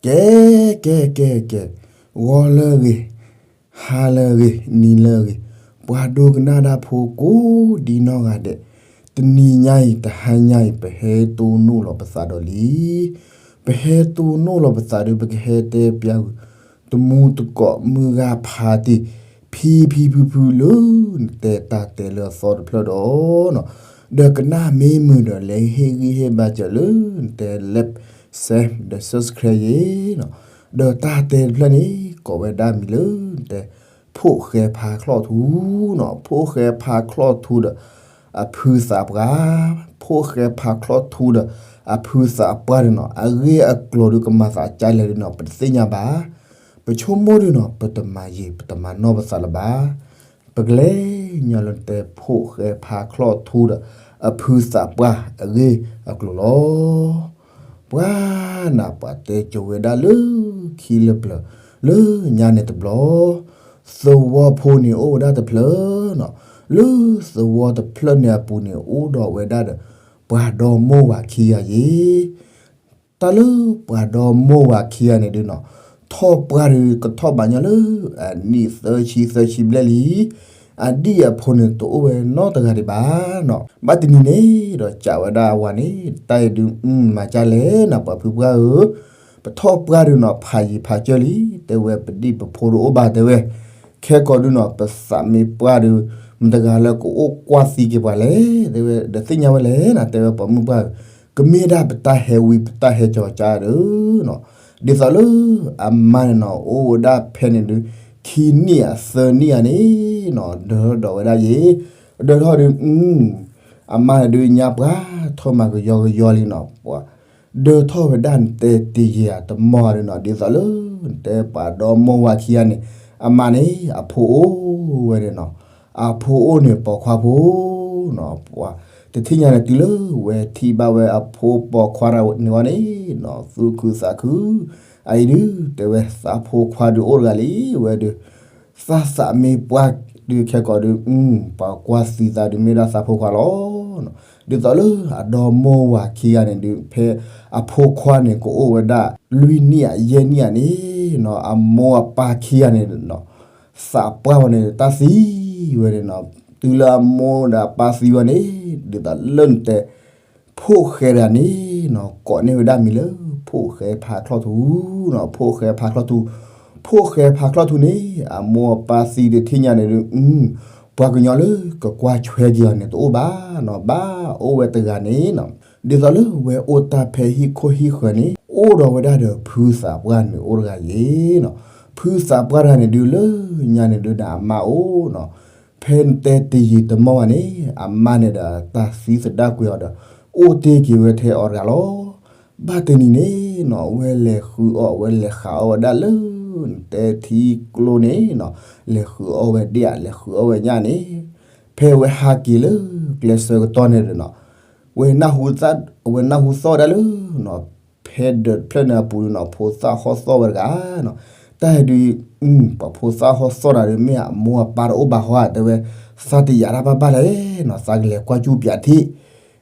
ကဲ ကဲ ကဲ ကဲ, ဂီၤလၢအဂ့ၤ, ဟါလၢအဂ့ၤ, နံၤလၢအဂ့ၤ, ပှၤဒိကနၣ်တၢ်ဖိကိးဒံနီၢ်ဂၤဒဲး, တနံၤညါအံၤ တဟါညါအံၤ ပဟဲတိၢ်နီၣ်လီၤပသးဒီးလံ. ပဟဲတိၢ်နီၣ်လီၤပသးဒီး ပကဟဲတဲပျးဂုာ် တမူတကိးမုၢ်ဂၤဖးတ့ၢ် ဖံဖံဖုဖုလၢနတဲတၢ်တဲလၢအသီတဖျၢၣ်ဒီး ဒီးကနၣ်မ့ၢ်မုာ်ဒီး လဲၤဟ့ၣ်ဂံၢ်ဟ့ၣ်ဘါစၢၤလၢနတဲ like, share ဒီး subscribe ယ့ၤနီၤ. ဒီးတၢ်တဲတဖျၢၣ်န့ၣ် ကိးဝဲဒၣ်မံၤလၢနတဲ ဖိၣ်ဃဲဖါချီၣ်ထူနီၤ. ဖိၣ်ဃဲဖါချီၣ်ထူဒီး အဖုသးပှၢ်, ဖိၣ်ဃဲဖါချီၣ်ထူဒီး အဖုသးပှၢ်န့ၣ်နီၤ အဂ့ၢ်အကျိၤဒုးကမၤသးကလဲၣ်ဒုးနီၤ ပတသ့ၣ်ညါဘၣ်. ပဆိကမိၣ်ဒုးနီၤ ပတမၤယံာ် ပတမၤနီၢ်ပသးလၢၤဘၣ်. ပကလဲၤညီလၢနတဲ ဖိၣ်ဃဲဖါချီၣ်ထူဒီး အဖုသးပှၢ်အဂ့ၢ်အကျိၤလီၤ. ပှၤနၢ်ပှၤတဲကိၤဝဲဒၣ်လၢခံလၢပျၢၤ လၢညါန့ၣ်တဘျီ, သဝီဖိန့ၣ်အိၣ်ဝဲဒၣ်တဖျၢၣ်နီၤ. လၢသဝီတဖျၢၣ်န့ၣ်အပူၤန့ၣ် အိၣ်ဒီးဝဲဒၣ်ဒီး ပှၤဒီမိၢ်ဝၤခံဂၤယ့ၤ. တၢ်လၢပှၤဒီမိၢ်ဝၤခံဂၤန့ၣ်ဒုးနီၤ ထီၣ်ပှၢ်ဒုးကထီၣ်ဘၣ်ညီလၢ အနံၣ်သၢဆံသၢဆံဘျဲၣ်လံ. အဒံၣ်အဖိန့ၣ် တအိၣ်ဝဲနီတဂၤဒံးဘၣ်နီၤ. ဘၣ်တနံၤန့ၣ်ဒီး စံးဝဲဒၣ်အဝၤန့ၣ် တၢ်အံၤဒုး မၤကၢ်လဲၣ်နီၤ ပှၤဖုပှၢ်ဧၢ, ပထီၣ်ပှၢ်ဒုးနီၤ ဖးယံၤဖးစၢၢ်လံ, တဲဝဲ ပဒံၣ်ပဖိတအိၣ်ဘၣ် တဲဝဲ, ခဲကိာ်ဒုးနီၤ ပသးမ့ၢ်ပှၢ်ဒုး မတၤတဂၤလၢကအိၣ်ကွၢ်သံက့ၤပှၤလဲၣ် တဲဝဲ, ဒီးသ့ၣ်ညါဝဲလဲၣ်နီၤ တဲဝဲ ပိာ်မုၣ်ပှၢ်ဧၢ, ကမ့ၢ်ဒၣ်ပတၢ်ဟဲဝံပတၢ်ဟဲကၠီၤကၢ်ဒီးနီၤ. ဒ်သိးလၢအမါန့ၣ်နီၤ အိၣ်ဝဲဒၣ်ဖဲန့ၣ်ဒုး ခံနံၣ်အသၢနံၣ်ဧါန့ၣ်နီၤ ဒၢထီၣ်ဒီးဝဲဒၣ်ယ့ၤ, ဒၢထီၣ်ဒုး အမါန့ၣ်ဒုးညါပှၢ်ထီၣ်မၤကယီကယီလံနီၤ, ပှၤ ဒၢထီၣ်ဝဲဒၣ်နတဲတယံာ်အတမီၢ်ဒီးနီၤ ဒ်သိးလၢ နတဲပှၤဒီမိၢ်ဝၤခံဂၤန့ၣ် အမါန့ၣ် အဖိအိၣ်ဝဲန့ၣ်နီၤ, အဖိအိၣ်န့ၣ်ပိာ်ခွါဖိနီၤ, ပှၤ တထံၣ်ညါန့ၣ်တုၤလၢဝဲထံၣ်ဘၣ်ဝဲအဖိပိာ်ခွါတဂၤန့ၣ်ဝဲန့ၣ်နီၤ သူၣ်ခုသးခု, အအံၤဒုး တဲဝဲသးဖိခွါဒုးအိၣ်တဂၤလံ ဝဲဒုး သးသးမ့ၢ်ပှၢ်ဒုးခဲကိာ်ဒုး ပှၤကွၢ်သံသးဒုးမ့ၢ်ဒၣ်သးဖိခွါလီၤ. ဒ်သိးလၢအဒီမိၢ်ဝၤခံဂၤန့ၣ်ဒုး ဖဲအဖိခွါန့ၣ် ကအိၣ်ဝဲဒၣ်လွံၢ်နံၣ်ဧါယဲၢ်နံၣ်ဧါန့ၣ်နီၤ အမိၢ်အပၢ်ခံဂၤန့ၣ်နီၤ သးပှၢ်ဝဲန့ၣ် တၢ်သံဝဲန့ၣ်နီၤ, တုၤလၢအမိၢ်ဒီးအပၢ်သံဝဲန့ၣ် ဒ်သိးလၢနတဲ ဖိၣ်ဃဲတဂၤန့ၣ်နီၤ ကိးန့ၢ်ဝဲဒၣ်မံၤလၢ ဖိၣ်ဃဲဖါချီၣ်ထူနီၤ, ဖိၣ်ဃဲဖါချီၣ်ထူ, ဖိၣ်ဃဲဖါချီၣ်ထူန့ၣ် အမိၢ်အပၢ်သံတထံၣ်ညါန့ၣ်ဒုး ပှၤကညီလၢကကွၢ်ဆွဲက့ၤအီၤန့ၣ် တအိၣ်ဘၣ်နီၤ, ဘၣ်အိၣ်ဝဲတဂၤန့ၣ်နီၤ, ဒ်သိးလၢဝဲအိၣ်တၢ်ဖဲဟံၣ်ခိၣ်ဟံၣ်ဃၢၤန့ၣ် အိၣ်ဒီးဝဲဒၣ်ဒီးဖုသးပှၢ်န့ၣ်အိၣ်တဂၤယ့ၤနီၤ, ဖုသးပှၢ်တဂၤန့ၣ်ဒုးလၢညါန့ၣ်ဒုးဒီးအမါအိၣ်နီၤ, ဖဲနတဲတယံာ်တမီၢ်ဘၣ်န့ၣ် အမါန့ၣ်ဒီးတၢ်သံသဒၣ်ကွံာ်အီၤဒီး အိၣ်တ့ၢ်က့ၤဝဲထဲအီၤတဂၤလီၤ. ဘၣ်တနံၤန့ၣ်နီၤ ဝဲလဲၤဃုအီၣ် ဝဲလဲၤဃးအီၣ်ဝဲဒၣ်လၢ နတဲထံကျိန့ၣ်နီၤ, လဲၤဃုအီၣ်ဝဲဒၣ် လဲၤဃုအီၣ်ဝဲညၣ်န့ၣ်, ဖဲဝဲဟးက့ၤလၢကျဲဆၢကတီၢ်န့ၣ်ဒီးနီၤ ဝဲနၢ်ဟူသီၣ် ဝဲနၢ်ဟူသီၣ်ဝဲဒၣ်လၢနီၤ ဖဲဒၢးတဖျၢၣ်န့ၣ်အပူၤန့ၣ်နီၤ ဖိသၣ်ဟီၣ်သီၣ်ဝဲတဂၤနီၤ, တၢ်ဒုး ပှၤဖိသၣ်ဟီၣ်သီၣ်တဂၤဒီး မ့ၢ်အမိၢ်အပၢ်တအိၣ်ဘၣ်ဟီဧါ တဲဝဲ, သးတယာ်တၢ်ဘၣ်ဘၣ်လဲၣ်နီၤ သးကလဲၤကွၢ်ကၠူၣ်ပၠးထံၣ်,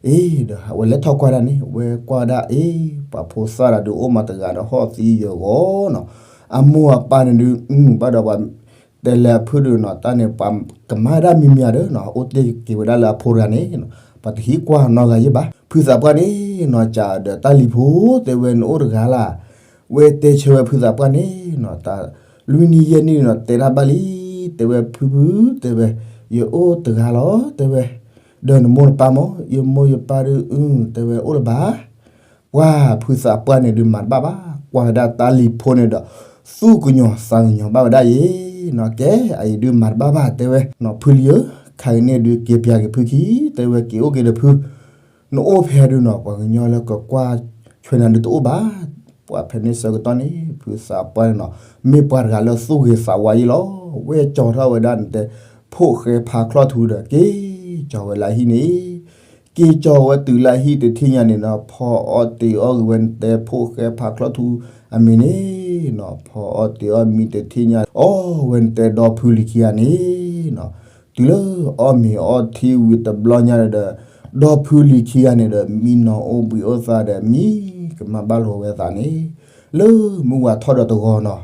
အ့ ဒီးဝဲလဲၤထီၣ်ကွၢ်ဒၣ်န့ၣ် ဝဲကွၢ်ဒၣ် အ့ ပှၤဖိသၣ်တဂၤဒုးအိၣ်မးတဂၤဒီးဟီၣ်သံယၢၤဂီၤနီၤ, အမိၢ်အပၢ်န့ၣ်ဒုး ဘၣ်ဒီးပှၤ တဲလဲၤအဖုဒုးနီၤ တၢ်န့ၣ် ပှၤကမၤဒၣ်မံၤမံၤဧါဒီးနီၤ အိၣ်တ့ၢ်က့ၤဝဲဒၣ်လၢအဖိတဂၤန့ၣ်နီၤ, ပှၤတဟံးကွၢ်နီတဂၤယဲၢ်ဘၣ်. ဖုသးပှၢ်န့ၣ်နီၤ စံးဒီးတၢ်လံၤဖိ တဲဝဲနအိၣ်တဂၤလၢ်, ဝဲတဲဆၢဝဲဖုသးပှၢ်န့ၣ်နီၤ တၢ်လွံၢ်နံၣ်ယဲၢ်နံၣ်နီၤ တဲတၢ်ဘၣ်လံ, တဲဝဲဖုဖု တဲဝဲ ယအိၣ်တဂၤလီၤ တဲဝဲ, ဒီးနမိၢ်နပၢ်မး ယမိၢ်ယပၢ်ဒုး တဲဝဲအိၣ်လၢၤဘၣ် ပှၤဖုသးပှၢ်န့ၣ်ဒုးမၤတဘၣ်ဘၣ် ကွၢ်ဝဲဒၣ်တၢ်လံၤဖိန့ၣ်ဒီး သူၣ်ကညီၤသးကညီၤဘၣ်ဝဲဒၣ်ယဲနီၤ, ကဲအအံၤဒုးမၤတဘၣ်ဘၣ် တဲဝဲနီၤ ဖုလံၤဧၢ, ခါအံၤန့ၣ်ဒုးက့ၤပၠးက့ၤဖုခံ တဲဝဲက့ၤအိၣ်က့ၤဒီးဖု, နအိၣ်ဖဲဒုးနီၤ ပှၤကညီလၢကကွၢ်ဆွဲနၤဒုးတအိၣ်ဘၣ်, ပှၤဖဲန့ၣ်ဆၢကတီၢ်န့ၣ် ဖုသးပှၢ်န့ၣ်နီၤ မ့ၢ်ပှၤတဂၤလၢသူၣ်ဂ့ၤသးဝါယဲလီၤ, ဝဲကၠီၤထီၣ်ဝဲဒၣ်နတဲ ဖိၣ်ဃဲဖါချီၣ်ထူဒီး က့ၤကၠီၤဝဲလၢဟံၣ်န့ၣ် က့ၤကၠီၤဝဲတုၤလၢဟံၣ်တထံၣ်ညါန့ၣ်နီၤ ဖီအီၣ်တ့ၤအီၣ်ဂ့ၤဝဲနတဲဖိၣ်ဃဲဖါချီၣ်ထူအမံၤန့ၣ်နီၤ, ဖီအီၣ်တ့ၤအီၣ်မံၤတထံၣ်ညါ အီၣ်ဝဲနတဲဒီဖုလံၤခံဂၤန့ၣ်နီၤ, တုၤလၢအီၣ်မ့ၤအီထံဝံၤတဘျီညါဒီး ဒီဖုလံၤခံဂၤန့ၣ်ဒီး မံနီၤအိၣ်ဘှံးအိၣ်သါဒီး မံကမၤဘၣ်လိာ်ဝဲသးန့ၣ် လၢမုၢ်ဝါထီၣ်ဒီးတဂီၤနီ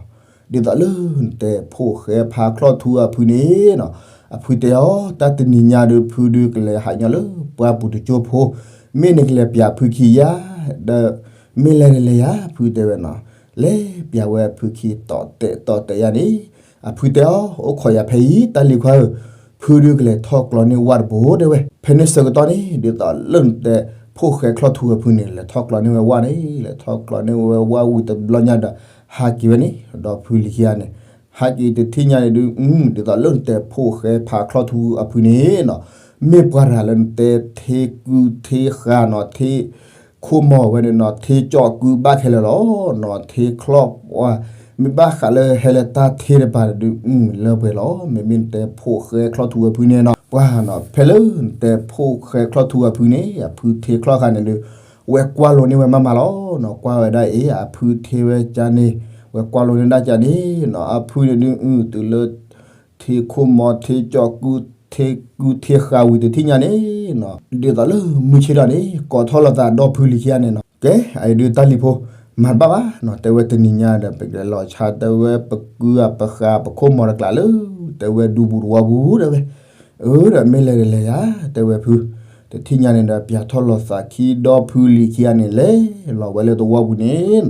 ၤ, ဒ်သိးလၢနတဲဖိၣ်ဃဲဖးချီၣ်ထူအဖုန့ၣ်နီၤ, အဖုတဲအီၤ တၢ်တနံၤညါဒုး ဖုဒုးကလဲၤဟးညီလၢပှၢ်ပူၤတကၠိဖိ, မ့ၢ်နကလဲၤပျးဖုခံယါ, ဒီးမ့ၢ်လဲၤတလဲၤယါ ဖုတဲဝဲနီၤ, လဲၤပျးဝဲဖုခံတီၢ်တဲာ်တီၢ်တဲာ်ယါန့ၣ်, အဖုတဲအီၤ အိၣ်ခိးယၤဖဲအံၤ တၢ်လံၤခွါဧၢ, ဖုဒုးကလဲၤထီၣ်ကျီန့ၢ်ဝၣ်တဘိတဲဝဲ, ဖဲန့ၣ်ဆၢကတီၢ်န့ၣ် ဒ်သိးလၢနတဲဖိၣ်ဃဲချီၣ်ထူအဖုန့ၣ် လဲၤထီၣ်ကျီန့ၢ်ဝဲဝၣ်န့ၣ်, လဲၤထီၣ်ကျီန့ၢ်ဝဲဝၣ်ဝံၤတဘျီညါဒီး ဟးက့ၤဝဲန့ၣ် ဒီဖုလံၤခံဂၤန့ၣ်, ဟးက့ၤတထံၣ်ညါန့ၣ်ဒုး ဒ်သိးလၢနတဲဖိၣ်ဃဲဖးချီၣ်ထူအဖုန့ၣ်နီၤ, မ့ၢ်ပှၤတဂၤလၢနတဲထ့ကုထ့ဃာ်နီၤ, ထ့ခိၣ်မီၤဝဲန့ၣ်နီၤ, ထ့ကၠီၣ်ကုဘၣ်ခဲလၢာ်လီၤနီၤ, ထ့ချီၣ်ပှၢ် မ့ၢ်ဘၣ်ဃးလၢဟဲလၢတၢ်ထ့တပၤန့ၣ်ဒုး လၢပှဲၤလီၤ. မ့မ့ၢ်နတဲဖိၣ်ဃဲချီၣ်ထူအဖုန့ၣ်နီၤ, ပှၤနီၤ, ဖဲလၢနတဲဖိၣ်ဃဲချီၣ်ထူအဖုန့ၣ် အဖုထ့ချီၣ်ဃာ်န့ၣ်ဒုး ဝဲကွၢ်လိန့ၢ်ဝဲမးမးလီၤနီၤ, ကွၢ်ဝဲဒၣ်အံၤ အဖုထ့ဝဲကန့ၣ်, ဝဲကွၢ်လိန့ၢ်ဒၣ်ကန့ၣ်နီၤ, အဖုန့ၣ်ဒုး တုၤလၢ ထ့ခိၣ်မီၤ ထ့ကၠီၣ်ကု ထ့ကုထ့ဃာ်ဝံၤတထံၣ်ညါန့ၣ်နီၤ, ဒ်သိးလၢမုၢ်ဆ့ၣ်ထီၣ်န့ၣ် ကိးထီၣ်လိာ်သးဒီဖုလံၤခံဂၤန့ၣ်နီၤ, ကဲ အအံၤဒုးတၢ်လံၤဖိ မၤတဘၣ်ဘၣ်နီၤ, တဲဝဲတနံၤညါဒီး ပကလဲၤလီၤဆါ တဲဝဲပကုအပဃာ်ပခိၣ်မီၤတကျးလၢ တဲဝဲဒူပူၤတဝီပူၤတဲဝဲ, အၢ ဒီးမ့ၢ်လဲၤတလဲၤယါ တဲဝဲဖု, တထံၣ်ညါန့ၣ်ဒီး ပျးထီၣ်လိာ်သးခံဒီဖုလံၤခံဂၤန့ၣ် လဲၤလီၤဝဲလၢတဝီပူၤန့ၣ်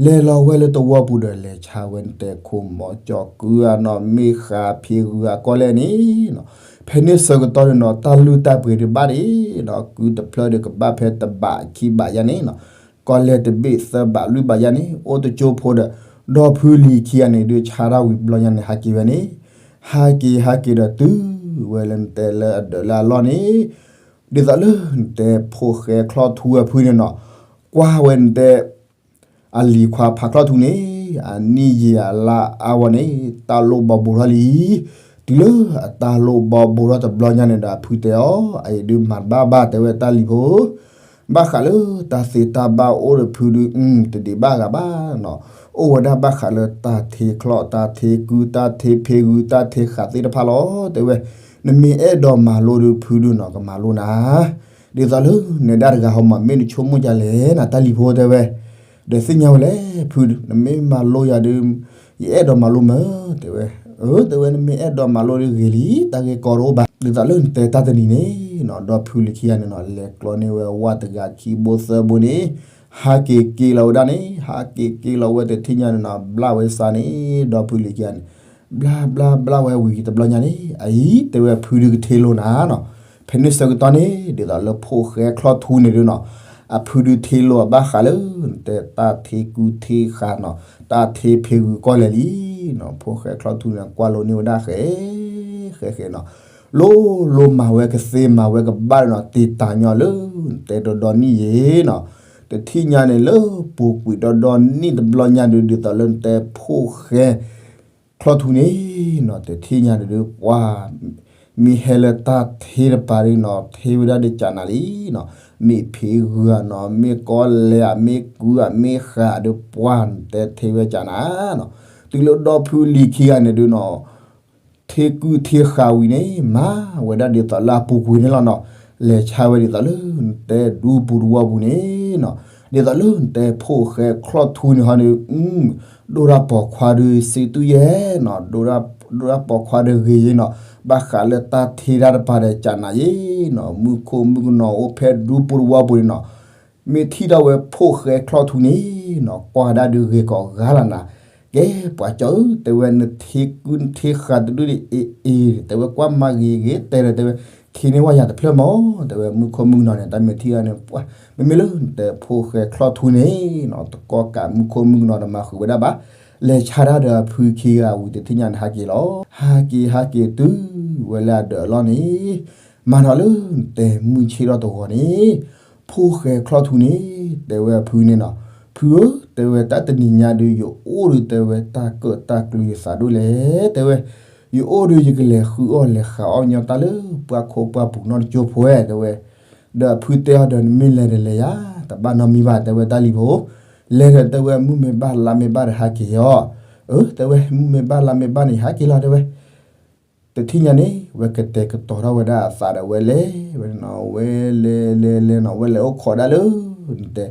လဲၤလီၤဝဲလၢတဝီပူၤဒီး လဲၤဆါဝဲနတဲခိၣ်မီၤကၠီၣ်ကုဧါနီၤ မ့ၢ်ဃာ်ဖံးဂုၤအကီၢ်လဲၣ်န့ၣ်နီၤ, ဖဲန့ၣ်ဆၢကတီၢ်န့ၣ်နီၤ တၢ်လုၢ်တၢ်ပှ့ၤဒုးဘၣ်ဒံးနီၤ, ကုတဖျၢၣ်ဒီးကဘၣ်ဖဲတဘးခံဘးယါန့ၣ်နီၤ, ကီၢ်လဲၣ်တဘ့ၣ်သၢဘးလွံၢ်ဘးယါန့ၣ် အိၣ်တကၠိဖိဒီး ဒီဖုလံၤခံဂၤန့ၣ်ဒုး ဆါတၢ်ဝံၤဘျီညါန့ၣ် ဟးက့ၤဝဲန့ၣ်, ဟးက့ၤဟးက့ၤဒီးတုၤဝဲလၢနတဲလၢအဒၢးလၢအလီၢ်န့ၣ် ဒ်သိးလၢနတဲဖိၣ်ဃဲချီၣ်ထူအဖုန့ၣ်နီၤ, ကွၢ်ဝဲနတဲ အလံၤခွါဖးချီၣ်ထူန့ၣ် အနံၣ်ယံာ်အလါအါဝဲန့ၣ် တၢ်လိၣ်ဘီဘိထီၣ်လံ, တုၤလၢအတၢ်လိၣ်ဘီဘိထီၣ်တဘျီညါန့ၣ်ဒီး အဖုတဲအီၤ အအံၤဒုးမၤတဘၣ်ဘၣ်တဲဝဲတၢ်လံၤဖိ ဘၣ်ဃးလၢတၢ်သ့တၢ်ဘၣ်အိၣ်ဒီးဖုဒုး တဒံးဘၣ်ဂၤဘၣ်နီၤ, အိၣ်ဝဲဒၣ်ဘၣ်ဃးလၢတၢ်ထ့ချီၣ် တၢ်ထ့ကု တၢ်ထ့ဖံးဂုၤ တၢ်ထ့ဃာ်သ့ၣ်တဖၣ်လီၤ တဲဝဲ, နမ့ၢ်အဲၣ်ဒိးမၤလိဒုးဖုဒုးနီၤ ကမၤလိနၤ ဒ်သိးလၢနဒၣ်တဂၤဟီမး မ့ၢ်နဆိကမိၣ်ဒ်လဲၣ်နၤ တၢ်လံၤဖိတဲဝဲ, ဒီးသ့ၣ်ညါဝဲလဲၣ် ဖု နမ့ၢ်မၤလိယၤဒုး ယအဲၣ်ဒိးမၤလိမၢ် တဲဝဲ, အၢ တဲဝဲ နမ့ၢ်အဲၣ်ဒိးမၤလိဒုးဂ့ၤလံ တၢ်ဂ့ၢ်ကီတအိၣ်ဘၣ် ဒ်သိးလၢနတဲတၢ်တနံၤန့ၣ်နီၤ ဒီဖုလံၤခံဂၤန့ၣ်နီၤ လဲၤကျီန့ၢ်ဝဲဝၣ်တဂၤခံဘိသၢဘိန့ၣ် ဟးက့ၤက့ၤလီၤဝဲဒၣ်န့ၣ် ဟးက့ၤက့ၤလီၤဝဲတထံၣ်ညါန့ၣ်နီၤ ဘျၣ်ဝဲစးန့ၣ် ဒီဖုလံၤခံဂၤန့ၣ် ဘျါဘျါဘျါဝဲဝံၤတဘျီညါန့ၣ် အအံၤတဲဝဲဖုဒုးကထ့လိာ်နၤနီၤ, ဖဲန့ၣ်ဆၢကတီၢ်န့ၣ် ဒ်သိးလၢဖိၣ်ဃဲချီၣ်ထူန့ၣ်ဒုးနီၤ, အဖုဒုးထ့လိာ်အဘၣ်ဃးလၢ နတဲတၢ်ထ့ကုထ့ဃာ်နီၤ, တၢ်ထ့ဖံးဂုၤကီၢ်လဲၣ်လံနီၤ, ဖိၣ်ဃဲချီၣ်ထူန့ၣ် ကွၢ်လိန့ၢ်ဝဲဒၣ်ဃဲ ဃဲဃဲနီၤ, လိၤလိၤမၤဝဲကသ့မၤဝဲကဘၣ်နီၤ, တ့ၢ်တၢ်ညီလၢ နတဲဒီဒီနံၣ်ယဲနီၤ, တထံၣ်ညါန့ၣ်လၢပူၤကွံာ်ဒီဒီနံၣ်တဘျီညါဒုး ဒ်သိးလၢနတဲဖိၣ်ဃဲ ချီၣ်ထူန့ၣ်နီၤ တထံၣ်ညါဒုး ပှၤ မ့ၢ်ဟဲလၢတၢ်ထ့တပၤဒုးနီၤ ထ့ဝဲဒၣ်ဒုးကနၤလံနီၤ, မ့ၢ်ဖံးဂုၤဧါနီၤ မ့ၢ်ကီၢ်လဲၣ်ဧါ မ့ၢ်ကုဧါ မ့ၢ်ဃာ်ဒုး ပှၤတဲထ့ဝဲကနၤနီၤ, တုၤလၢဒီဖုလံၤခံဂၤန့ၣ်ဒုးနီၤ ထ့ကုထ့ဃာ်ဝံၤန့ၣ် မၤဝဲဒၣ်ဒ်သိးလၢအပူၤကွံာ်န့ၣ်လီၤနီၤ, လဲၤဆါဝဲဒ်သိးလၢနတဲဒူပူၤတဝီပူၤန့ၣ်နီၤ, ဒ်သိးလၢနတဲဖိၣ်ဃဲချီၣ်ထူန့ၣ်ဟီန့ၣ် ဒိၣ်တၢ်ပိာ်ခွါဒုးစံးတူၢ်ယဲနီၤ, ဒိၣ်တၢ်ပိာ်ခွါဒုးဂ့ၤယဲနီၤ, ဘၣ်ဃးလၢတၢ်ထ့တၢ်တပၤဒီးကနၤယဲနီၤ, မုၢ်ခိၣ်မုၢ်ကနီၤအိၣ်ဖဲဒူပူၤတဝီပူၤန့ၣ်နီၤ, မ့ၢ်ထံၣ်ထီၣ်ဝဲဖိၣ်ဃဲချီၣ်ထူန့ၣ်နီၤ ကွၢ်ဒၣ်ဒုးဂ့ၤကိးဂၤလီၤနၤ, ကဲပှၤကၠီဧၢ တဲဝဲ နထ့ကုနထ့ဃာ်တဒူၣ်ဒံးအ့ၣ်အ့ၣ် တဲဝဲ ကွၢ်မၤဂ့ၤဂ့ၤတဲဒီး တဲဝဲ ခ့န့ၢ်ဝဲယၤတဖျၢၣ်မး တဲဝဲ မုၢ်ခိၣ်မုၢ်ကနီၤန့ၣ် တၢ်မ့ၢ်ထံၣ်ဂၤန့ၣ် ပှၤ မ့မ့ၢ်လၢနတဲဖိၣ်ဃဲချီၣ်ထူန့ၣ်နီၤ တကီၢ်ကးမုၢ်ခိၣ်မုၢ်ကနီၤတမၤဃုာ်ဝဲဒၣ်ဘၣ်, လဲၤဆါတၢ်ဒီးအဖုခံဂၤဝံၤတထံၣ်ညါန့ၣ် ဟးက့ၤလီၤ, ဟးက့ၤဟးက့ၤတုၤဝဲလၢအဒၢးအလီၢ်န့ၣ် မၤဒီးလၢနတဲမုၢ်ဆ့ၣ်ထီၣ်တဂီၤန့ၣ် ဖိၣ်ဃဲချီၣ်ထူန့ၣ် တဲဝဲအဖုန့ၣ်နီၤ, ဖုဧၢ တဲဝဲ တၢ်တနံၤညါဒုး ယအိၣ်ဒုး တဲဝဲ တၢ်ကၢၣ်တၢ်ကျူၤယသးဒိၣ်လဲၣ် တဲဝဲ, ယအိၣ်ဒုး ယကလဲၤဃုအီၣ်လဲၤဃုအီၣ်ညီတၢ်လၢပှၢ်ခိၣ်ပှၢ်ပူၤနီၢ်တကၠိဖိဧါ တဲဝဲ, ဒီးအဖုတဲအီၤဒီး နမ့ၢ်လဲၤဒီးလဲၤယၤ တဘၣ်နီတမံၤဘၣ် တဲဝဲ တၢ်လံၤဖိ, လဲၤဒီး တဲဝဲ မုၢ်မ့ၢ်ဘၣ်လါမ့ၢ်ဘၣ်ဒီးဟးက့ၤအီၤ, အၢ တဲဝဲ မုၢ်မ့ၢ်ဘၣ်လါမ့ၢ်ဘၣ်န့ၣ် ဟးက့ၤလီၤ တဲဝဲ တထံၣ်ညါန့ၣ် ဝဲကတဲာ်ကတီၤထီၣ်ဝဲဒၣ်အသးဒီးဝဲလဲၤဝဲန့ၣ်နီၤ, ဝဲလဲၤလဲၤလဲၤနီၤ ဝဲလဲၤအိၣ်ခိးဒၣ်လၢ နတဲ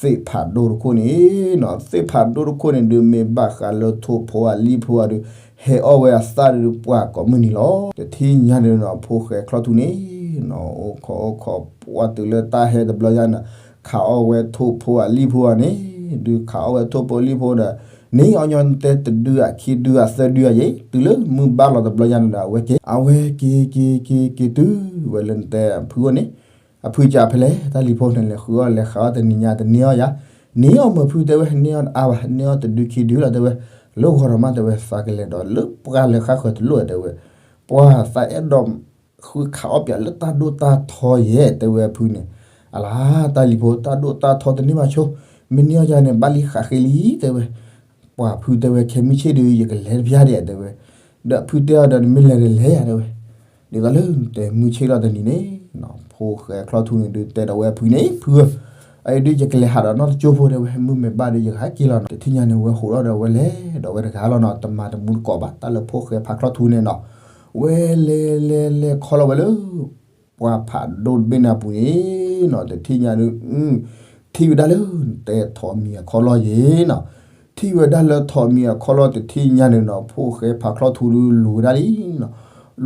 သ့ၣ်ဖးဒိၣ်တခိၣ်န့ၣ်နီၤ, သ့ၣ်ဖးဒိၣ်တခိၣ်န့ၣ်ဒုး မ့ၢ်ဘၣ်ဃးလၢထိၣ်ဖိအလံၣ်ဖိအီၤဒုး ဟဲအီၣ်ဝဲအသၣ်ဒုးပှၢ်ကိးမုၢ်နံၤလီၤ. တထံၣ်ညါန့ၣ်နီၤ ဖိၣ်ဃဲချီၣ်ထူန့ၣ်နီၤ အိၣ်ခိးအိၣ်ခိးပှၢ်တုၤလၢတၢ်ဟဲတဘျီညါန့ၣ် ခးအီၣ်ဝဲထိၣ်ဖိအလံၣ်ဖိအီၤန့ၣ် ဒုးခးအီၣ်ဝဲထိၣ်ဖိအလံၣ်ဖိဒီး န့ၢ်အီၤညီနတဲတဒုအခံဒုအသၢဒုအယံၤ တုၤလၢမုၢ်ဘၣ်လီၤတဘျီညါန့ၣ်ဒီး အဝဲက့ၤ အဝဲက့ၤက့ၤက့ၤက့ၤတုၤဝဲလၢနတဲဖုအိၣ်န့ၣ် အဖုကးဖဲလဲၣ် တၢ်လံၤဖိန့ၣ်လဲၤဃုအီၣ်လဲၤဃုအီၣ်တနံၤညါတန့ၢ်အီၣ်ယၤ, န့ၢ်အီၣ်မ့ၢ်ဖုတဲဝဲ န့ၢ်အီၣ်တအါဘၣ် န့ၢ်အီၣ်တဒုခံဒုလီၤတဲဝဲ, လၢဂီၤဒီးမးတဲဝဲ သးကလဲၤဒီးလၢပှၢ်လၢဃၣ်ဃၢၤတလိၣ်တဲဝဲ, ပှၢ်သးအဲၣ်ဒိးဃုခးအီၣ်ပၠးလၢတၢ်ဒိၣ်တၢ်ထီယဲၢ်တဲဝဲဖုန့ၣ်, အလါ တၢ်လံၤဖိတၢ်ဒိၣ်တၢ်ထီတန့ၢ်ဘၣ်ဆိ, မ့ၢ်န့ၢ်အီၣ်ယၤန့ၣ် ဘၣ်လံဃးဃ့လံတဲဝဲ, ပှၢ်ဖုတဲဝဲ ခဲမုၢ်ဆ့ၣ်ဒုး ယကလဲၤတပျၢ်ဒဲးတဲဝဲ, ဒီးဖုတဲအီၤဒီး နမ့ၢ်လဲၤဒီးလဲၤယၤတဲဝဲ, ဒ်သိးလၢနတဲမုၢ်ဆ့ၣ်လီၤတနံၤန့ၣ်, ဖိၣ်ဃဲချီၣ်ထူန့ၣ်ဒုးတဲဒီးဝဲဖုန့ၣ် ဖုဧၢ, အအံၤဒုးယကလဲၤဟးဒီးနီၢ်တကၠိဖိတဲဝဲ မုၢ်မ့ၢ်ဘၣ်ဒုးယကဟးက့ၤလီၤနီၤ, တထံၣ်ညါန့ၣ်ဝဲဟးထီၣ်ဒီးဝဲလဲၤဒီးဝဲတဂၤလီၤနီၤ, တမၤတမူတကိးဘၣ် တၢ်လၢဖိၣ်ဃဲဖးချီၣ်ထူန့ၣ်နီၤ, ဝဲလဲၤလဲၤလဲၤခီလီၤဝဲလၢ ပှၢ်ဖးဒိၣ်တဘ့ၣ်န့ၣ်အပူၤန့ၣ်နီၤ, တထံၣ်ညါဒုး ထံၣ်ဝဲဒၣ်လၢ နတဲထိးမံၤအခီၣ်လီၢ်ယဲနီၤ, ထံၣ်ဝဲဒၣ်လၢထိးမံၤအခီၣ်လီၢ်တထံၣ်ညါန့ၣ်နီၤ, ဖိၣ်ဃဲဖးချီၣ်ထူဒုးလူၤဝဲဒၣ်လံနီၤ,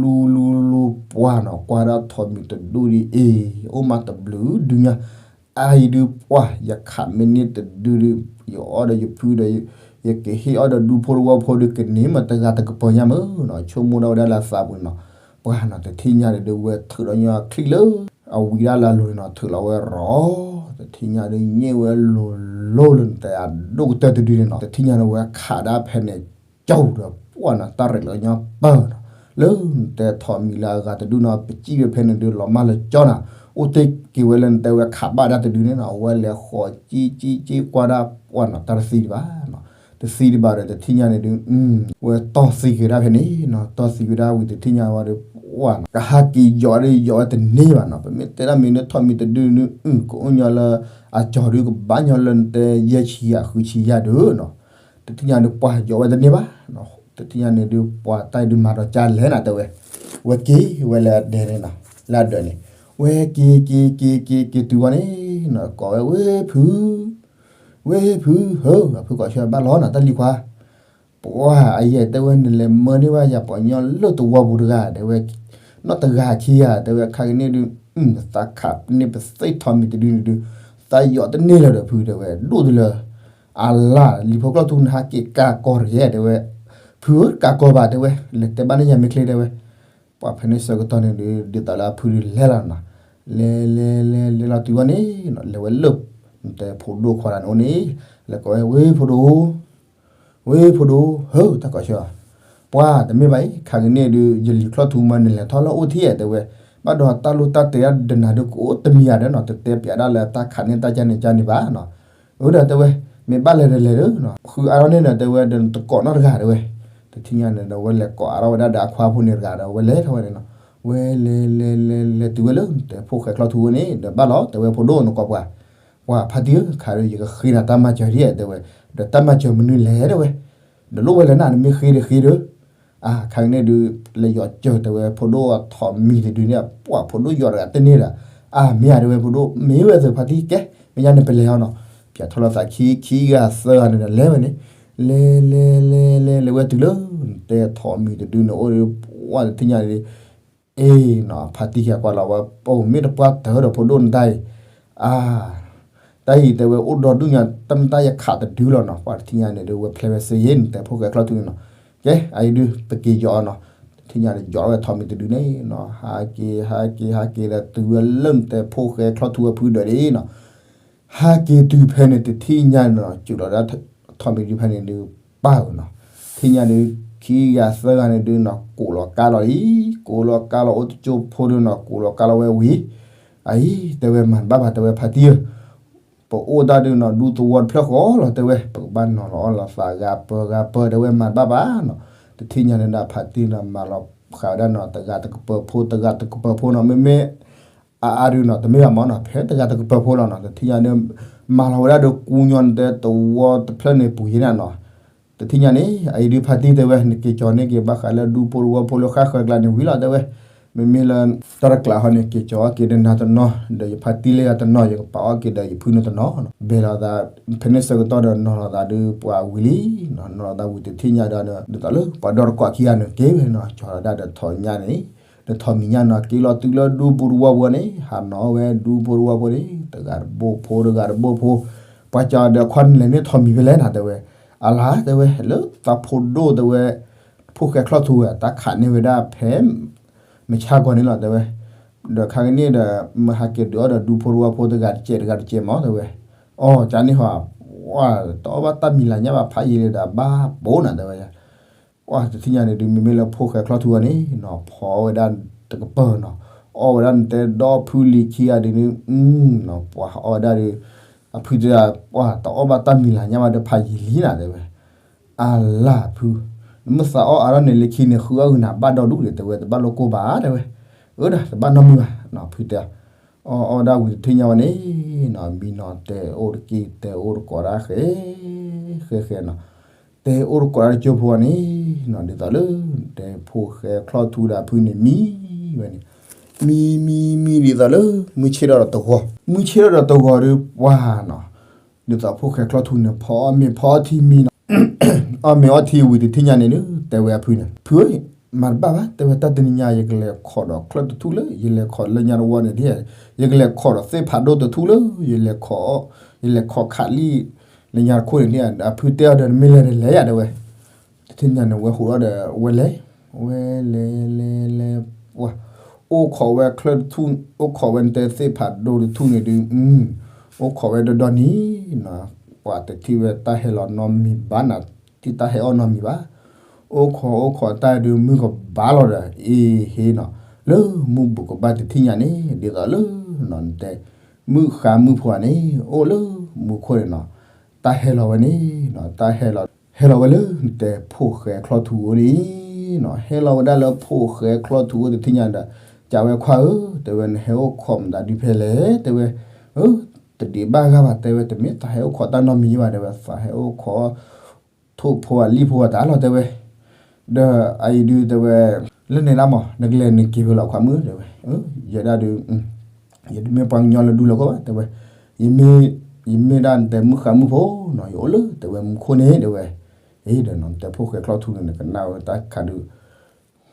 လူလူလူပှၢ်နီၤ, ကွၢ်ဒၣ်ထိးမံၤတဒူၣ်ဒုးအ့ၣ် အိၣ်မးတဘျုးဒုညါ, အအံၤဒုးပှၢ် ယခးမ့ၢ်န့ၢ်တဒုဒုး ယအီၣ်ဒီးယဖုဒီး ယကဟ့ၣ်အီၣ်ဒီးဒူဖိတဝီဖိဒုး ကန့ၢ်မးတဂၤတကပၤညါမးနီၤ, ဆိကမိၣ်ဒၣ်ဝဲဒၣ်လၢအသးပူၤနီၤ, ပှၢ်နီၤတထံၣ်ညါန့ၣ်ဒုး ဝဲထုးဒီးညီချံလၢ အဝံၤဒၣ်လၢအလိၤန့ၣ်နီၤ, ထုးလီၤဝဲရီၤ, တထံၣ်ညါဒုး ညၣ်ဝဲလိၤလိၤလၢနတဲအဒိၣ်ကတၢၢ်တဒုန့ၣ်နီၤ, တထံၣ်ညါန့ၣ်ဝဲခးဒၣ်ဖဲန့ၣ် ကၠီဒီးပှၢ်နီၤ တၢ်ရဲၣ်လီၤညီပၢၢ်နီၤ, လၢနတဲထိးမံၤလၢအဂၤတဒုနီၤ ပစံၣ်ဝဲဖဲန့ၣ်ဒုး လီၤမၢ်လၢကၠီနီၤ, အိၣ်တ့ၢ်က့ၤဝဲလၢနတဲဝဲခးဘၣ်ဒၣ်တဒုန့ၣ်နီၤ, အဝဲလဲၤဃီၤကၠံကၠံကၠံကွၢ်ဒၣ်ပှၢ်နီၤ တၢ်တသံဒံးဘၣ်နီၤ, တသံဒံးဘၣ်ဒီး တထံၣ်ညါန့ၣ်ဒုး ဝဲတီၢ်သံက့ၤဒၣ်ဖဲန့ၣ်နီၤ, တီၢ်သံက့ၤဒၣ်ဝံၤတထံၣ်ညါဝဲဒီး ပှၢ်နီၤ ကဟးက့ၤယီၤဒီးယီၤဝဲတန့ၢ်ဘၣ်နီၤ, ပမ့ၢ်တဲဒၣ်မ့ၢ်လၢထိးမံၤတဒုန့ၣ် ကအိၣ်ညီလၢ အကၠီၤဒုးကဘၣ်ညီလၢနတဲယဲၢ်ဆံယဲၢ်ဃုဆံယဲၢ်ဒုးနီၤ, တထံၣ်ညါဒုးပှၢ်ယီၤဝဲတန့ၢ်ဘၣ်, တထံၣ်ညါန့ၣ်ဒုးပှၢ်တၢ်အံၤဒုးမၤဒီးကၢ်လဲၣ်နၤတဲဝဲ, ဝဲက့ၤဝဲလၢအဒဲန့ၣ်နီၤ, လၢအဒဲန့ၣ်, ဝဲက့ၤက့ၤက့ၤက့ၤက့ၤတုၤဝဲန့ၣ်နီၤ ကိးဝဲဝ့ၢ်ဖု ဝ့ၢ်ဖုဧၢ, အဖုကိးဆၢဘၣ်လီၤနီၤ တၢ်လံၤခွါ, ပှၢ်အယဲၢ်တဲဝဲ နလဲၤမၢန့ၢ်ဘၣ်ယၤပှၤညီလၢတဝီပူၤတဂၤတဲဝဲ, နီၢ်တဂၤခံဂၤတဲဝဲ ခါကန့ၣ်ဒုး သးခးန့ၢ်ပသ့ၣ်ထိးမံၤတဒုန့ၣ်ဒုး သးယီၤတန့ၢ်လၢၤဒီးဖုတဲဝဲ ဒိၣ်တလၢ အလၢ်လံၤဖိကျီၢ်ထူနဟးက့ၤကးကီတဂ့ၤတဲဝဲ, ဖုဧၢ တကးကီဘၣ်တဲဝဲ လဲၤတဲဘၣ်န့ၢ်ယၤမ့ၢ်ချ့တဲဝဲ, ပှၢ်ဖဲန့ၣ်ဆၢကတီၢ်န့ၣ်ဒုး ဒ်သိးလၢအဖုဒုးလဲၤလီၤနီၤ, လဲၤလဲၤလဲၤလဲၤလီၤတုၤဝဲန့ၣ်နီၤ လဲၤဝဲလၢ နတဲဖိဒိၣ်ခွါတဂၤန့ၣ်အိၣ်န့ၣ်, လဲၤကိးဝဲ ဝ့ၢ်ဖိဒိၣ် ဝ့ၢ်ဖိဒိၣ်ဧၢ တၢ်ကိးဆၢ, ပှၢ်တမ့ၢ်ဘၣ်အံၤ ခါကန့ၣ်ဒုး ယလံၤကျီၢ်ထူမၢနလဲၤထီၣ်လၢအိၣ်ထံၣ်ဧါတဲဝဲ, ဘၣ်ဒီးတၢ်လိၣ်တၢ်တဲဒၣ်ဒီးနၤဒုးကအိၣ်တမံၤဧါဒီးနီၤ တတဲပၠးဒၣ်လၢတၢ်ခးန့ၢ်တၢ်ကၢန့ၣ်ကၢန့ၣ်ဘၣ်နီၤ, အၢဒီးတဲဝဲ, မ့ၢ်ဘၣ်လဲၤဒီးလဲၤဒီးနီၤ ဃုအါထီၣ်န့ၢ်ဒီးတဲဝဲ ဒီးနတကိးနီတဂၤတဲဝဲ, တထံၣ်ညါန့ၣ်ဒီး ဝဲလဲၤကိးအါထီၣ်ဝဲဒၣ်ဒီးအခွါဖိန့ၣ်တဂၤဒီး ဝဲလဲၤထီၣ်ဝဲန့ၣ်နီၤ, ဝဲလဲၤလဲၤလဲၤလဲၤတုၤဝဲလၢ နတဲဖိၣ်ဃဲကျီၢ်ထူဝဲန့ၣ် ဒီးဘၣ်လီၤတဲဝဲဖိဒိၣ်နကိးပှၤ, ပှၢ်ဖါတံၢ်ဧၢ ခါဒီးယကဃ့နၤတၢ်မၤစၢၤဒ်တဲဝဲ, ဒီးတၢ်မၤစၢၤမနုၤလဲၣ်တဲဝဲ, ဒီးလိၣ်ဝဲလဲၣ်နၤ နမ့ၢ်ဃ့ဒီးဃ့ဒီး, အါ ခါကန့ၣ်ဒုး လဲၤယီၤစၢၤတဲဝဲ ဖိဒိၣ်အထိးမံၤတဒုန့ၣ် ပှၢ်ဖိဒိၣ်ယီၤတဂၤတန့ၢ်ဒီး, အါ မ့ၢ်ဧါတဲဝဲဖိဒိၣ် မ့ၢ်ဝဲသ့ၣ်ဖါတံၢ်ကဲ, မ့ၢ်ညါန့ၣ်ပလဲၤအီၤနီၤ, ပၠးထီၣ်လီၤသးခံခံဂၤသၢဂၤန့ၣ်ဒီးလဲၤဝဲန့ၣ်, လဲၤလဲၤလဲၤလဲၤ လဲၤဝဲတုၤလၢ နတဲထိးမံၤတဒုန့ၣ်အိၣ်ဒီး ပှၢ်တထံၣ်ညါန့ၣ် အ့ၣ်နီၤ ဖါတံၢ်ဟဲကွၢ်လီၤဝဲ ပအိၣ်မ့ၢ်တပှၢ်တၢၢ်ဒီးဖိဒိၣ်နတၢ်အံၤ, အါ တၢ်အံၤတဲဝဲအိၣ်ဒီဒူၣ်ညါ တၢ်မ့ၢ်တၢ်ယခးတဒုလီၤနီၤ, ပှၢ်တထံၣ်ညါန့ၣ်ဒုး ဝဲဖျဲးဝဲစ့ယ့ၣ် နတဲဖိၣ်ဃဲကျီၢ်ထူန့ၣ်နီၤ, ကဲ အအံၤဒုး ပက့ၤယီၤအီၤနီၤ, တထံၣ်ညါန့ၣ် ယီၤဝဲထိးမံၤတဒုန့ၣ်နီၤ, ဟးက့ၤ ဟးက့ၤ ဟးက့ၤဒီးတုၤဝဲလၢနတဲဖိၣ်ဃဲကျီၢ်ထူဝဲဖုဒၢးဒ်နီၤ ဟဲက့ၤတုၤဖဲန့ၣ် တထံၣ်ညါန့ၣ်နီၤ စူးလီၤဒၣ်ထိးမံၤဒုးဖဲန့ၣ်ဒုး ပၢ်ဧၢနီၤ, ထံၣ်ညါဒုး ခံဂၤသၢဂၤန့ၣ်ဒုးနီၤ ကိးလီၤကါလီၤလံ, ကိးလီၤကါလီၤအိၣ်တကၠိဖိဒုးနီၤ ကိးလီၤကါလီၤဝဲဝံၤ, အအံၤ တဲဝဲမၤတဘၣ်ဘၣ် တဲဝဲဖါတံၢ်ဧၢ, ပအိၣ်တၢ်ဒုးနီၤ ဒူသဝီတဖျၢၣ်ဃီလီၤ တဲဝဲ ပကဘၣ်နီၤလီၤအီၣ်လီၤသးဂၤပၢဂၤပၢ တဲဝဲမၤတဘၣ်ဘၣ်နီၤ, တထံၣ်ညါန့ၣ်ဒၣ်ဖါတံၢ်နီၤ မၤလီၤဃာ်ဝဲဒၣ်နီၤ တဂၤတကပၢၤဖိ တဂၤတကပၢၤဖိနီၤ မ့မ့ၢ် အါအါဒုးနီၤ တမ့ၢ်ဘၣ်မးနီၤ ဖဲတဂၤတကပၢၤဖိလီၤနီၤ တထံၣ်ညါန့ၣ် မၤလီၤဝဲဒၣ်ဒီးကူညီနတဲသဝီတဖျၢၣ်န့ၣ်ပူၤယဲၢ်န့ၣ်နီၤ, တထံၣ်ညါန့ၣ် အအံၤဒုးဖါတံၢ်တဲဝဲ နက့ၤကၠီၤန့ၢ်က့ၤဘၣ်ဃးလၢဒူဖိတဝီဖိလၢဃၣ်ဃၢၤကျါန့ၣ်ဝံၤလီၤတဲဝဲ, မ့မ့ၢ်လၢ တၢ်တကျးဟီန့ၣ် က့ၤကၠီၤအီၣ်က့ၤဒီးနၤတနီၤ, ဒီးယဖါတံၢ်လၢယၤတနီၤ, ယကပာ်အီၣ်က့ၤဒီးယဖုန့ၣ်တနီၤ, ဘဲလီၤသး, ဖဲန့ၣ်ဆၢကတီၢ်ဒီးနီၤလီၤသးဒုးပှၤဝံၤလံ, နီၤလီၤသးဝံၤတထံၣ်ညါဒီး ဒ်သိးလၢပှၤဒီတကွးခံဂၤန့ၣ် က့ၤဝဲနီၤ, ကၠီၤလီၤဒၣ်ဒီးထိးညါန့ၣ်, ဒီးထိးမံၤညါနီၤ, က့ၤလီၤတုၤလၢဒူဖိတဝီဖိန့ၣ်, ဟးနီၤဝဲဒူဖိတဝီဖိန့ၣ်, တဂၤတဘိၣ်ဖိ တဂၤတဘိၣ်ဖိ, ပှၤကၠီၤဒီးခွါနလဲၤန့ၢ်ထိးမံၤဖဲလဲၣ်နၤတဲဝဲ, အလါတဲဝဲ, လၢသးဖိဒိၣ်တဲဝဲ, ဖိၣ်ဃဲချီၣ်ထူဝဲ တၢ်ခးန့ၢ်ဝဲဒၣ်ဖဲ မုၢ်ဆါဂီၤန့ၣ်လီၤတဲဝဲ, ဒီးခါကန့ၣ်ဒီး မုၢ်ဟါက့ၤဒုးအီၣ်ဒီးဒူဖိတဝီဖိတဂၤတကဲးတဂၤတကဲးမးတဲဝဲ, အီၣ်ကန့ၣ်ဟီ, ဝဲ တအီၣ်ဘၣ်တၢ်မံၤလၤညါဘၣ် ဖးယံာ်လံဒီးဘၣ်ပိာ်နၤတဲဝဲ, ဝဲတထံၣ်ညါန့ၣ်ဒုး မ့မ့ၢ်လၢဖိၣ်ဃဲချီၣ်ထူဝဲန့ၣ်နီၤ ဖီအီၣ်ဝဲဒၣ်တကပၤနီၤ, အီၣ်ဝဲဒၣ်နတဲဒီဖုလံၤခံဂၤဒုးန့ၣ်, နီၤ ပှၤအီၣ်ဝဲဒၣ်ဒီး, အဖုတဲ, ပှၤတအီၣ်ဘၣ်တၢ်မံၤလၤညါဘၣ်ဒီးဖးယံာ်လံနၤတဲဝဲ အလါဖု, နမ့ၢ်သးအီၣ်အါထီၣ်န့ၣ်လၢခံန့ၣ် ဃုအီၣ်ဂုာ်နၤဘၣ်ဒီဒူၣ်ဒီးတဲဝဲ တဘၣ်လိၣ်ကိၢ်ဘၣ်တဲဝဲ, အၢဒီးတဘၣ်နီတမံၤဘၣ်နီၤ ဖုတဲ, အီၣ်အီၣ်ဒၣ်ဝံၤတထံၣ်ညါဝဲန့ၣ်နီၤ မံနီၤတဲအိၣ်တက့ၢ် တဲအိၣ်တကိးဒၣ်ဃဲ, ဃဲဃဲနီၤ, တဲအိၣ်တကိးဒၣ်တကၠိဖိန့ၣ်နီၤ ဒ်သိးလၢ တဲဖိၣ်ဃဲချီၣ်ထူဒီးဖုန့ၣ်မံဝဲန့ၣ်, မံမံမံဒ်သိးလၢ မုၢ်ဆ့ၣ်ထီၣ်ဒီးတဂီၤ, မုၢ်ဆ့ၣ်ထီၣ်ဒီးတဂီၤဒီးပှၤနီၤ, ဒ်သိးဖိၣ်ဃဲချီၣ်ထူန့ၣ် ဖီအီၣ်မ့ၤဖီအီထံမံနီၤ, အီၣ်မ့ၤအီထံဝံၤတထံၣ်ညါန့ၣ်ဒုး တဲဝဲအဖုန့ၣ် ဖုဧၢ, မၤတဘၣ်ဘၣ် တဲဝဲတၢ်တနံၤညါ ယကလဲၤခိးဒီးချၢၣ်တထူၣ်လၢ ယလဲၤခိးလၢညါတဝီန့ၣ်ဒ်, ယကလဲၤခိးဒီးသ့ၣ်ဖးဒိၣ်တထူၣ်လၢ ယလဲၤခိး, ယလဲၤခိးခးလံ လၢညါတခိၣ်န့ၣ်ဒ်, အဖုတဲအီၤဒီးနမ့ၢ်လဲၤတလဲၤယၤတဲဝဲ, တထံၣ်ညါန့ၣ် ဝဲဟူးထီၣ်ဒီး ဝဲလဲၤလဲၤလဲၤ, ပှၤ, အိၣ်ခိးဝဲချၢၣ်တထူၣ် အိၣ်ခိးဝဲနတဲသ့ၣ်ဖးဒိၣ်တထူၣ်န့ၣ်ဒုး, အိၣ်ခိးဝဲဒီဒီနံၤနီၤ, ပှၤတထံၣ်ဝဲတၢ်ဟဲလီၤနီတမံၤဘၣ်နၤ, ထံၣ်တၢ်ဟဲအီၣ်နီတမံၤဘၣ်, အိၣ်ခိးအိၣ်ခိးတၢ်ဒုးမုၢ်ကဘၣ်လီၤဒီး အ့ဟ့နီၤ, လၢမုၢ်ဘူးကဘၣ်တထံၣ်ညါန့ၣ် ဒ်သိးလၢနီၤ နတဲ မုၣ်ဃါမုၣ်ဖိဧါန့ၣ် အိၣ်လၢမူခိၣ်န့ၣ်နီၤ, တၢ်ဟဲလီၤဝဲန့ၣ်နီၤ တၢ်ဟဲလီၤ, ဟဲလီၤဝဲလၢနတဲဖိၣ်ဃဲချီၣ်ထူအိၣ်န့ၣ်နီၤ, ဟဲလီၤဝဲဒၣ်လၢဖိၣ်ဃဲချီၣ်ထူအိၣ်တထံၣ်ညါဒီး, ကးဝဲခွါဧၢ တဲဝဲ နဟဲအိၣ်ခိးမတၤဒုးဖဲလဲၣ် တဲဝဲ, တဒံးဘၣ်ဂၤဘၣ်တဲဝဲ တမ့ၢ်သးဟဲအိၣ်ခိးတၢ်နီတမံၤဘၣ်တဲဝဲ သးဟဲအိၣ်ခိး ထိၣ်ဖိဧါလံၣ်ဖိဧါတၢ်လီၤတဲဝဲ, ဒီးအအံၤဒုးတဲဝဲ, လၢန့ၣ်ဒၣ်မး နကလဲၤနက့ၤဖဲလဲၣ်ခွါမုၣ်တဲဝဲ, ယဲဒၣ်ဒုး, ယတမ့ၢ်ပှၤကညီလၢဒူလၢၢ်ခိၣ်ဘၣ်တဲဝဲ, ယမ့ၢ်, ယမ့ၢ်ဒၣ်နတဲမုၣ်ဃါမုၣ်ဖိနီၤ ယအိၣ်လၢတဲဝဲမူခိၣ်န့ၣ်တဲဝဲ, အ့ဒီးနီၤ နတဲဖိၣ်ဃဲချီၣ်ထူန့ၣ် နကနၣ်ဝဲတၢ်ခးဒုး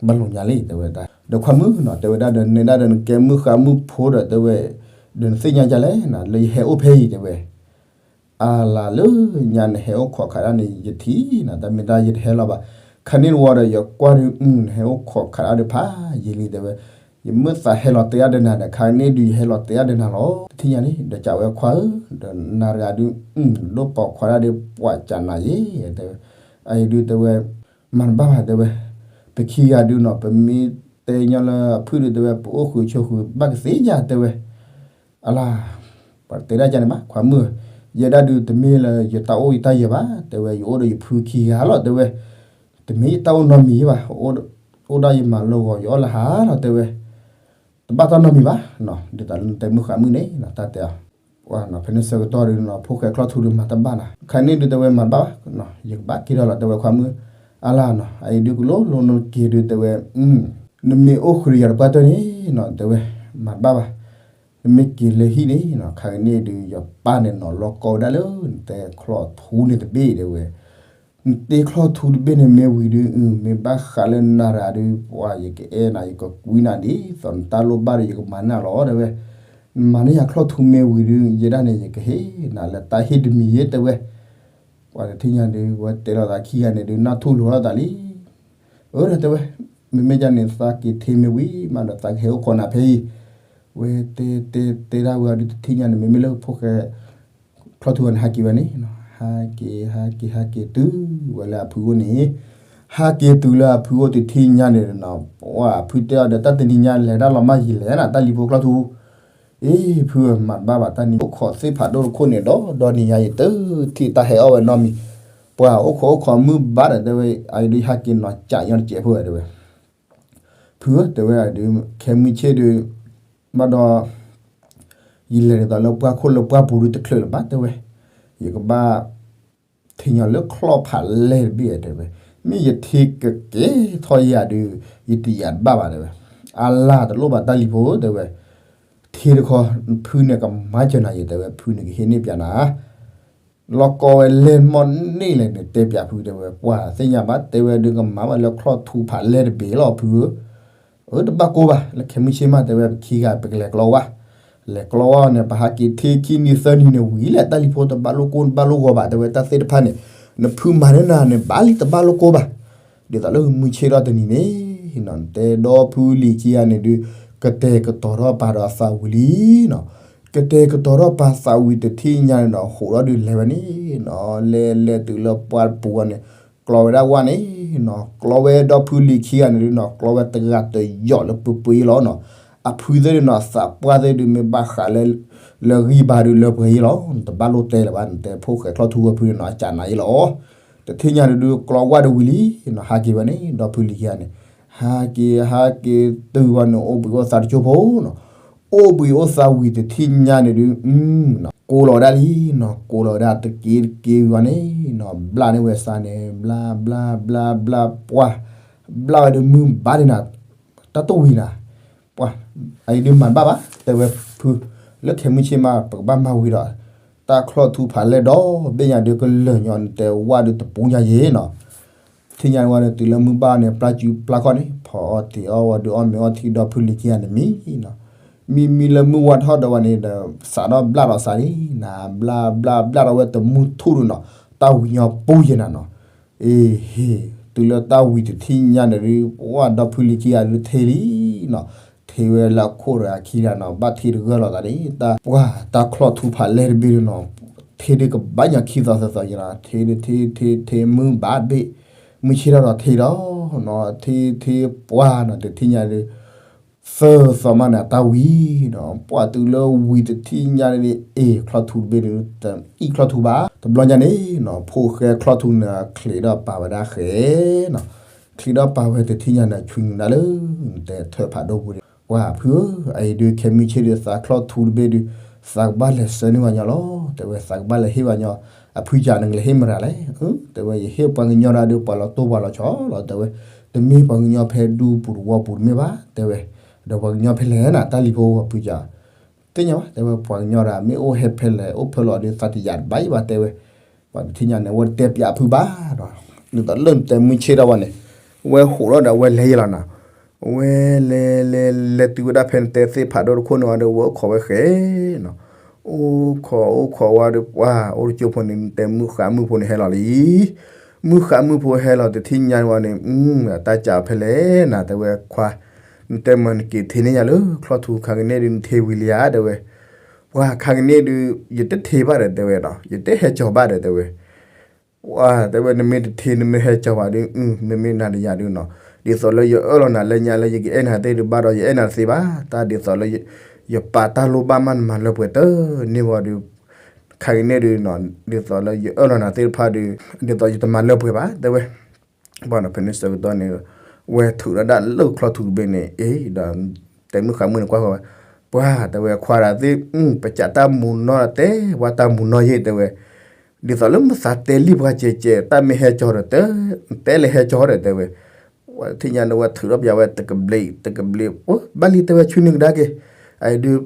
ဘၣ်လိာ်ညါလံ တဲဝဲဒၣ်, ဒီးခွါမုၣ်နီၤ တဲဝဲဒၣ်ဒီး နဲဒၣ်ဒီးနကဲမုၣ်ဃါမုၣ်ဖိဒီးတဲဝဲ, ဒီးနသ့ၣ်ညါဒ်လဲၣ်နီၤ လၢယဟဲအိၣ်ဖဲအံၤတဲဝဲ, အလါလၢညါနဟဲအိၣ်ခိးခးဒၣ်န့ၣ် ယထံၣ်နီၤ တၢ်မ့ၢ်တၢ်ယတဟဲလီၤဘၣ်, ခါန့ၣ်တဝီဒီးယကွၢ်ဒုး နဟဲအိၣ်ခိးခးဒၣ်ဒုးဖးယံာ်လံတဲဝဲ, ယမ့ၢ်သးဟဲလီၤတဲဒၣ်ဒီးနၤဒီး ခါန့ၣ်ဒုးယဟဲလီၤတဲဒၣ်ဒီးနၤလီၤ တထံၣ်ညါန့ၣ် ဒီးကးဝဲခွါဧၢ, ဒီးနၤတဂၤဒုး, ဒိၣ်ပိာ်ခွါဒၣ်ဒီးပှၤကးနၤယဲတဲဝဲ, အအံၤဒုးတဲဝဲ မၤတဘၣ်ဘၣ်တဲဝဲ, ပခံဂၤဒုးနီၤ ပမ့ၢ်တဲညီလၢအဖုၣ်ဒုးတဲဝဲ ပအိၣ်ဃုာ်ဆိးဃုာ်ဘၣ်ကသ့ယၤတဲဝဲ, အလါ, ပှၤတတဲဒၣ်ကန့ၣ်ဘၣ် ခွါမုၣ်ဧၢ, ယဲဒၣ်ဒုးတမ့ၢ်လၢယတၢ်အိၣ်ယတၢ်ယၢၤဘၣ် တဲဝဲ ယအိၣ်ဒီးယဖုခံဂၤလီၤတဲဝဲ, တမ့ၢ်ယတၢ်အိၣ်နီတမံၤဘၣ်, အိၣ်ဒၣ်ယမၤလၢဂီၤယအီၣ်လၢဟါလီၤတဲဝဲ, တဘၣ်တၢ်နီတမံၤဘၣ်, ဒ်သိးလၢနတဲမုၣ်ဃါမုၣ်န့ၣ် တၢ်တဲအီၤ ဖဲန့ၣ်ဆၢကတီၢ်ဒုးနီၤ ဖိၣ်ဃဲချီၣ်ထူဒုးမၤတဘၣ်နၤ ခါန့ၣ်ဒုးတဲဝဲမၤတဘၣ်ဘၣ်, ယကဘၣ်က့ၤဒီးလီၤတဲဝဲခွါမုၣ်, အလါနီၤ အအံၤဒုးကလိလိနက့ၤဒုးတဲဝဲ, နမ့ၢ်အိၣ်ဃုာ်ဒီးယၤတပှၢ်တၢၢ်န့ၣ်နီၤ တဲဝဲ, မၤတဘၣ်ဘၣ်, နမ့ၢ်က့ၤလၢဟံၣ်န့ၣ်နီၤ ခါကန့ၣ်ဒုး ယပၢ်န့ၣ်နီၤ လီၤကီဝဲဒၣ်လၢ နတဲချီၣ်ထူန့ၣ်တဘ့ၣ်တဲဝဲ နတဲချီၣ်ထူတဘ့ၣ်န့ၣ်မ့ၢ်ဝံၤဒုး မ့ၢ်ဘၣ်ဃးလၢနၤတဂၤဒုး ပှၤယကအဲၣ်နၤ ယကကွံနၤဒ်သိးနတၢ်လိၣ်ဘၣ်ဒီး ယကမၤန့ၢ်နၤလီၤတဲဝဲ, နမၤန့ၢ်ယၤချီၣ်ထူမ့ၢ်ဝံၤဒုး ယဲဒၣ်န့ၣ် ယကဟ့ၣ်နၤလၢတၢ်ဟ့ၣ်တမံၤယဲတဲဝဲ, ပှၤတထံၣ်ညါဒုး ဝဲတဲလိာ်သးခံဂၤန့ၣ်ဒုး နၢ်ထူၣ်လိာ်လိာ်သးလံ အၢ ဒီးတဲဝဲ, မ့မ့ၢ်ဒ်န့ၣ် သးက့ၤထံမ့ၢ်ဝံၤမးဒီး သးကဟဲအိၣ်ခိးနၤဖဲအံၤ, ဝဲတဲတဲတဲဒၣ်ဝဲအီၤဒုး တထံၣ်ညါန့ၣ် မ့မ့ၢ်လၢဖိၣ်ဃဲ ချီၣ်ထူန့ၣ် ဟးက့ၤဝဲန့ၣ်, ဟးက့ၤ ဟးက့ၤ ဟးက့ၤတုၤဝဲလၢအဖုအိၣ်န့ၣ်, ဟးက့ၤတုၤလၢအဖုအိၣ်တထံၣ်ညါန့ၣ်နီၤ, ပှၤအဖုတဲအီၤဒီး တၢ်တနံၤညါလဲၤဒၣ်လီၤမၢ်ယံာ်လဲၣ်နၤ တၢ်လံၤဖိချီၣ်ထူ အ့ ဖုဧၢ မၤတဘၣ်ဘၣ် တၢ်နံၤအိၣ်ခိးသ့ၣ်ဖးဒိၣ်တခိၣ်န့ၣ်ဒီး ဒီနံၤညါအံၤတထံၣ်တၢ်ဟဲအီၣ်ဝဲနီတမံၤ, ပှၤအိၣ်ခိးအိၣ်ခိးမုၢ်ဘါဒီးတဲဝဲ, အအံၤဒုးဟဲက့ၤနီၤ ကးညီတစဲးဖိဝဲတဲဝဲ, ဖုဧၢ တဲဝဲဒုး ခဲမုၢ်ဆ့ၣ်ဒုး ဘၣ်ဒီး ယလဲၤဒ်သိးလၢပှၢ်ခိၣ်လၢပှၢ်ပူၤဒုးတချုးလၢၤဘၣ်တဲဝဲ, ယကဘၣ် ထံၣ်ညီလၢချီၣ်ဖးလဲၢ်တဘ့ၣ်တဲဝဲ, မ့ၢ်ယထံၣ်ကကဲထီၣ်ယၤဒုး ယတယာ်တဘၣ်ဘၣ်တဲဝဲ, အလၢ်တလိၣ်ဘၣ်တၢ်လံၤဖိ တဲဝဲ, ထံတခီ ဖုန့ၣ်ကမၤစၢၤနၤယဲ တဲဝဲ, ဖုန့ၣ်ကဟ့ၣ်န့ၢ်ပၠးနၤ လီၤကီဝဲလဲၤမီၢ်န့ၢ်လဲၣ်န့ၣ် တဲပၠးဖုတဲဝဲ, ပှၤသ့ၣ်ညါဘၣ် တဲဝဲဒုးကမၤဘၣ်လၢချီၣ်ထူဖးလဲၢ်တဘ့ၣ်လီၤဖုဧၢ, အၢ တဘၣ်ကိၢ်ဘၣ် လၢခဲမုၢ်ဆ့ၣ်မး တဲဝဲ ပခံဂၤပကလဲၤကျီဝါ, လဲၤကျီဝါန့ၣ် ပဟးက့ၤထံခံနံၤသၢနံၤန့ၣ် ဝံၤလၢတၢ်လံၤဖိတဘၣ်လိၣ်ကိၢ်တဘၣ်လိၣ်ဂီၤဘၣ် တဲဝဲ, တၢ်သ့ၣ်တဖၣ်န့ၣ် နဖုမၤန့ၢ်နၤန့ၣ် ဘၣ်လံတဘၣ်လိၣ်ကိၢ်ဘၣ် ဒ်သိးလၢမုၢ်ဆ့ၣ်ထီၣ်တနံၤန့ၣ်နီၤ နတဲဒီဖုလံၤခံဂၤန့ၣ်ဒုး ကတဲာ်ကတီၤထီၣ်ပာ်ဒီးသးဝံၤလံနီၤ, ကတဲာ်ကတီၤထီၣ်ပာ်သးဝံၤတထံၣ်ညါန့ၣ်နီၤ ဟိးထီၣ်ဒုးလဲၤဝဲန့ၣ်နီၤ လဲၤလဲၤတုၤလၢပှၢ်တပူၤဝဲန့ၣ် ကျီဝဲဒၣ်ဝဲန့ၣ်နီၤ ကျီဝဲဒီဖုလံၤခံဂၤန့ၣ်ဒုးနီၤ ကျီဝဲတဂၤတယီၣ်လၢပှ့ၤပှ့ၤလီၤနီၤ, အဖုသ့ၣ်ဒုးနီၤ သးပှၢ်သ့ၣ်ဒုးမ့ၢ်ဘၣ်ဃးလၢ လၢဂံၢ်ဘါဒုးလၢပှဲၤယဲလီၤ တဘၣ်လိၣ်တဲလၢၤဘၣ် နတဲဖိၣ်ဃဲချီၣ်ထူဝဲဖုန့ၣ်နီၤ အစးနၤယဲလီၤ တထံၣ်ညါန့ၣ်ဒုး ကျီဝါဒုးဝံၤလံနီၤ ဟးက့ၤဝဲန့ၣ် ဒီဖုလံၤခံဂၤန့ၣ် ဟးက့ၤဟးက့ၤတုၤဝဲန့ၣ် အိၣ်ဘှံးအိၣ်သါတကၠိဖိနီၤ, အိၣ်ဘှံးအိၣ်သါဝံၤတထံၣ်ညါန့ၣ်ဒုး ကိးလီၤဝဲဒၣ်လံနီၤ ကိးလီၤဝဲဒၣ်တက့ၢ်တက့ၢ်ဝံၤဝဲန့ၣ်နီၤ ဘျၣ်န့ၢ်ဝဲစးန့ၣ် ဘျၣ်ဘျၣ်ဘျၣ်ဘျၣ်ပှၢ် ဘျၣ်ဝဲဒုးမုၢ်ဘၣ်ဒံးနၤ တၢ်တဝံၤနၤ ပှၤ အအံၤဒုးမၤတဘၣ်ဘၣ် တဲဝဲဖု လၢခဲမုၢ်ဆ့ၣ်မး ပကဘၣ်မၤဝံၤဒီး တၢ်ချီၣ်ထူဖးလဲၢ်ဒီဘ့ၣ်ညါဒုးကလၢာ်ညီနတဲဝါဒုးတပူၤညါယဲနီၤ, ထံၣ်ညါဝဲန့ၣ် တုၤလၢမုၢ်ဘၣ်န့ၣ် ပျၢ်စုပျၢ်ခီၣ်န့ၣ် ဖီအီၣ်တ့ၤအီၣ်ဝဲဒုးအီၣ်မ့ၤအီၣ်ထံဒီဖုလံၤခံဂၤန့ၣ်မံနီၤ, မံမံလၢမုၢ်ဝါထီၣ်ဒီးဝဲန့ၣ်ဒီး စးထီၣ်ဘျၣ်ဒီးစးလံနၤ ဘျၣ်ဘျၣ်ဘျၣ်ဒီးဝဲတမုၢ်ထူၣ်ဒုးနီၤ တၢ်ဝံၤညီပူၤယဲနၤနီၤ အ့ဟ့ၣ် တုၤလၢတၢ်ဝံၤတထံၣ်ညါန့ၣ်ဒုး ပှၢ်ဒီဖုလံၤခံဂၤဒုးထံလံနီၤ, ထံဝဲလၢအခိၣ်တဂၤခံဂၤနီၤ ဘၣ်ထံတဂၢၢ်လီၤသးန့ၣ် တၢ်ပှၢ်တၢ်ချီၣ်ထူဖးလဲၢ်တဘ့ၣ်ဒုးနီၤ, ထံဒုးကဘၣ်ညီခံသီသၢသီယဲနီၤ, ထံဒုးထံထံထံမုၢ်ဘၣ်တဘ့ၣ်, မုၢ်ဆ့ၣ်ထီၣ်ဒီးထံဒီးနီၤ, ထံထံပှၢ်နီၤ တထံၣ်ညါဒုး သၢသီမးန့ၣ် အတၢ်ဝံၤနီၤ, ပှၢ်တုၤလၢဝံၤတထံၣ်ညါန့ၣ် အ့ၣ် ချီၣ်ထူတဘ့ၣ်န့ၣ် တအံၣ်ချီၣ်ထူဘၣ်, တဘျီညါန့ၣ်နီၤ ဖိၣ်ဃဲချီၣ်ထူန့ၣ် ချံးဒီးပာ်ဝဲဒၣ်ဃဲနီၤ, ချံးဒီးပာ်ဝဲတထံၣ်ညါန့ၣ် ဆွံနုာ်ဒၣ်လၢ နတဲထၢၣ်ဖးဒိၣ်ပူၤန့ၣ်, ပှၢ်ဖုဧၢ, အအံၤဒုးခဲမုၢ်ဆ့ၣ်ဒုးသးချီၣ်ထူတဘ့ၣ်ဒုး သးကဘၣ်လဲၤဆှၢန့ၢ်ပှၤကညီလီၤ, တဲဝဲ သးကဘၣ်လဲၤဟ့ၣ်ပှၤကညီ, အဖုကၢ်န့ၣ် နကလဲၤဟ့ၣ်မတၤလဲၣ်, တဲဝဲ ယဟ့ၣ်ပှၤကညီတၢ်ဒုး ပှၤလီၤတိၢ်ပှၤလီၤဆီလီၤ တဲဝဲ, တမ့ၢ်ပှၤကညီဖဲဒူပူၤတဝီပူၤတမ့ၢ်ဘၣ် တဲဝဲ, ဒီးပှၤကညီဖဲလဲၣ်နၤ တၢ်လံၤဖိအဖုကၢ်, သ့ၣ်ညါဘၣ် တဲဝဲ ပှၤကညီတဂၤမ့ၢ်အိၣ်ဟဲဖဲလဲၣ် အိၣ်ဖဲလဲၣ်ဒီး သးတယာ်တဘၣ်အံၤဘၣ် တဲဝဲ, ပှၤတထံၣ်ညါန့ၣ် အဝဲတတဲပၠးအဖုဘၣ်ဒီး, ဒ်သိးလၢနတဲမုၢ်ဆ့ၣ်ထီၣ်ဝဲန့ၣ်, ဝဲဟိးထီၣ်ဒီးဝဲလဲၤယဲလီၤနၤ, ဝဲလဲၤလဲၤလဲၤတုၤဝဲဒၣ်ဖဲနတဲသ့ၣ်ဖးဒိၣ်တခိၣ်န့ၣ်ဒီး ဝဲအိၣ်ခိးဝဲဃဲနီၤ, အိၣ်ခိးအိၣ်ခိးဝဲဒီး ပှၢ်အိၣ်တကၠိဖိန့ၣ် နတဲမုၢ်ဃးမုၢ်ဖိန့ၣ်ဟဲလီၤလံ မုၢ်ဃးမုၢ်ဖိဟဲလီၤတထံၣ်ညါဝဲန့ၣ်, တၢ်ကၢ်ဖဲလဲၣ်နၤ တဲဝဲခွါ, နတဲမၤနက့ၤထံန့ၢ်ယၤလၢချီၣ်ထူ ခါကန့ၣ်ဒုးနထံဝံၤလံဧါ တဲဝဲ, ပှၢ်ခါကန့ၣ်ဒုး ယတထံဘၣ်ဒီး တဲဝဲဒီး ယတဟဲကၠီၤဘၣ်ဒီး တဲဝဲ, ပှၢ်တဲဝဲ နမ့ၢ်တထံ နမ့ၢ်ဟဲကၠီၤဘၣ်ဒုး နမ့ၢ်နၤတယာ်ဒုးနီၤ, ဒ်သိးလၢယအၢၣ်လီၤနၤလၢညါလၢယကအဲၣ်နၤသ့ၣ်ဒုးဘၣ်ဒီး ယအဲၣ်နၤတသ့ဘၣ်, တၢ်ဒ်သိးလၢ ယပာ်တၢ်လိၣ်ဘၣ်မးနမၤလၢပှဲၤတန့ၢ်ဝဲဒုး, ခါကန့ၣ်ဒုးနီၤ ဒ်သိးလၢယအၢၣ်လီၤနၤသ့ၣ်တဖၣ်ဒုး, ဒ်သိးယတမၤလၢပှဲၤဘၣ် တဲဝဲ, ပှၢ်နီၤ ဖဲန့ၣ်ဆၢကတီၢ်န့ၣ်, ဝဲထုးထီၣ်ဒၣ်လၢချီၣ်ထူတဘ့ၣ်န့ၣ် အ့ၣ်ဒီး, တဲမုၢ်ဃးမုၢ်န့ၣ်ကွၢ်ဃီဝဲ, ပှၢ်တဲဝဲခွါဒီးသ့ၣ်, ပစးတၢ်မူနီၢ်တဲ, ဝဲတၢ်မူနီၢ်ယဲၢ်တဲဝဲ, ဒ်သိးလၢမသးတဲလံပှၤကဲးကဲး တၢ်မ့ၢ်ဟဲကၠီၤဒီးတဲ, တဲလၢဟဲကၠီၤဒီးတဲဝဲ, ဝဲတထံၣ်ညါန့ၣ် ဝဲထုးထီၣ်ပၠးဝဲတကဘျံးတကဘျံး, ပှၢ်ဘၣ်လံတဲဝဲ ဆွံနုာ်ကဒါက့ၤ, အအံၤဒုး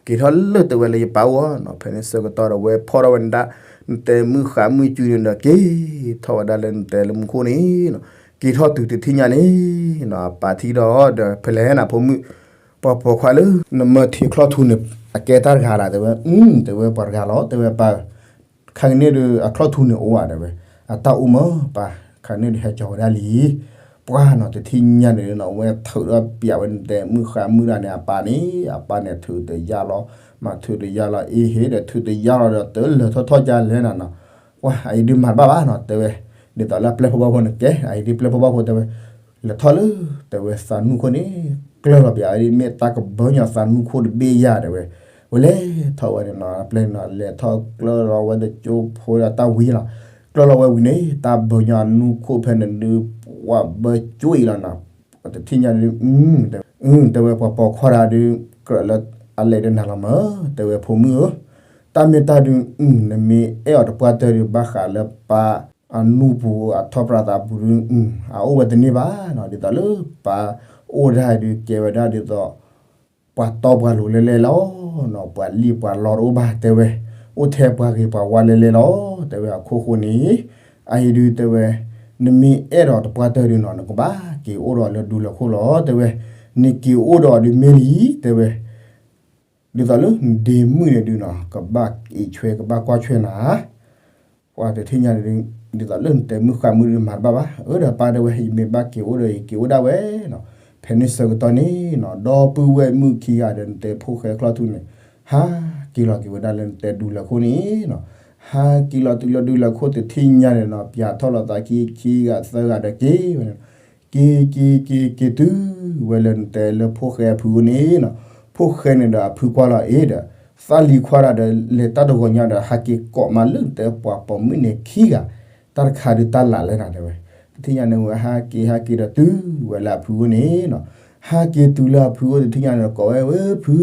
က့ၤထီၣ်လၢတဲဝဲလၢယပၢ်အိၣ်နီၤ, ဖဲန့ၣ်ဆၢကတီၢ်ဒီး ဝဲဖီၣ်ထီၣ်ဝဲဒၣ်, နတဲမုၢ်ဃးမုၢ်စုန့ၣ်ဒီး က့ၤထီၣ်ဝဲဒၣ်လၢနတဲလၢမူခိၣ်န့ၣ်နီၤ, က့ၤထီၣ်တုၤတထံၣ်ညါန့ၣ်နီၤ အပၢ်ထံၣ်ဒီးဒီး ဖဲလဲၣ်နၤဖိမုၣ်, ပှၤပိာ်ခွါလၢ နမၢထံချီၣ်ထူန့ၣ် အကဲတၢ်တဂၤလၢၤ တဲဝဲ, တဲဝဲပှၤတဂၤလီၤ တဲဝဲပၢ် ခါကန့ၣ်ဒုး အခီၣ်ထူန့ၣ်အိၣ်ဧါ တဲဝဲ, အတၢ်အိၣ်မၢ်ပၢ်, ခါန့ၣ်ဒုးဟဲကၠီၤဝဲဒၣ်လံ, ပှၢ်နီၤ တထံၣ်ညါန့ၣ်နီၤ ဝဲထုးထီၣ်ပၠးဝဲနတဲမုၢ်ဃးမုၢ်ဒၣ်န့ၣ် အပၢ်န့ၣ် အပၢ်န့ၣ်ထုးတယၢ်လီၤ, မၤထုးတယၢ်လီၤ အ့ဟ့ၣ်ဒီးထုးတယၢ်လီၤဒီး တလၢၤထီၣ်ထီၣ်ကလဲၣ်နၤနီၤ, ပှၢ်အအံၤဒုးမၤတဘၣ်ဘၣ်နီၤ တဲဝဲ, ဒ်သိးလၢအပျဲၢ်ဖိဘၣ်ဖိန့ၣ်ကဲ အအံၤဒုးပျဲၢ်ဖိဘၣ်ဖိတဲဝဲ, လဲၤထီၣ်လၢ တဲဝဲသးနူၢ်ခိၣ်န့ၣ် ကျၢၢ်လီၤပၠးဝဲဒ်မ့ၢ်တၢ်ကဘၢညီသးနူၢ်ခိၣ်တဘ့ၣ်ယၤတဲဝဲ, ဝဲလဲၤထီၣ်ဝဲန့ၣ်နီၤ အပျဲၢ်န့ၣ်နီၤ လဲၤထီၣ်ကျၢၢ်လီၤဝဲတကၠိဖိဒီးတၢ်ဝံၤလီၤ, ကျၢၢ်လီၤဝဲဝံၤန့ၣ် တၢ်ဘၢညီအနူၢ်ခိၣ်ဖဲန့ၣ်ဒုး ပှၢ်ဘၢကၠိအံၤလီၤနီၤ, တထံၣ်ညါဒုး တဲဝဲပှၤပိာ်ခွါတဂၤဒုး ကြၢးလၢအလဲၤဒီးနၤလီၤမၢ်, တဲဝဲဖိမုၣ်ဧၢ, တၢ်မ့ၢ်တၢ်ဒုး နမ့ၢ်အဲၣ်အီၤတပှၢ်တၢၢ်ဒုး ဘၣ်ဃးလၢပၢ်အနူၢ်ပူၤအထီၣ်ပြးသးပူၤဒုး အအိၣ်ဝဲတန့ၢ်ဘၣ်နီၤ, ဒ်သိးလၢပၢ် အိၣ်ဒၣ်ဒုးကဲဝဲဒၣ်ဒ်သိး ပှၤတီပှၤလိၤလဲၣ်လဲၣ်လီၤ, ပှၤလံၣ်ပှၤလီတအိၣ်ဘၣ်တဲဝဲ, အိၣ်ထဲပှၤဂ့ၤပှၤဝါလဲၣ်လဲၣ်လီၤ တဲဝဲအခိၣ်ဃိန့ၣ်, အအံၤဒုးတဲဝဲ, နမ့ၢ်အဲၣ်ဒိးတပှၢ်တၢၢ်ဒုးနီၤ နကဘၣ်က့ၤအိၣ်ဒီးလၢဒူလၢၢ်ခိၣ်လီၤ တဲဝဲ, နက့ၤအိၣ်ဒီးဒုးမ့ၢ်လံ တဲဝဲ ဒ်သိးလၢနဒ့မုၣ်န့ၣ်ဒုးနီၤ ကဘၣ်အံးဆွဲကဘၣ်ကွၢ်ဆွဲနၤ, ပှၤတထံၣ်ညါန့ၣ်ဒုး ဒ်သိးလၢနတဲမုၣ်ဃးမုၣ်ဒုးမၤတဘၣ်ဘၣ်, အၢဒီးပၢ်တဲဝဲ ယမ့ၢ်ဘၣ်က့ၤအိၣ်ဒီး ယက့ၤအိၣ်ဒၣ်ဝဲနီၤ, ဖဲန့ၣ်ဆၢကတီၢ်န့ၣ်နီၤ ဒီပုၢ်ဝဲၢ်မုၣ်ခံဂၤဒီးနတဲဖိၣ်ဃဲချီၣ်ထူန့ၣ်, ဟးက့ၤလီၤက့ၤဝဲဒၣ်လၢနတဲဒူလၢၢ်ခိၣ်န့ၣ်နီၤ, ဟးက့ၤလီၤတုၤလၢဒူလၢၢ်ခိၣ်တထံၣ်ညါန့ၣ်နီၤ ပၠးထီၣ်လီၤသးခံခံဂၤသၢဂၤဒီးက့ၤဝဲန့ၣ် က့ၤက့ၤက့ၤက့ၤတုၤဝဲလၢနတဲလၢဖိၣ်ဃဲအဖုအိၣ်န့ၣ်နီၤ, ဖိၣ်ဃဲန့ၣ်ဒီးအဖုကွၢ်လီၤအ့ဒီး, သးလံၤခွါတၢ်ဒီးလဲၤတၢ်တဂီၤညါဒီး ဟးက့ၤကိးမးလၢနတဲပှၤပိာ်မုၣ်န့ၣ်ခံဂၤ, တၢ်တခါဒုးတၢ်လၢ်လဲၣ်နၤတဲဝဲ, တထံၣ်ညါန့ၣ်ဝဲဟးက့ၤဟးက့ၤဒီးတုၤဝဲလၢအဖုအိၣ်န့ၣ်နီၤ, ဟးက့ၤတုၤလၢအဖုအိၣ်တထံၣ်ညါန့ၣ်ဒီးကိးဝဲ ဝဲဖု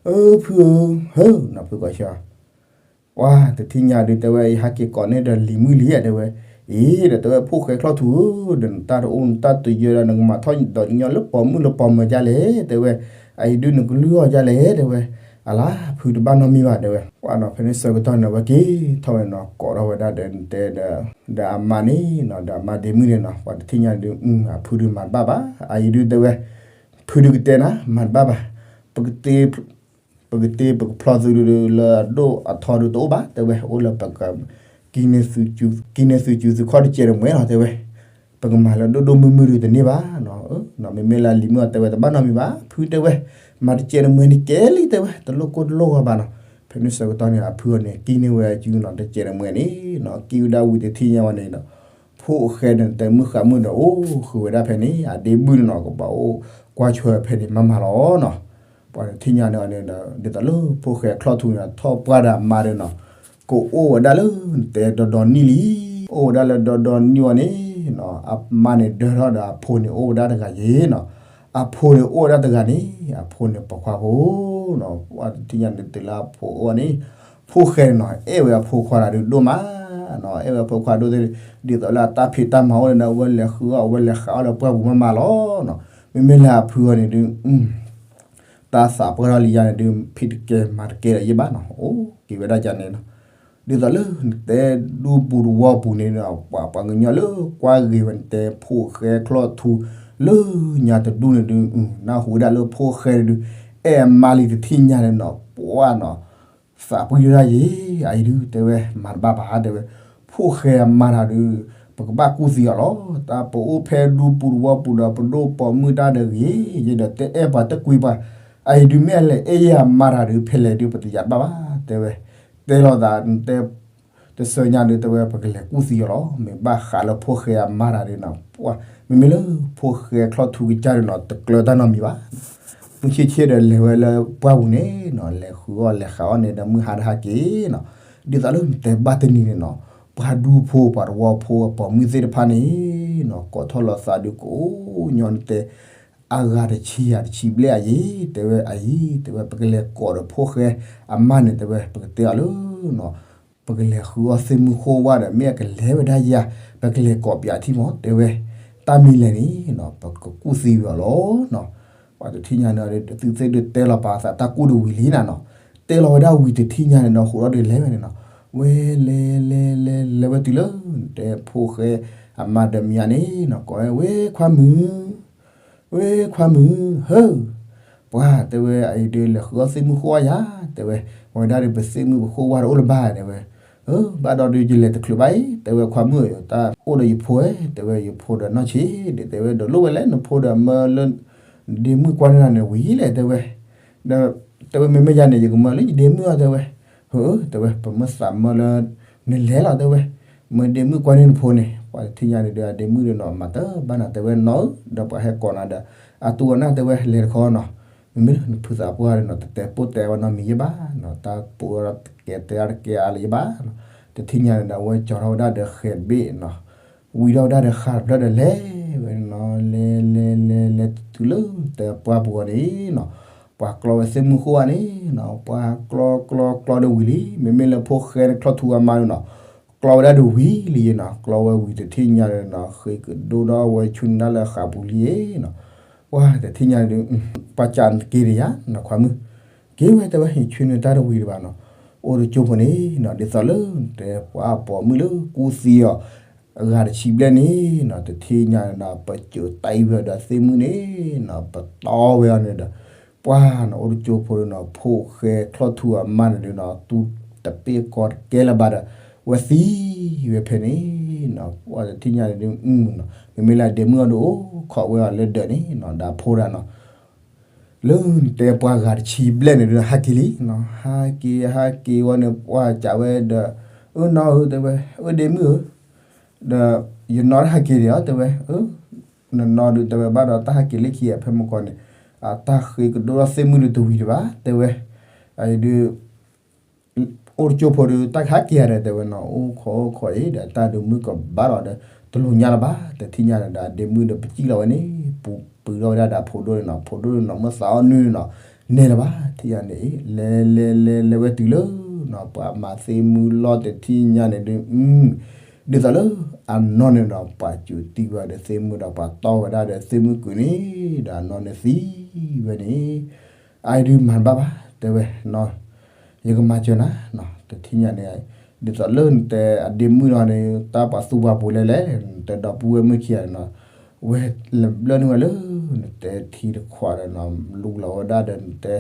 အၢဖုဧၢ, ဟၢနီၤဖုကိးဆၢ ပှၤတထံၣ်ညါဒုးတဲဝဲ ယဟးက့ၤကိးန့ၢ်ဒီးလံၤမုၣ်လံဧါတဲဝဲ, အ့ဒီးတဲဝဲဖိၣ်ဃဲချီၣ်ထူဧၢ, ဒီးနတၢ်တအိၣ်နတၢ်တယၢဒီး နကမၤထီၣ်ဒီးညီလၢပိာ်မုၣ်လၢပိာ်မၢၤဒ်လဲၣ်တဲဝဲ, အအံၤဒုးနကလုၢ်အီၤဒ်လဲၣ်တဲဝဲ, အလါဖုတဘၣ်နီတမံၤဘၣ်တဲဝဲ, ပှၤနီၤဖဲန့ၣ်ဆၢကတီၢ်န့ၣ် အဝဲက့ၤထီၣ်ဝဲနီၤ ကိးထီၣ်ဝဲဒၣ်ဒီးနတဲဒီး ဒီးအမါန့ၣ်နီၤ ဒီးအမါဒ့မုၣ်န့ၣ်နီၤ ပှၤတထံၣ်ညါဒုး အဖုဒုးမၤတဘၣ်ဘၣ်, အအံၤဒုးတဲဝဲ ဖုဒုးကတဲနၤ မၤတဘၣ်ဘၣ်, ပကတ့ ပကတ့ပကဖျီသုဒုးလၢအဒိၣ်အထီဒုးတအိၣ်ဘၣ်တဲဝဲ, အိၣ်လၢပက ကံန့ၢ်သုစုသုခီၣ်တစဲးတမှဲၤလီၤတဲဝဲ, ပကမၤလၢဒိၣ်ဒိၣ်မုၢ်မုၢ်ဒုးတန့ၢ်ဘၣ်နီၤ, မ့မ့ၢ်လၢလံၤမုၣ်အီၤတဲဝဲတဘၣ်နီတမံၤဘၣ် ဖုတဲဝဲ, မၤတစဲးတမှဲၤန့ၣ်ကဲလံတဲဝဲ တလိၣ်ကိၢ်တလိၣ်ဂီၤဘၣ်နီၤ, ဖဲန့ၣ်ဆၢကတီၢ်န့ၣ် အဖုအီၤန့ၣ် ကံန့ၢ်ဝဲအစုနီၤ တစဲးတမှဲၤန့ၣ်နီၤ ကံဝဲဒၣ်ဝံၤတထံၣ်ညါဝဲန့ၣ်ဒီး ဖိၣ်ဃဲန့ၣ်တဲမုၣ်ဃးမုၣ်ဒီးအိၣ်ဃုာ်ဝဲဒၣ်ဖဲန့ၣ် အဒ့မုၣ်န့ၣ်နီၤ ကဘၣ်အိၣ်ကွၢ်ဆွဲဖဲန့ၣ်မးမးလီၤနီၤ, ပှၤတထံၣ်ညါန့ၣ်န့ၣ်ဒီး ဒ်သိးလၢဖိၣ်ဃဲချီၣ်ထူန့ၣ် ထီၣ်ပှၢ်ဒီးအမါဒီးနီၤ ကအိၣ်ဝဲဒၣ်လၢနတဲဒီဒီနံၣ်လံ, အိၣ်ဝဲဒၣ်လၢဒီဒီနံၣ်ဝဲန့ၣ်နီၤ အမါန့ၣ်ဒၢထီၣ်ဒီးအဖိန့ၣ်အိၣ်ဝဲဒၣ်တဂၤယ့ၤနီၤ, အဖိန့ၣ်အိၣ်ဝဲဒၣ်တဂၤန့ၣ် အဖိန့ၣ်ပိာ်ခွါဖိနီၤ, ပှၤတထံၣ်ညါန့ၣ်တုၤလၢအဖိအိၣ်န့ၣ် ဖိၣ်ဃဲန့ၣ်နီၤ အဲၣ်ဝဲအဖိခွါတၢ်ဒုးဒိၣ်မးနီၤ, အဲၣ်ဝဲအဖိခွါဒိၣ်သ့ၣ် ဒ်သိးလၢအတၢ်ဖံးတၢ်မၤအိၣ်န့ၣ်ဒီး အဝဲလဲၤဃုအီၣ်အဝဲလဲၤဃးအီၣ်လၢပှၢ်ပူၤမးမးလီၤနီၤ, မ့မ့ၢ်လၢအဖုအီၤန့ၣ်ဒုး တၢ်သးပှၢ်ထီၣ်လံယါန့ၣ်ဒုး ဖံးတကဲမၤတကဲဒီးယ့ၢ်ဘၣ်နီၤ, အိၣ်က့ၤဝဲဒၣ်ယါန့ၣ်နီၤ, ဒ်သိးလၢနတဲဒူပူၤတဝီပူၤန့ၣ်ဒီး ပှၤပှၤကညီလၢကွၢ်ဂ့ၤဝဲနတဲဖိၣ်ဃဲချီၣ်ထူ လၢညါတဒူၣ်န့ၣ်ဒုး နၢ်ဟူဝဲဒၣ်လၢဖိၣ်ဃဲန့ၣ်ဒုး အဲၣ်အမါလံတထံၣ်ညါန့ၣ်နီၤ ပှၢ်နီၤ သးပှၢ်ဒၣ်ယ့ၢ် အအံၤဒုးတဲဝဲ မၤတဘၣ်ဘၣ်တဲဝဲ, ဖိၣ်ဃဲအမါတၢ်ဒုး ပကဘၣ်ကူၣ်သံအီၤလီၤ, တၢ်ပအိၣ်ဖဲဒူပူၤတဝီပူၤဒီး ပဒိၣ်ပိာ်မုၣ်တၢ်ဒီးဂ့ၤ ယဲဒီးတအဲၣ်ပှၤတကွံပှၤ, အအံၤဒုးမ့ၢ်အလဲၤအဲၣ်ယဲအမါတၢ်ဒုး ဖဲလဲၣ်ဒုးပတယၤဘၣ်ဘၣ်တဲဝဲ, တဲလီၤသး တဆၢညါဒုးတဲဝဲ ပကလဲၤကူၣ်သံအီၤလီၤ, မ့ၢ်ဘၣ်ဃးလၢဖိၣ်ဃဲအမါတၢ်ဒုးနီၤ, ပှၤ မ့မ့ၢ်လၢဖိၣ်ဃဲချီၣ်ထူကစၢ်ဒုးနီၤ တကျၢတၢ်နီတမံၤဘၣ်, မုၢ်ဆ့ၣ်ဆ့ၣ်ဒီးလဲၤဝဲလၢပှၢ်ပူၤန့ၣ်နီၤ လဲၤဃုအီၣ်လဲၤဃးအီၣ်န့ၣ်ဒီးမုၢ်ဟါတဟါက့ၤနီၤ, ဒ်သိးလၢနတဲဘၣ်တနံၤန့ၣ်နီၤ, ပှၤဒူဖိပှၤတဝီဖိအပိာ်မုၣ်သ့ၣ်တဖၣ်န့ၣ်နီၤ ကိးထီၣ်လီၤသးဒုးကအိၣ်ညီနတဲ အဂၤတဆံယၤတဆံဘျဲၣ်အယံၤ တဲဝဲအယံၤ တဲဝဲ ပကလဲၤကိးဒီးဖိၣ်ဃဲအမါန့ၣ် တဲဝဲ ပကတဲအီၤလၢနီၤ ပကလဲၤဃုအီၣ်သ့ၣ်မုၢ်ဃိဝၣ်ဒီး မ့ၢ်အကလဲၤဝဲဒၣ်ယၤ ပကလဲၤကိးပၠးထံမး တဲဝဲ တၢ်မံၤလဲၣ်န့ၣ်နီၤ ပကကူၣ်သံဝဲအီၤလီၤနီၤ, ပှၤတထံၣ်ညါန့ၣ် သုသ့ၣ်ဒုးတဲလီၤပာ်သးတၢ်ကူၣ်တဝံၤလံနၤနီၤ, တဲလီၤဝဲဒၣ်ဝံၤတထံၣ်ညါန့ၣ်ဒီး ဟူးထီၣ်ဒုးလဲၤဝဲန့ၣ်နီၤ, ဝဲလဲၤလဲၤလဲၤလဲၤဝဲတုၤလၢ တဲဖိၣ်ဃဲအမါဒီးမံၤန့ၣ်နီၤ ကိးဝဲ ဝဲခွါမုၣ် ဝဲခွါမုၣ် ဟၢ ပှၤတဲဝဲ အအံၤဒုးလဲၤဃုအီၣ်သ့ၣ်မုၢ်ဃိဝၣ်ယၤ တဲဝဲ, ဝဲဒၣ်ဒီးပသ့ၣ်မုၢ်ပဃိဝၣ်တအိၣ်လၢၤဘၣ် တဲဝဲ, ဘၣ်ဒီးဒုးယလဲၤတချုးဘၣ်အံၤ တဲဝဲခွါမုၣ်ဧၢ တၢ်အိၣ်ဒီးယဖိဧၢ တဲဝဲ ယဖိဒီးနီၢ်ဆံးဒုး တဲဝဲ ဒီးလိၣ်ဝဲလဲၣ် နဖိဒီးမၢလၢ ဒ့မုၣ်ကွၢ်န့ၢ်နၤန့ၣ်ဝံၤလဲၣ် တဲဝဲ, ဒီးတဲဝဲမ့မ့ၢ်ယၤန့ၣ် ယကမၢလၢယဒ့မုၣ်အီၤ တဲဝဲ, ဧၢ တဲဝဲ ပမ့ၢ်သးမၢလၢ နလဲၤလီၤ တဲဝဲ, မၢဒ့မုၣ်ကွၢ်န့ၢ်နဖိန့ၣ် ပှၤတထံၣ်ညါန့ၣ်ဒီး အဒ့မုၣ်ဒီးနီၤ မၤတဘၣ်နၤ တဲဝဲ နီၢ်ဧၢ ဒီးပှၤဟဲကိးနၤဒီး အတူၢ်အီၤနၢ် တဲဝဲ လဲၤတခီနီၤ, မ့မ့ၢ်လၢနဖုသးပှၢ်ဒီးနီၤ တတဲပိၢ်တဲဝဲနီတမံၤယဲဘၣ်နီၤ တၢ်ပိၢ်ဝဲဒီးတကဲတဲအါတကဲအါလၢၤယဲဘၣ်နီၤ, တထံၣ်ညါန့ၣ်ဒီး အဝဲကၠီထီၣ်ဝဲဒၣ်ဒီးဃဲၤတဘ့ၣ်နီၤ ဝံၤထီၣ်ဝဲဒၣ်ဒီးဃးတဖျၢၣ်ဒီးလဲၤဝဲနီၤ လဲၤလဲၤလဲၤလဲၤတုၤလၢတဲပှၢ်ပူၤအီၤန့ၣ်နီၤ, ပှၤကျီဝဲသ့ၣ်မုၢ်ဃိဝၣ်န့ၣ်နီၤ ပှၤကျီကျီကျီဒီးဝံၤလံ မ့မ့ၢ်လၢဖိၣ်ဃဲန့ၣ်ချီၣ်ထူအမါန့ၣ်နီၤ, ကျီဝဲဒၣ်ဒီးဝံၤလံနီၤ ကျီဝဲဝံၤတထံၣ်ညါန့ၣ်နီၤ ဃ့ကဒိၣ်ထီၣ်ဝဲဆူန့ၣ်ဒၣ်လၢဃးပူၤလံနီၤ, ပှၤတထံၣ်ညါန့ၣ်ဒုး ပှၤကးနက့ၤဒံးယၤနီၤခွါမုၣ်, က့ၤဝဲတဲဝဲ ယဆွေနုာ်တၢ်တဝံၤတဘၣ်နီၤ, အိၣ်တကၠိဖိန့ၣ်နီၤ ဒ်သိးလၢတဲပှၤပိာ်မုၣ်လၢကူၣ်သံအီၤ အဂၤတဆံဘျဲၣ်န့ၣ်နီၤ တထံၣ်ညါန့ၣ်နီၤ ပစိာ်တၢ်အံၤဝဲဒီးသ့ၣ်မုၣ်န့ၣ်နီၤ ပတီၢ်ဝဲအီၤန့ၣ်ဒီး ပှၤနီၤ အိၣ်တကၠိဖိဒီးနီၤ ဖိၣ်ဃဲချီၣ်ထူအမါန့ၣ်ဒုးနီၤ တူၢ်တပ့ၢ်ကီတကဲလၢၤဘၣ်ဒီး ဝဲသံဝဲဖဲန့ၣ်နီၤ ပှၤတထံၣ်ညါန့ၣ်ဒုး မ့မ့ၢ်လၢအဒ့မုၣ်အီၤဒုးအိၣ်ခိးဝဲအီၤလၢဒၢးန့ၣ်နီၤ ဒီးဖိဒၣ်နီၤ လၢနတဲပှၤဂၤတဆံဘျဲၣ်န့ၣ်ဒုး ဟးက့ၤလံနီၤ ဟးက့ၤ ဟးက့ၤဝဲန့ၣ် ပှၤကးဝဲဒီး အၢနီၢ်ဧၢ တဲဝဲ အၢဒ့မုၣ်ဧၢ ဒီးယနီၢ်တဟးက့ၤဒံးဧါ တဲဝဲ နနီၢ်ဒုး တဲဝဲ ဘၣ်ဒီးတၢ်ဟးက့ၤလၢခံအဖဲမကီၢ်န့ၣ် အတၢ်ဃ့ကဒိၣ်ထီၣ်သ့ၣ်မုၣ်ဒုးတဝံၤတဘၣ် တဲဝဲ အအံၤဒုး အိၣ်တကၠိဖိဒုး တၢ်ကဟးက့ၤဧါဒီး တဲဝဲနီၤ အိၣ်ခိးအိၣ်ခိးအံၤဒီး တၢ်ဒုးမုၢ်ကဘၣ်လီၤဒီး တလိၣ်ညါလၢၤဘၣ် တထံၣ်ညါန့ၣ်ဒီး အဒ့မုၣ်ဒီးပစံၣ်လီၤဝဲန့ၣ် ပူၤပှ့ၤထီၣ်ဝဲဒၣ်ဒီးအဖိဒိၣ်န့ၣ်နီၤ ဖိဒိၣ်န့ၣ်နီၤ မ့ၢ်သးအီၣ်နုၢ်န့ၣ်နီၤ နဲၣ်လၢၤဘၣ် ထံၣ်ညါန့ၣ် လဲၤလဲၤလဲၤလဲၤဝဲတုၤလၢနီၤ ပှၤမၤသ့ၣ်မုၢ်လီၢ်တထံၣ်ညါန့ၣ်ဒုး ဒ်သိးလၢအနီၢ်န့ၣ်ဒီး ပှၤစူးတံၢ်ဝဲဒီးသ့ၣ်မုၣ်ဒီး ပှၤတီၢ်ဝဲဒၣ်ဒီးသ့ၣ်မုၣ်ကုၤန့ၣ်ဒီး အနီၢ်န့ၣ်သံဝဲန့ၣ် အအံၤဒုးမၤတဘၣ်ဘၣ် တဲဝဲနီၤ ယကမၤစၢၤနၤနီၤ တထံၣ်ညါန့ၣ် ဒ်သိးလၢနတဲအဒ့မုၣ်နီၤန့ၣ် တၢ်ပှၤသူပှၤပိၤလဲၣ်လဲၣ် နတဲဒီပုၢ်ဝဲၢ်မုၣ်ခံဂၤန့ၣ်နီၤ ဝဲလဲၤဘျၢန့ၢ်ဝဲလၢ နတဲထံတခွးဒီးနီၤ လူလီၤဝဲဒၣ်ဒီးနတဲ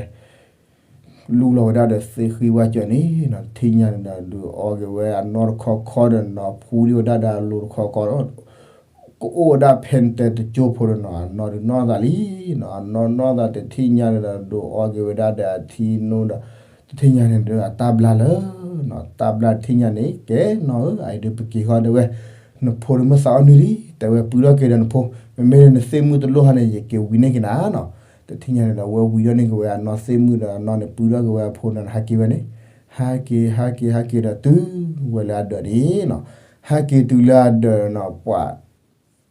လူလီၤဝဲဒၣ်ဒီးသ့ၣ်ဃံဝါစၢၤန့ၣ်နီၤ တထံၣ်ညါန့ၣ်ဒီး ဒုးအီက့ၤဝဲအနီၢ်တခီခီဒီးနီၤ ဖှူဒံးဝဲဒၣ်ဒီးအလိၤတခီခီဒီး ကအိၣ်ဝဲဒၣ်ဖဲနတဲတကၠိဖိဒီးနီၤ အနီၢ်ဒုးနီၢ်သးလံနီၤ အနီၢ်နီၢ်သးတထံၣ်ညါန့ၣ်ဒီး ဒုးအီက့ၤဝဲဒၣ်ဒီးအထံနိဒီး တထံၣ်ညါန့ၣ်ဒီး အတၢ်ဘျါလၢနီၤ တၢ်ဘျါတထံၣ်ညါန့ၣ် ကဲနီၤဧၢ အအံၤဒုးပက့ၤဃီတဲဝဲ နဖိဒုးမ့ၢ်သးအီၣ်နုၢ်လံ တဲဝဲ ပုၢ်ထီၣ်က့ၤဒီးနဖိ မ့မ့ၢ်လၢနသ့ၣ်မုၣ်တလိၣ်ဟီန့ၣ် ယက့ၤဝံၤန့ၢ်က့ၤနၤနီၤ တထံၣ်ညါန့ၣ်ဒီး ဝဲဝံၤထီၣ်န့ၢ်က့ၤဝဲအနီၢ်သ့ၣ်မုၣ်ဒီးအနီၢ်န့ၣ် ပုၢ်ထီၣ်က့ၤဝဲအဖိန့ၣ် ဟးက့ၤဝဲန့ၣ် ဟးက့ၤ ဟးက့ၤ ဟးက့ၤဒီးတုၤဝဲလၢအဒၢးန့ၣ်နီၤ ဟးက့ၤတုၤလၢအဒၢးနီၤ ပှၤ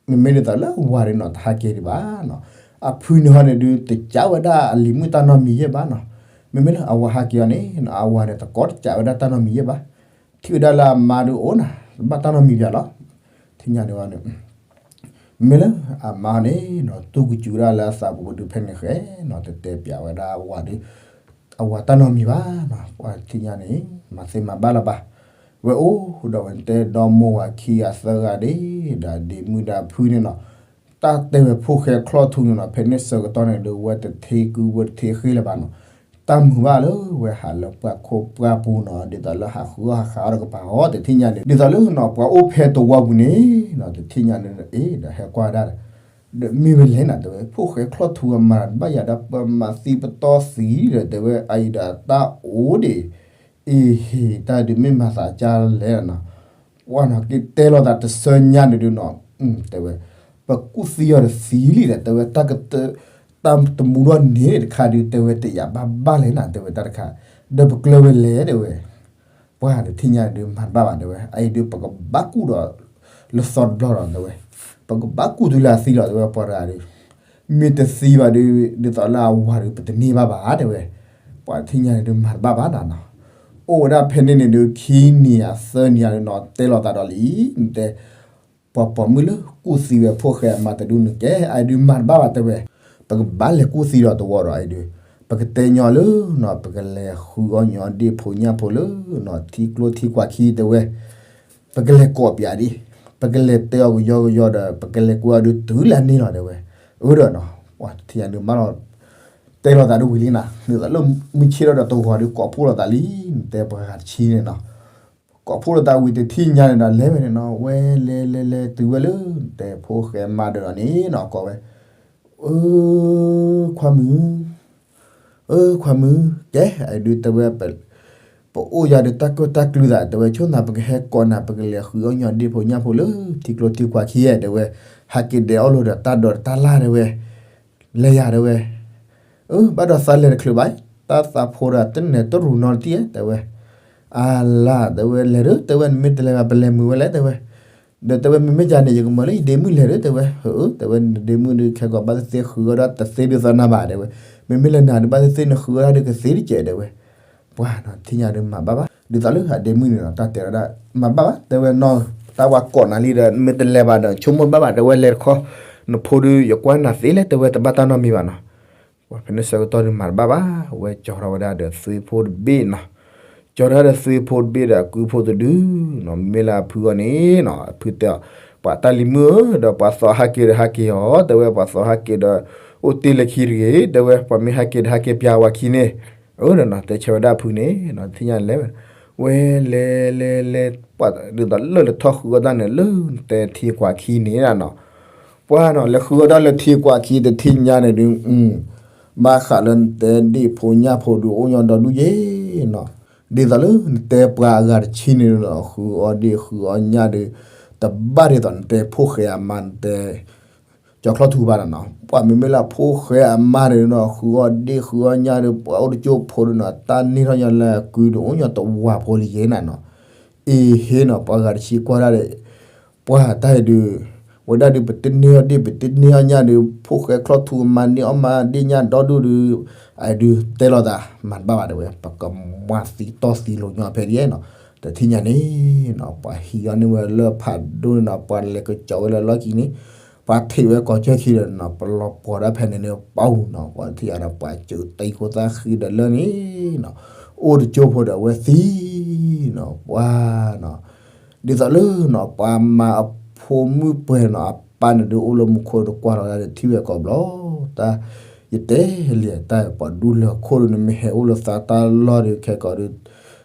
မ့မ့ၢ်ဒ်သိးလၢအဝၤဒုးနီၤ တဟးက့ၤဒံးဘၣ်နီၤ အဖုန့ၣ်ဟီန့ၣ်ဒုး တကးဝဲဒၣ်အလံၤမုၣ်တၢ်နီတမံၤယဲၢ်ဘၣ်နီၤ မ့မ့ၢ်လၢအဝၤဟးက့ၤအီၤန့ၣ် အဝၤန့ၣ် တကီတကးဝဲဒၣ်တၢ်နီတမံၤယဲၢ်ဘၣ် ထံၣ်ဝဲဒၣ်လၢအမါဒုးအိၣ်နၤ ဘၣ်တၢ်နီတမံၤပၠးလီၤ ထံၣ်ညါန့ၣ်ဝဲန့ၣ် မ့မ့ၢ်လၢအမါန့ၣ်နီၤ တူၢ်ကစူၤဒၣ်လၢအသးပူၤဒုးဖဲန့ၣ်ဃဲနီၤ တတဲပၠးဝဲဒၣ်အဝၤဒုး အဝၤတၢ်နီတမံၤဘၣ်နီၤ ပှၤထံၣ်ညါန့ၣ် မၤသ့မၤဘၣ်လၢၤဘၣ် ဝဲအိၣ်ဒီးဝဲတဲဒီမိၢ်ဝၤခံဂၤသၢဂၤဒၣ် ဒီးဒ့မုၣ်ဒီးဖုန့ၣ်နီၤ တၢ်တဲဝဲဖိၣ်ဃဲချီၣ်ထူန့ၣ်နီၤ ဖဲန့ၣ်ဆၢကတီၢ်န့ၣ်ဒီး ဝဲတထ့ကုဝဲတထ့ဃ့လၢၤဘၣ်နီၤ တၢ်မုာ်ဘၣ်လၢဝဲဟးလၢပှၢ်ခိၣ်ပှၢ်ပူၤနီၤ ဒ်သိးလၢဟးဃုအီၣ်ဟးဃုအီဒီးကပၤအီၤ တထံၣ်ညါန့ၣ် ဒ်သိးလၢနီၤ ပှၤအိၣ်ဖဲတဝီပူၤန့ၣ်နီၤ တထံၣ်ညါန့ၣ်ဒီး အ့ ဒီးဟဲကွၢ်ဒၣ်ဒီး ဒီးမ့ၢ်ဝဲလဲၣ်နၤ တဲဝဲ ဖိၣ်ဃဲချီၣ်ထူအမါ တဘၣ်ယၤဒီး ပမၤသံပတီၢ်သံဒီး တဲဝဲ အအံၤဒီးတၢ်အိၣ်ဒံး အ့ဟ့ၣ် တၢ်ဒုးမ့ၢ်မၤသးကၢ်လဲၣ်နီၤ ပှၤနီၤ က့ၤတဲလိာ်သးတဆၢညါန့ၣ်ဒုးနီၤ တဲဝဲ ပကူၣ်သံအီၤဒီးသံလံဒီး တဲဝဲ တၢ်ကတၢၢ် တၢ်တမူထီၣ်န့ၣ်တခါဒုး တဲဝဲ တယာ်ဘၣ်ဘၣ်လဲၣ်နၤ တဲဝဲ တၢ်တခါ ဒီးပကျၢၤဝဲလဲၣ် တဲဝဲ ပှၤတထံၣ်ညါဒုးမၤတဘၣ်ဘၣ် တဲဝဲ အအံၤဒုး ပကဘၣ်ကူၣ်ဒီး လၢသီတဘျီဒီး တဲဝဲ ပကဘၣ်ကူၣ်တုၤလၢအသံလီၤ တဲဝဲ ပှၤတဂၤဒုး မ့ၢ်တသံဘၣ်ဒုး ဒ်သိးလၢအဝၤဒုး ပတန့ၢ်ဘၣ်ဘၣ် တဲဝဲ ပှၤတထံၣ်ညါန့ၣ်ဒုး မၤတဘၣ်ဘၣ်နၤနီၤ အိၣ်ဝဲဒၣ်ဖဲန့ၣ်န့ၣ်ဒုး ခံနံၤဧါသၢနံၤဧါဒုးနီၤ တဲလိာ်သးဒီးလံ နတဲ ပှၤပိာ်မုၣ်လၢကူၣ်သံဝဲဖိၣ်ဃဲအမါတဒုန့ၣ် ကဲ အအံၤဒုးမၤတဘၣ်ဘၣ် တဲဝဲ ပကဘၣ်လဲၤကူၣ်သံဒီးတဝီဒီး အအံၤဒုး ပကတဲညီလၢနီၤ ပကလဲၤဃုအီၣ်ညီဒ့ၣ်ဖိညၣ်ဖိလၢနီၤ ထံကျိထံကွၢ်ခံ တဲဝဲ ပကလဲၤကိးပၠးဒံး ပကလဲၤတဲအီၤကယီကယီဒီး ပကလဲၤကွဲအီၤဒုးတုၤလၢအန့ၢ်လီၤ တဲဝဲ အၢဒီးနီၤ ပှၤတထံၣ်ညါဒုးမၤလီၤ တဲလိာ်သးဒ်ဝံၤလံနၤ ဒ်သိးလၢမုၢ်ဆ့ၣ်ထီၣ်ဒီးတဝီဒုး ကိးဖှိၣ်လိာ်သးလံ နတဲပှၤဂၤတဆံန့ၣ်နီၤ ကိးဖှိၣ်လိာ်သးဝံၤတထံၣ်ညါန့ၣ်ဒီး လဲၤဝဲန့ၣ်နီၤ ဝဲလဲၤလဲၤလဲၤတုၤဝဲလၢ နတဲဖိၣ်ဃဲမါဒီးန့ၣ်နီၤ ကိးဝဲ အၢ ခွါမုၣ် အၢ ခွါမုၣ် ကဲ အဒုးတဲဝဲ ပအိၣ်ယၤဒီးတၢ်ကၢၣ်တၢ်ကျူသး တဲဝဲ ဆိနၤ ပကဟဲကိးနၤ ပကလဲၤဃုအီၣ်ညီဒ့ၣ်ဖိညၣ်ဖိလၢ ထံကျိထံကွၢ်ခံ တဲဝဲ ဟးက့ၤဒဲးအီၣ်လိာ်ဒီးတၢ်ဒိးတၢ်လၢ် တဲဝဲ လဲၤယၤ တဲဝဲ အၢ ဘၣ်ဒီးသးလဲၤတချုးဘၣ် တၢ်သးဖိဒီးတနဲၣ်တရူးနီတထံၣ် တဲဝဲ အလၤ တဲဝဲ လဲၤဒီး တဲဝဲ နမ့ၢ်တလဲၤဘၣ် ပလဲၤမုာ်ဝဲလဲၣ် တဲဝဲ ဒီးတဲဝဲ မ့မ့ၢ်ယၤန့ၣ် ယကမၤလၢယဒ့မုၣ်လဲၤဒီး တဲဝဲ အၢ တဲဝဲ နဒ့မုၣ်ဒုး ခဲကိာ်ဘၣ်သ့ၣ်သ့ၣ်ဃုအီၣ်ဒီးတသ့ဒုးသးနၤဘၣ် တဲဝဲ မ့မ့ၢ်လၢနၤဒုး ဘၣ်သ့ၣ်သ့ၣ်နဃုအီၣ်ဒၣ်ဒုးကသ့တကဲး တဲဝဲ ပှၤနီၤ ထံၣ်ညါဒုးမၤဘၣ်ဘၣ် ဒ်သိးလၢအဒ့မုၣ်န့ၣ်နီၤ တၢ်တဲဝဲဒၣ် မၤဘၣ်ဘၣ် တဲဝဲနီၤ တၢ်ဝဲကိးနၤလံဒီး မ့ၢ်တလဲၤဘၣ်ဒီး ဆိကမိၣ်ဘၣ်ဘၣ် တဲဝဲ လဲၤတခီ နဖိဒုး ယကွၢ်နၤသ့လဲၣ် တဲဝဲတဘၣ်တၢ်နီတမံၤဘၣ်နီၤ. ပှၤဖဲန့ၣ်ဆၢကတီၢ်ဒုးမၤတဘၣ်ဘၣ်, ဝဲကၠီထီၣ်ဝဲဒၣ်ဒီးသွံၣ်ဖိတဘ့ၣ်နီၤ. ကၠီထီၣ်ဒီးသွံၣ်ဖိတဘ့ၣ်ဒီးအကုဖိတဒုနီၤ, မ့မ့ၢ်လၢအဖုအီၤန့ၣ်နီၤ, အဖုတဲအီၤ, ပှၤတၢ်လံၤမုၣ်ဧၢ, ဒီးပှၤသီဟးက့ၤဒီးဟးက့ၤအီၤ, တဲဝဲပှၤသီဟးက့ၤဒီး အိၣ်တ့ၢ်လၢခံတဂ့ၤ, တဲဝဲပှၤမ့ၢ်ဟးက့ၤဒီး ဟးက့ၤပၠးဝဲခံန့ၣ်, အၢ ဒီးနီၤ တဲဆၢဝဲဒၣ်အဖုန့ၣ်နီၤ, တထံၣ်ညါလဲၤဝဲ, ဝဲလဲၤလဲၤလဲၤ ပှၤဒ်သိးလၢလဲၤထီၣ်ဃုအီၣ်တၢ်န့ၣ် လၢနတဲထံကွၢ်ခံန့ၣ်နီၤ. ပှၤနီၤ လဲၤဃုအီၣ်တၢ်လၢထံကွၢ်ခံ တထံၣ်ညါန့ၣ်ဒုး, ဘၣ်ဃးလၢနတဲဒ့ၣ်ဖိညၣ်ဖိဒုး အိၣ်ညီဒီဒူၣ်ယဲနီၤ. ဒ်သိးလၢနတဲပှၤအဂၤတဆံန့ၣ်နီၤ ဃုအီၣ်ဒ့ၣ်ဃုအီၣ်ညၣ်ဒုး, တဘၣ်ဒ်သိးနတဲဖိၣ်ဃဲအမါ နတဲ ကၠီချီၣ်ထူဘၣ်နီၤနီၤ. ပှၤမ့မ့ၢ်လၢဖိၣ်ဃဲအမါန့ၣ်နီၤ ဃုအီၣ်ဒ့ၣ်ဃုအီၣ်ညၣ်ဒုး ပှၤအိၣ်တကၠိဖိဒုးနီၤ တၢ်န့ၢ်ထီၣ်ညီလၢအကုဒုး အိၣ်ညီတဝၤဖိလံယဲနီၤနီၤ. အ့ဟ့နီၤ ပှၤဂၤတဆံကွၢ်ဒၣ်ဒီး ပှၤတၢ်အံၤဒုး, ဝဲဒၣ်ဒုး ပတန့ၢ်အီၣ်ဒ့ၣ် ပတန့ၢ်အီၣ်ညၣ်ဒုး ဖိၣ်ဃဲချီၣ်ထူအမါန့ၢ်အီၣ်မါဒ့ၣ်ညၣ်ဒီဒူၣ်ဒုး, အဒုးတဲလိာ်သး မၤတဘၣ်ဘၣ်တဲဝဲ ပကမၤသံတီၢ်သံလိာ်ညီဖဲဒ်အံၤနီၤ. တထံၣ်ညါန့ၣ်နီၤ ပှၤဟံးအီၤန့ၢ်ဝဲလၢဖးဒိၣ်န့ၣ်နီၤ ပှၤလဲၤကစီၤဝဲလၢလီၢ်ခံန့ၣ်, ပှၤထံးဝဲကီၢ်ကၢၢ်ခံဒီးနီၤ ပလီၤပှီၤဒၣ်ဖဲန့ၣ်န့ၣ်ပှၤနီၤ ပှၤတထံၣ်ညါဒီး ပှၤစၢၤတံၢ်ဃိသၣ်ဃံဒီးလၢန့ၣ်နီၤ, အိၣ်တကၠိဖိဒီးအဝဲသံနီၤ ပှၤနီၤ ဒ်သိးလၢနီၤ ပှၤမၤအဖိမုၣ်ပှဲၤနီၤ အပၢ်န့ၣ်ဒုး အိၣ်လၢမူခိၣ်တကွၢ်လီၤဒၣ်ဒီး ထံၣ်ဝဲကိးဘျီ, တၢ်ယတဲလံာ်တၢ်ပှၤဒူလၢာ်ခိၣ်ဒုး နမ့ၢ်ဟဲအိၣ်လၢသးတၢ်လီၢ်ဒုး ခဲကိာ်ဒုး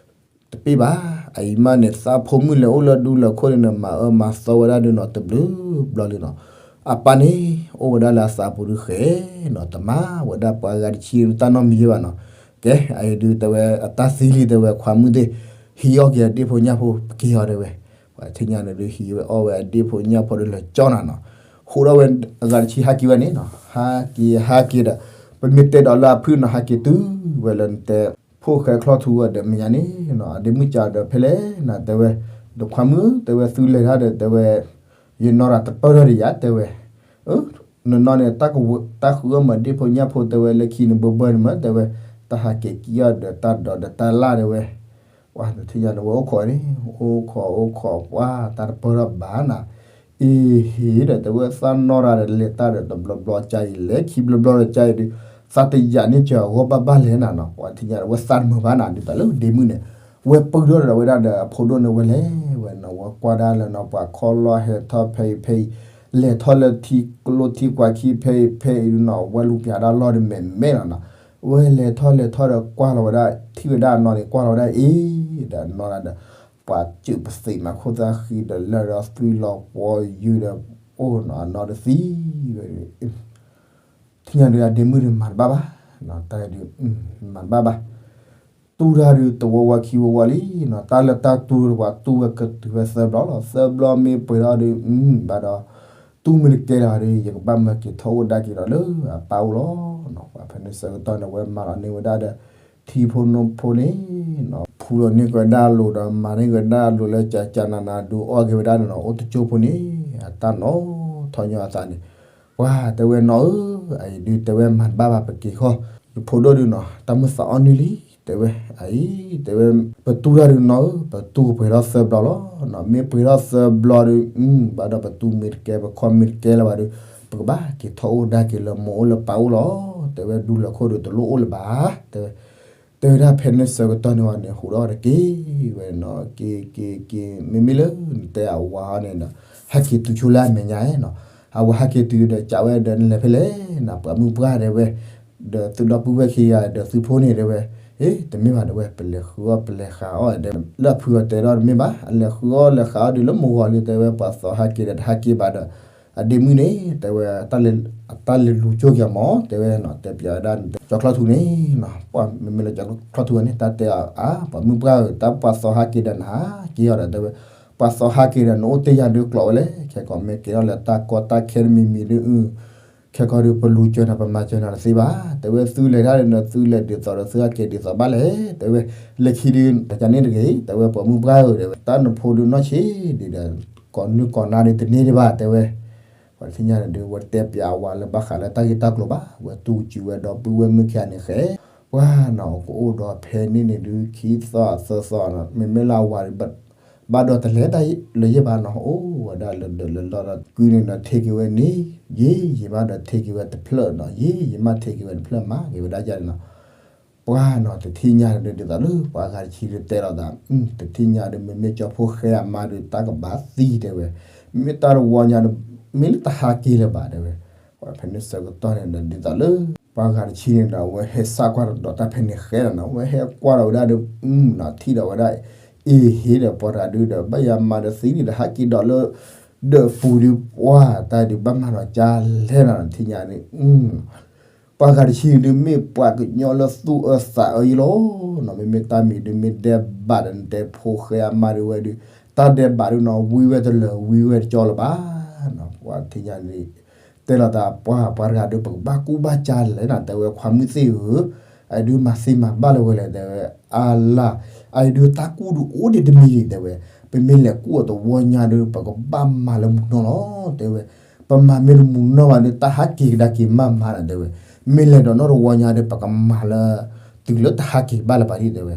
တပ့ၢ်ဘၣ်, အအံၤမးန့ၣ် သးဖိမုၣ်လဲၤအိၣ်လၢဒူလၢာ်ခိၣ်ဒုးန့ၣ် မၤအၢမၤသီဝဲဒၣ်ဒုးနီၤ တဘျုးဘျီလံနီၤ, အပၢ်န့ၣ် အိၣ်ဝဲဒၣ်လၢအသးပူၤဒုးဃဲနီၤ တမၤဝဲဒၣ်ပှၤဂၤတဆံတၢ်နီတမံၤယဲဘၣ်နီၤ, ကဲ အအံၤဒုးတဲဝဲအတၢ်သံလံတဲဝဲ ခွါမုၣ်သ့ၣ်, ဟံးအီၣ်က့ၤအဒ့ၣ်ဖိညၣ်ဖိ ပက့ၤအီၤတဲဝဲ, ပှၤထံၣ်ညါန့ၣ်ဒုး ဟံးဝဲအီၣ်ဝဲအဒ့ၣ်ဖိညၣ်ဖိဒုးလၢာ်ကၠီနၤနီၤ, ဃိးဒီးဝဲအဂၤတဆံဟးက့ၤဝဲန့ၣ်နီၤ, ဟးက့ၤဟးက့ၤဒီး ပမ့ၢ်တဲဒီးလၢအဖုနီၤ ဟးက့ၤတုၤဝဲလၢနတဲ ဖိၣ်ဃဲချီၣ်ထူဝဲဒီးမဲာ်ညါန့ၣ်နီၤ အဒ့ၣ်မုၣ်ကဒီးဖဲလဲၣ်နီၤ တဲဝဲ, ဒီးခွါမုၣ်တဲဝဲ သုလဲၤတၢ်ဒီးတဲဝဲ, ယနီၢ်တၢ်တပၢၢ်ထီၣ်ဒံးယၤတဲဝဲ, နနီၢ်န့ၣ် တၢ်ဃုအီၣ်မးဒ့ၣ်ဖိညၣ်ဖိတဲဝဲ လၢခံန့ၣ်ဘၢဘၢန့ၣ်မးတဲဝဲ, တၢ်ဟးက့ၤကံအီၣ်ဒီးတၢ်ဒိးဒီးတၢ်လၢ်တဲဝဲ, ပှၤတထံၣ်ညါန့ၣ် ဝဲအိၣ်ခိးန့ၣ် အိၣ်ခိးအိၣ်ခိး ပှၤတၢ်တပၢၢ်ထီၣ်ဘၣ်နၤ, အ့ဟ့ဒီးတဲဝဲ သးနီၢ်တၢ်ဒီးလဲၤတၢ်ဒီးတဘျီဘျီကါအံၤ လဲၤခံဘျီဘျီဒီးကါအံၤဒုး, သးတယာ်န့ၢ်စၢၤအဂီၢ်ဘၣ်ဘၣ်လဲၣ်နၤနီၤ, ပှၤတထံၣ်ညါဒီး ဝဲသးတမုာ်ဘၣ်နၤ ဒ်သိးလၢဒ့ၣ်မုၣ်န့ၣ်, ဝဲပုၢ်ဒီၣ်ဒီးဝဲဒၣ်ဒီးအဖိဒိၣ်န့ၣ် ဝဲလဲၤဝဲနီၤ ဝဲကွၢ်ဒၣ်လၢနီၤ ပှၤခီၣ်လီၢ်ဟဲထီၣ်ဖဲအံၤဖဲအံၤ, လဲၤထီၣ်လၢထံကျိထံကွၢ်ခံဖဲအံၤဖဲအံၤဒုးနီၤ ဝဲလူၤပျးဒၣ်လီၢ်ဒုးမဲာ်မဲာ်လီၤနီၤ, ဝဲလဲၤထီၣ်လဲၤထီၣ်ဒီးကွၢ်လီၤဝဲဒၣ် ထံၣ်ဝဲဒၣ်အနီၢ်န့ၣ် ကွၢ်လီၤဝဲဒၣ်အ့ၣ်, ဒီးနီၢ်ဒၣ်ဒီး ပှၤစၢၤပသံးမၤခိၣ်သၣ်ဃံဒီးလၢဒီးသွံၣ်လီၤပှီၢ်ယုၢ်ဒီး အိၣ်နီၢ်အနီၢ်ဒီးသံဝဲ, ထံၣ်ညါဒုးအဒ့ၣ်မုၣ်ဒုးမၤတဘၣ်ဘၣ်, တၢ်ဒုး မၤတဘၣ်ဘၣ်, တူၢ်တၢ်ဒုးတဝီဝီခံဝီဝီလံနီၤ, တၢ်လၢတၢ်တူၢ်ပှၤတူၢ်ဝဲကတုၤဝဲသၢဘျီလီၤ, သၢဘျီမ့ၢ်ပှဲၤထီၣ်ဒုး ဘၣ်ဒီး တူၢ်မ့ၢ်တကဲလၢၤဒီး ယကဘၣ်မၢက့ၤထီၣ်အိၣ်ဒါက့ၤဒီးလၢအပၢ်အိၣ်လီၤနီၤ, ပှၤဖဲန့ၣ်ဆၢကတီၢ်န့ၣ် ဝဲမၤလီၤန့ၢ်ဝဲဒၣ်ဒီး ထံဖိနိဖိန့ၣ်နီၤ, ဖူလီၤန့ၢ်က့ၤဝဲဒၣ်အလိၤဒီး မၤန့ၢ်က့ၤဝဲဒၣ်အလိၤလၢကကနနဒုးအီၣ်က့ၤဝဲဒၣ်န့ၣ်နီၤ, အိၣ်တကၠိဖိန့ၣ် အတၢ်နီၢ်ထီၣ်ညီအသးန့ၣ်, ပှၤတဲဝဲနီၤဧၢ, အအံၤဒုးတဲဝဲမၤတဘၣ်ဘၣ်ပက့ၤဃီ, ယဖိဒိၣ်ဒုးနီၤ တၢ်မုၢ်သးအီၣ်နုၢ်လံ, တဲဝဲ, အအံၤ တဲဝဲ, ပတူၢ်တၢ်ဒုးနီၤဧၢ, ပတူၢ်ကပှဲၤထီၣ်သၢဘျီလီၤနီၤ, မ့ၢ်ပှဲၤထီၣ်သၢဘျီဒုး ဘၣ်ဒီးပတူၢ်မ့ၢ်တကဲ ပခီၣ်မ့ၢ်တကဲလၢၤဘၣ်ဒုး ပကဘၣ်က့ၤထီၣ်အိၣ်ဒါက့ၤလၢမိၢ်အိၣ်လၢပၢ်အိၣ်လီၤ, တဲဝဲဒူလၢာ်ခိၣ်ဒုးတလိၣ်အိၣ်လၢၤဘၣ်, တဲဝဲ တဲဝဲဒၣ်ဖဲန့ၣ်ဆၢကတီၢ်န့ၣ်ဝဲန့ၣ် ဟူးဒီးတက့ၢ်ဝဲနီၤ, က့ၤ က့ၤ က့ၤ မ့မ့ၢ်လၢနတဲအဝၤအီၤန့ၣ်ဒီး ဟဲက့ၤတုၤဆိလၢအမဲာ်ညါနီၤ, အဝၤဟဲက့ၤတုၤဒီး ကးဝဲဒီးနလဲၤဖဲလဲၣ်နီၤ, ပှၤမုၣ်ပှၢ်တဲဝဲ, ဒီးသုဒီပုၢ်ဝဲၢ်ခံဂၤဒီးသုဖိန့ၣ်တဲဝဲ, ဟ့ တမ့ၢ်ဘၣ်တဲဝဲ ပလဲၤဃုအီၣ်ပလဲၤဃုအီၣ်ဒီး လၢအဖုအီၤတဲဒီးတမ့ၢ်ဘၣ်, အလဲၤဃုအီၣ်လဲၤဃုအီၣ်ဒုးလၢမိၢ်ဂီၤလံ တဲဝဲ ပှၤသီဟးက့ၤဒီးတဟးက့ၤဘၣ်ဒီး အဒ့ၣ်မုၣ်န့ၣ် တဲဝဲ အတၢ်လဲၤလူၤကၠိက့ၤမး တဲဝဲနီၤ, တဲပၠးဝဲဒၣ် ကၠီချီၣ်ထူန့ၣ်နီၤ, ပှၤမ့မ့ၢ်လၢကၠီချီၣ်ထူန့ၣ် တၢ်တဲအီၤ အါ ပှၤမုၣ်ပှၢ်ဧၢ, တၢ်ပှၤသီဟးက့ၤဒီးနဟးက့ၤအီၤဒီး တဲဝဲ, ပှၤသီဟးက့ၤဒီးနအိၣ်တ့ၢ်ယၤဒုးကျိးဝဲလဲၣ်, ခဲကိာ်မ့ၢ်ကဲထီၣ်လၢတၢ်ကီတၢ်ခဲ တမံၤမံၤဒုး အု ခဲကိာ်ဒုး ပလူၤစၢၤနၤ ပမၤစၢၤနၤတသ့ဘၣ်, တဲဝဲ သုလဲၤတၢ်ဒီး သုလဲၤဒ်သိးဒီး သုဟဲက့ၤဒ်သိးဘၣ်လဲၣ်, တဲဝဲ, လၢခံဒုး တၢ်န့ၣ်တဂ့ၤ, တဲဝဲ ပှၤမုၣ်ပှၢ်ဧၢ တဲဝဲ တၢ်နဖိဒုးနီၢ်ဆံးဒံးဒီး ကိးနုာ်ကိးနါဒုးတန့ၢ်ဒံးဘၣ် တဲဝဲ, ပှၤတထံၣ်ညါန့ၣ်ဒုး ဝဲတတဲပၠးအဝၤလၢဘၣ်ဃးလၢတၢ်ဂ့ၢ်တၢ်ကျိၤဘၣ်, ဝဲတူၢ်ကံၤဝဲဒီပုၢ်ဝဲၢ်မုၣ်ခံဂၤန့ၣ်ဃဲ, ပှၤနီၤ ကအိၣ်ဒီးဖဲန့ၣ်န့ၣ်ဒုး ခံသီသၢသီနီၤ, မ့မ့ၢ်လၢအဝၤဒုး ဘၣ်ဒီးတလဲၤတၢ်လၢယဲၢ်ဘၣ်နီၤ, အိၣ်ဝဲဒၣ်လၢဒၢးလၢလီၢ်ဒီး ကုန့ၣ်ဒီးထံၣ်က့ၤဝဲန့ၣ်, ယ့ၢ်ယမါဒီးထံၣ်က့ၤဝဲတဖျၢၣ်နီၤ, ယ့ၢ်ယမါထံၣ်က့ၤဝဲတဖျၢၣ်မၤက့ၤဝဲဒၣ်ယၤန့ၣ်နီၤ. ပှၤနီၤ တထံၣ်ညါဒီး ဒ်သိးလၢပှၤဂၤတဆံဒုးတဲလိာ်သး, တထံၣ်ညါဒီး မ့မ့ၢ်ကၠီဖိဃဲအမါဒီး တၢ်ကဘၣ်သံတဲဝဲ, မ့ၢ်တၢ်တဝီညါဒီး မ့ၢ်လၢတဟးက့ၤလၢၤဘၣ်တဲဝဲ. ဖဲန့ၣ်ဆၢကတီၢ်န့ၣ်ဒီး ဒ်သိးလၢ ပှၤဂၤတဆံန့ၣ်ဒီး အဝဲဟဲစၢ်ကွၢ်တဒီးတၢ်ဖဲန့ၣ်ဃဲလီၤနီၤ, အဝဲဟဲကွၢ်ဒီးဝဲဒၣ်ဒီး နီၤ ထံၣ်ဒီးဝဲဒၣ် အ့ဟ့ဒီးပှၤတဂၤဒုဒီး ဘၣ်ယၤမါဒီးသံဒံးဒီး ဟးက့ၤဒီးလၢ ဒၢးပူၤဒုး ပှၤတၢ်ဒုးဘၣ်မၤဒီးကၢ်လဲၣ်နီၤ, တထံၣ်ညါန့ၣ် ပှၤဂၤတဆံန့ၣ်ဒုး မ့ၢ်ပှၤကညီလၢသူၣ်အၢသးအၢယလီၤနီၤ, မ့မ့ၢ်တၢ်မံၤဒုး မ့ၢ်ဒဲးဘးဒီးနတဲဖိဃဲအမါဒုးဝဲဒုး တၢ်ဒဲးဘးဒုးနီၤ ဝံဝဲတလၢာ်ဝံဝဲတကၠီလၢၤဘၣ်နီၤ, ပှၤတထံၣ်ညါန့ၣ် တဲလိာ်သး ပှၤပှၤတဂၤဒုး ပကဘၣ်ကူၣ်ဘၣ်ကၢ်လဲၣ်နီၤ တဲဝဲ ခွါမုၣ်သ့ၣ်ဧၢ, အဒုးမၤသ့မၤဘၣ်လၢၤဝဲလဲၣ်တဲဝဲ, အလၤ, အဒုးတၢ်ကူၣ်ဒုးအိၣ်ဒံးတမံၤဒံးတဲဝဲ, ပမ့ၢ်လဲၤကူၣ်အီၤတဝီညါဒုး ပကဘၣ်မၤလၢမုၢ်နီၢ်လီၤတဲဝဲ, ပမၤမ့ၢ်တမုၢ်နီၢ်ဘၣ်ဒုး တၢ်ဟးက့ၤကဒါက့ၤမးမးနီၤတဲဝဲ, မ့ၢ်လဲၤဒီးနီၢ်တဝီညါဒုး ပကမၤလၢ တုၤလၢတဟးက့ၤဘၣ်လၢၤဘၣ်ဒံးတဲဝဲ,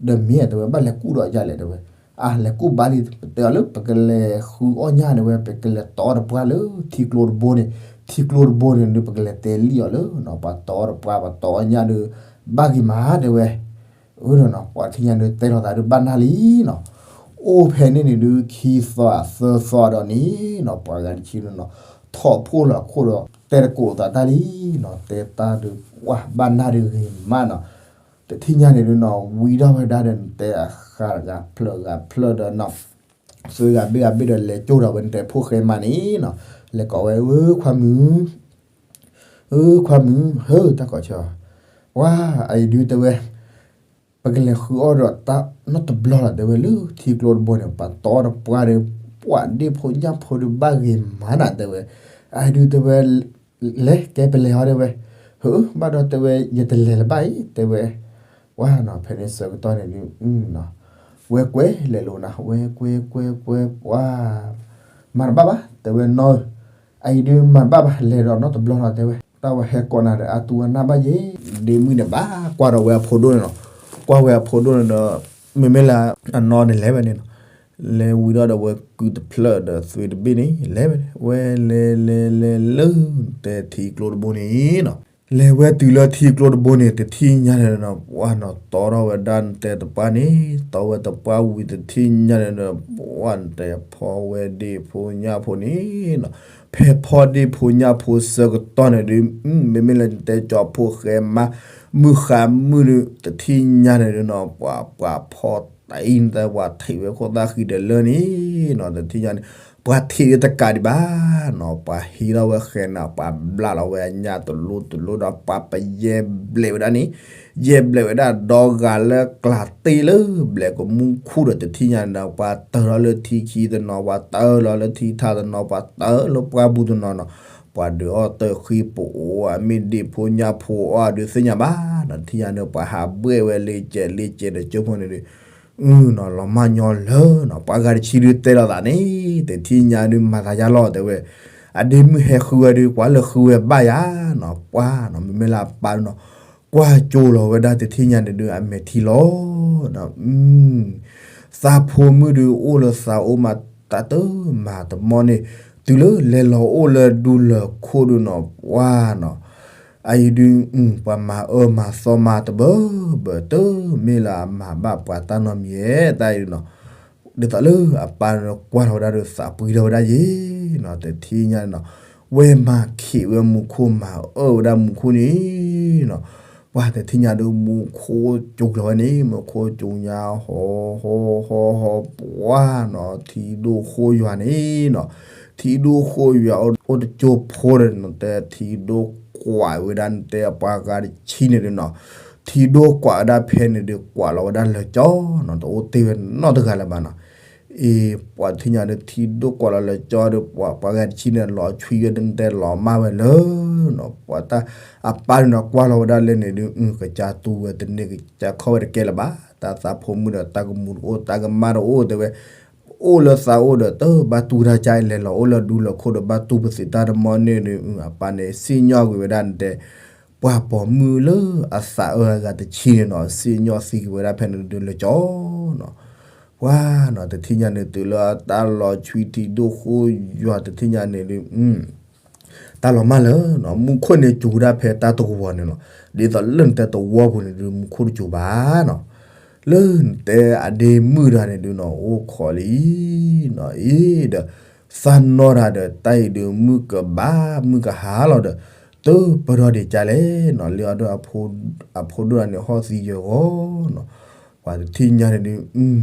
ဒီးမ့ၢ်တဲဝဲ ဘၣ်လဲၤကူၣ်ဒီးယၤလဲၣ်တဲဝဲ, အလဲၤကူၣ်ဘၣ်လံ ပတဲအီၤလၢ ပကလဲၤဃုအီၣ်ညၣ်တဲဝဲ ပကလဲၤတီအီၣ်တပှၢ်လၢထံကျိတဘိန့ၣ်, ထံကျိတဘိန့ၣ်ဒုး ပကလဲၤတဲလံအီၤလၢနီၤ ပှၤတီအီၣ်တပှၢ် ပှၤတီအီၣ်ညၣ်ဒုး ဘၣ်ဂ့ၤမးတဲဝဲ, အၢဒီးနီၤ ပှၤတထံၣ်ညါဒုး တဲလိာ်သးဒုးဘၣ်နၢ်လံနီၤ, အိၣ်ဖဲန့ၣ်န့ၣ်ဒုး ခံသီသၢသီဒီးန့ၣ်နီၤ ပှၤဂၤတဆံဒုးနီၤ ထီၣ်ဖှိၣ်လီၤခိၣ်ဒီး တဲတကိးသးတၢ်လံနီၤ, တဲတၢ်ဒုး ပှၤဘၣ်နၢ်ဒုးဂ့ၤမးနီၤ, တထံၣ်ညါန့ၣ်ဒုးနီၤ ဝံထီၣ်ဝဲဒၣ်ဒီးနတဲအဃါတဂၤဖျၢၣ်ဂၤဖျၢၣ်ဒီးနီၤ သုဂၤဘ့ၣ်ဂၤဘ့ၣ်ဒီး လဲၤကၠိဒီးဝဲနတဲဖိဃဲမါန့ၣ်နီၤ, လဲၤကိးဝဲ ဧၢ ခွါမုၣ်, ဧၢ ခွါမုၣ် ဟၢ တၢ်ကိးဆၢ, ဝါ အအံၤဒုးတဲဝဲ ပကလဲၤဃုအီၣ်ဒီးတၢ်နီတဘျီလီၤတဲဝဲ လၢထံကျိတဘိန့ၣ် ပှၤတီအီၣ်တပှၢ်ဒီး ပှၤဒ့ၣ်ဖိညၣ်ဖိဒုးဘၣ်ဂ့ၤမးနၤတဲဝဲ, အအံၤဒုးတဲဝဲ လဲၤကဲပလဲၤဟီတဲဝဲ, ဟၢ ဘၣ်ဒီးတဲဝဲ ယတလဲၤလၢၤဘၣ်အံၤတဲဝဲ, ဝါနီၤ ဖဲန့ၣ်ဆၢကတီၢ်န့ၣ်ဒုး ဝဲကွဲလဲၤလိာ်နၤ ဝဲကွဲကွဲကွဲ ပှၤ မၤတဘၣ်ဘၣ် တဲဝဲနီၢ်ဧၢ, အအံၤဒုးမၤတဘၣ်ဘၣ် လဲၤဒီးနီတဘျီလီၤတဲဝဲ, တၢ်ဝဲဟဲကိးနၤဒီး အတူၢ်ဝဲနၢ်ဘၣ်ယဲ, ဒ့မုၣ်န့ၣ်ဘၣ်ကွၢ်ဒီးဝဲအဖိဒိၣ်န့ၣ်နီၤ, ကွၢ်ဝဲအဖိဒိၣ်န့ၣ်ဒီး မ့မ့ၢ်လၢအနီၢ်န့ၣ်လဲၤဝဲန့ၣ်နီၤ, လဲၤဝံၤဒီးဒီးဝဲကုတဖျၢၣ်ဒီးသွံၣ်တဘ့ၣ်န့ၣ် လဲၤဝဲန့ၣ် ဝဲလဲၤလဲၤလဲၤလၢ တဲထံကျိတဘိန့ၣ်နီၤ, လဲၤဝဲတုၤလၢထံကျိတဘိန့ၣ် တထံၣ်ညါန့ၣ်နီၤ ပှၤနီၤ တီထီၣ်ဝဲဒၣ်နတဲတပှၢ်န့ၣ် တီဝဲတပှၢ်ဝံၤတထံၣ်ညါန့ၣ်ဒီး ပှၤနတဲဖီဝဲဒ့ၣ်ဖိညၣ်ဖိန့ၣ်နီၤ, ဖဲဖီဒ့ၣ်ဖိညၣ်ဖိဆၢကတီၢ်န့ၣ်ဒုး မ့မ့ၢ်လၢနတဲကၠီဖိဃဲမါ မုၢ်ဃါမုၢ်ဒုး တထံၣ်ညါန့ၣ်ဒုးနီၤ ပှၤပှၤဖီတၢ်အံၤနတဲ ပှၤထံၣ်ဝဲခိၣ်သၣ်ဃံဒီးလၢန့ၣ်နီၤ တထံၣ်ညါန့ၣ် ပှၤထံၣ်ဒုးတကးဒံးဘၣ်နီၤ ပှၤဟံးထီၣ်ဝဲဃဲနၤ ပှၤဘျးလီၤဝဲအညၣ်တလိတလိဒီး ပှၤပယဲၢ်ဘျဲးဝဲဒၣ်န့ၣ် ယဲၢ်ဘျဲးဝဲဒၣ်ဒီဂၤလၢကျးတ့ၢ်လၢဘျဲးကမူခူၣ်ဒီး တထံၣ်ညါန့ၣ်ဒီး ပှၤတၢၢ်လီၤလၢထံခံတနီၤ ပှၤတၢၢ်လီၤလၢထံထးတနီၤ ပှၤတၢၢ်လၢပှၢ်ပူၤတနီၤနီၤ, ပှၤဒုးအီၣ်တၢၢ်ဃံပအိၣ် အမ့ၢ်ဒ့ၣ်ဖိညၣ်ဖိအီၣ်ဒုးသ့ၣ်ညါဘၣ်နီၤ တထံၣ်ညါန့ၣ် ပှၤဟးဘှဲၣ်ဝဲလ့ကဲးလ့ကဲးဒီးကၠိဖိန့ၣ်ဒုး နီၤ လီၤမၢ်ညီလၢနီၤ ပှၤဂၤတဆံဒုးတဲလိာ်သးန့ၣ် တထံၣ်ညါဒုးမၤသးယါလီၤတဲဝဲ, အဒ့မုၣ်ဟဲဃုဝဲဒုး ကွၢ်လၢဃုဝဲဘၣ်ယၤနီၤ ပှၤနီၤ မ့မ့ၢ်လၢအပၢ်နီၤ ကွၢ်ကၠိလီၤဝဲဒၣ်တထံၣ်ညါန့ၣ်ဒုး အမဲာ်ထံလီၤ သးဖိမုၣ်ဒုးအိၣ်လၢသးအိၣ်မး တၢ်တမၤတမီၢ်န့ၣ် တုၤလၢလဲၤလီၤအိၣ်လၢဒူလၢၢ်ခိၣ်ဒုးနီၤ ပှၤနီၤ အအံၤဒုး ပှၤမၤအၢမၤသီမၤတဘၢဘၢ တမ့ၢ်လၢအမၤဘၣ်ပှၤတၢ်နီတမံၤဧါ တၢ်အံၤဒုးနီၤ ဒ်သိးလၢအပၢ်န့ၣ်ကွၢ်လီၤဝဲဒၣ်ဒီးသးပှံၤထီၣ်ဝဲဒၣ်ယဲနီၤ တထံၣ်ညါန့ၣ်နီၤ ဝဲမၤခံးဝဲမူခိၣ်မၤအၢဝဲဒၣ်မူခိၣ်န့ၣ်နီၤ ပှၤတထံၣ်ညါဒီးမူခိၣ်ကၠိလီၤဝဲန့ၣ် မူခိၣ်ကၠိညါ ဟီ ဟီ ဟီ ဟီ ပှၤနီၤ ထံဒိၣ်ဃိယွၤန့ၣ်နီၤ ထံဒိၣ်ဃိယွၤအိၣ်တကၠိဖိဒီး နတဲထံဒိၣ်ကွၢ်ဝဲဒၣ် နတဲပှၤဂၤတဆံန့ၣ်ဒုးနီၤ ထံဒိၣ်ကွၢ်ဝဲဒၣ်ဖဲန့ၣ်ဒုး ကွၢ်လီၤဝဲဒၣ်လၢကၠီနီၤ တအိၣ်တ့ၢ်ဝဲနီတဂၤလၢၤဘၣ်နီၤ အ့ ပှၤတထံၣ်ညါဒီး ထံဒိၣ်ကွၢ်လီၤလၢကၠီဒီး ပှၤ ပှၤဂၤတဆံန့ၣ် လီၤဆွံဝဲဒၣ် နတဲလီၤမၢ်ဝဲလၢနီၤ ပှၤတၢ်အပၢ်န့ၣ်နီၤ ကွၢ်လီၤဝဲဒၣ်လၢန့ၣ်ဒုး ကစၢ်တူၢ်ဝဲတန့ၢ် ကစၢ်ခီၣ်ဝဲတကဲလၢၤဘၣ် တၢ်သးဖိမုၣ်ဒီး တၢ်ကမူၤတအိၣ် တၢ်ကမၣ်တအိၣ်တဲဝဲ အိၣ်လၢသးအိၣ်ဒီး တဘၣ်တူၢ်တၢ်ကါ လဲၤလီၤအိၣ်လၢဒူလၢၢ်ခိၣ်ဒီး ဘၣ်တူၢ်ပသံးတၢ်တမီၢ်န့ၣ်ဒုး အပၢ်န့ၣ် စံၣ်ညီၣ်ကွံာ်ဝဲဒၣ် နတဲ ပှၤပိာ်မုၣ်လၢအသးအၢအဂၤတဆံန့ၣ်နီၤ စံၣ်ညီၣ်သံကွံာ်ဝဲဒၣ်ဖဲန့ၣ်ဒုးလၢကၠီနီၤ ပှၤနီၤ တထံၣ်ညါန့ၣ် တုၤလၢတၢ်လီၤဆွံထံဒိၣ်ဃိယွၤ တထံၣ်ညါန့ၣ်ဒုး တၢ်လီၤမၢ်လၢနီၤ မူခိၣ်န့ၣ်စူၤဝဲဒၣ်ဖဲတၢ်တဝီၤန့ၣ်လီၤ. ဒ်သိးလၢနတဲတဝီပူၤန့ၣ်ဒုး မူခိၣ်တစူၤဘၣ်နီၤ. လၢနတဲအဒ့မုၣ်တဂၤန့ၣ်ဒုးနီၤ အိၣ်ခိးလံနီၤ အံၤဒီး သးနီၢ်တၢ်ဒီး တၢ်အံၤဒုး မုၢ်ကဘၣ်မုၢ်ကဟါလီၤဒီး တပၢၢ်ထီၣ်ဒံးကလဲၣ်နီၤ လၢအဒိ အဖိဒိၣ်တဂၤန့ၣ် ဟီၣ်သံယၢၤဂီၤနီၤ. ပှၤတထံၣ်ညါန့ၣ်ဒုး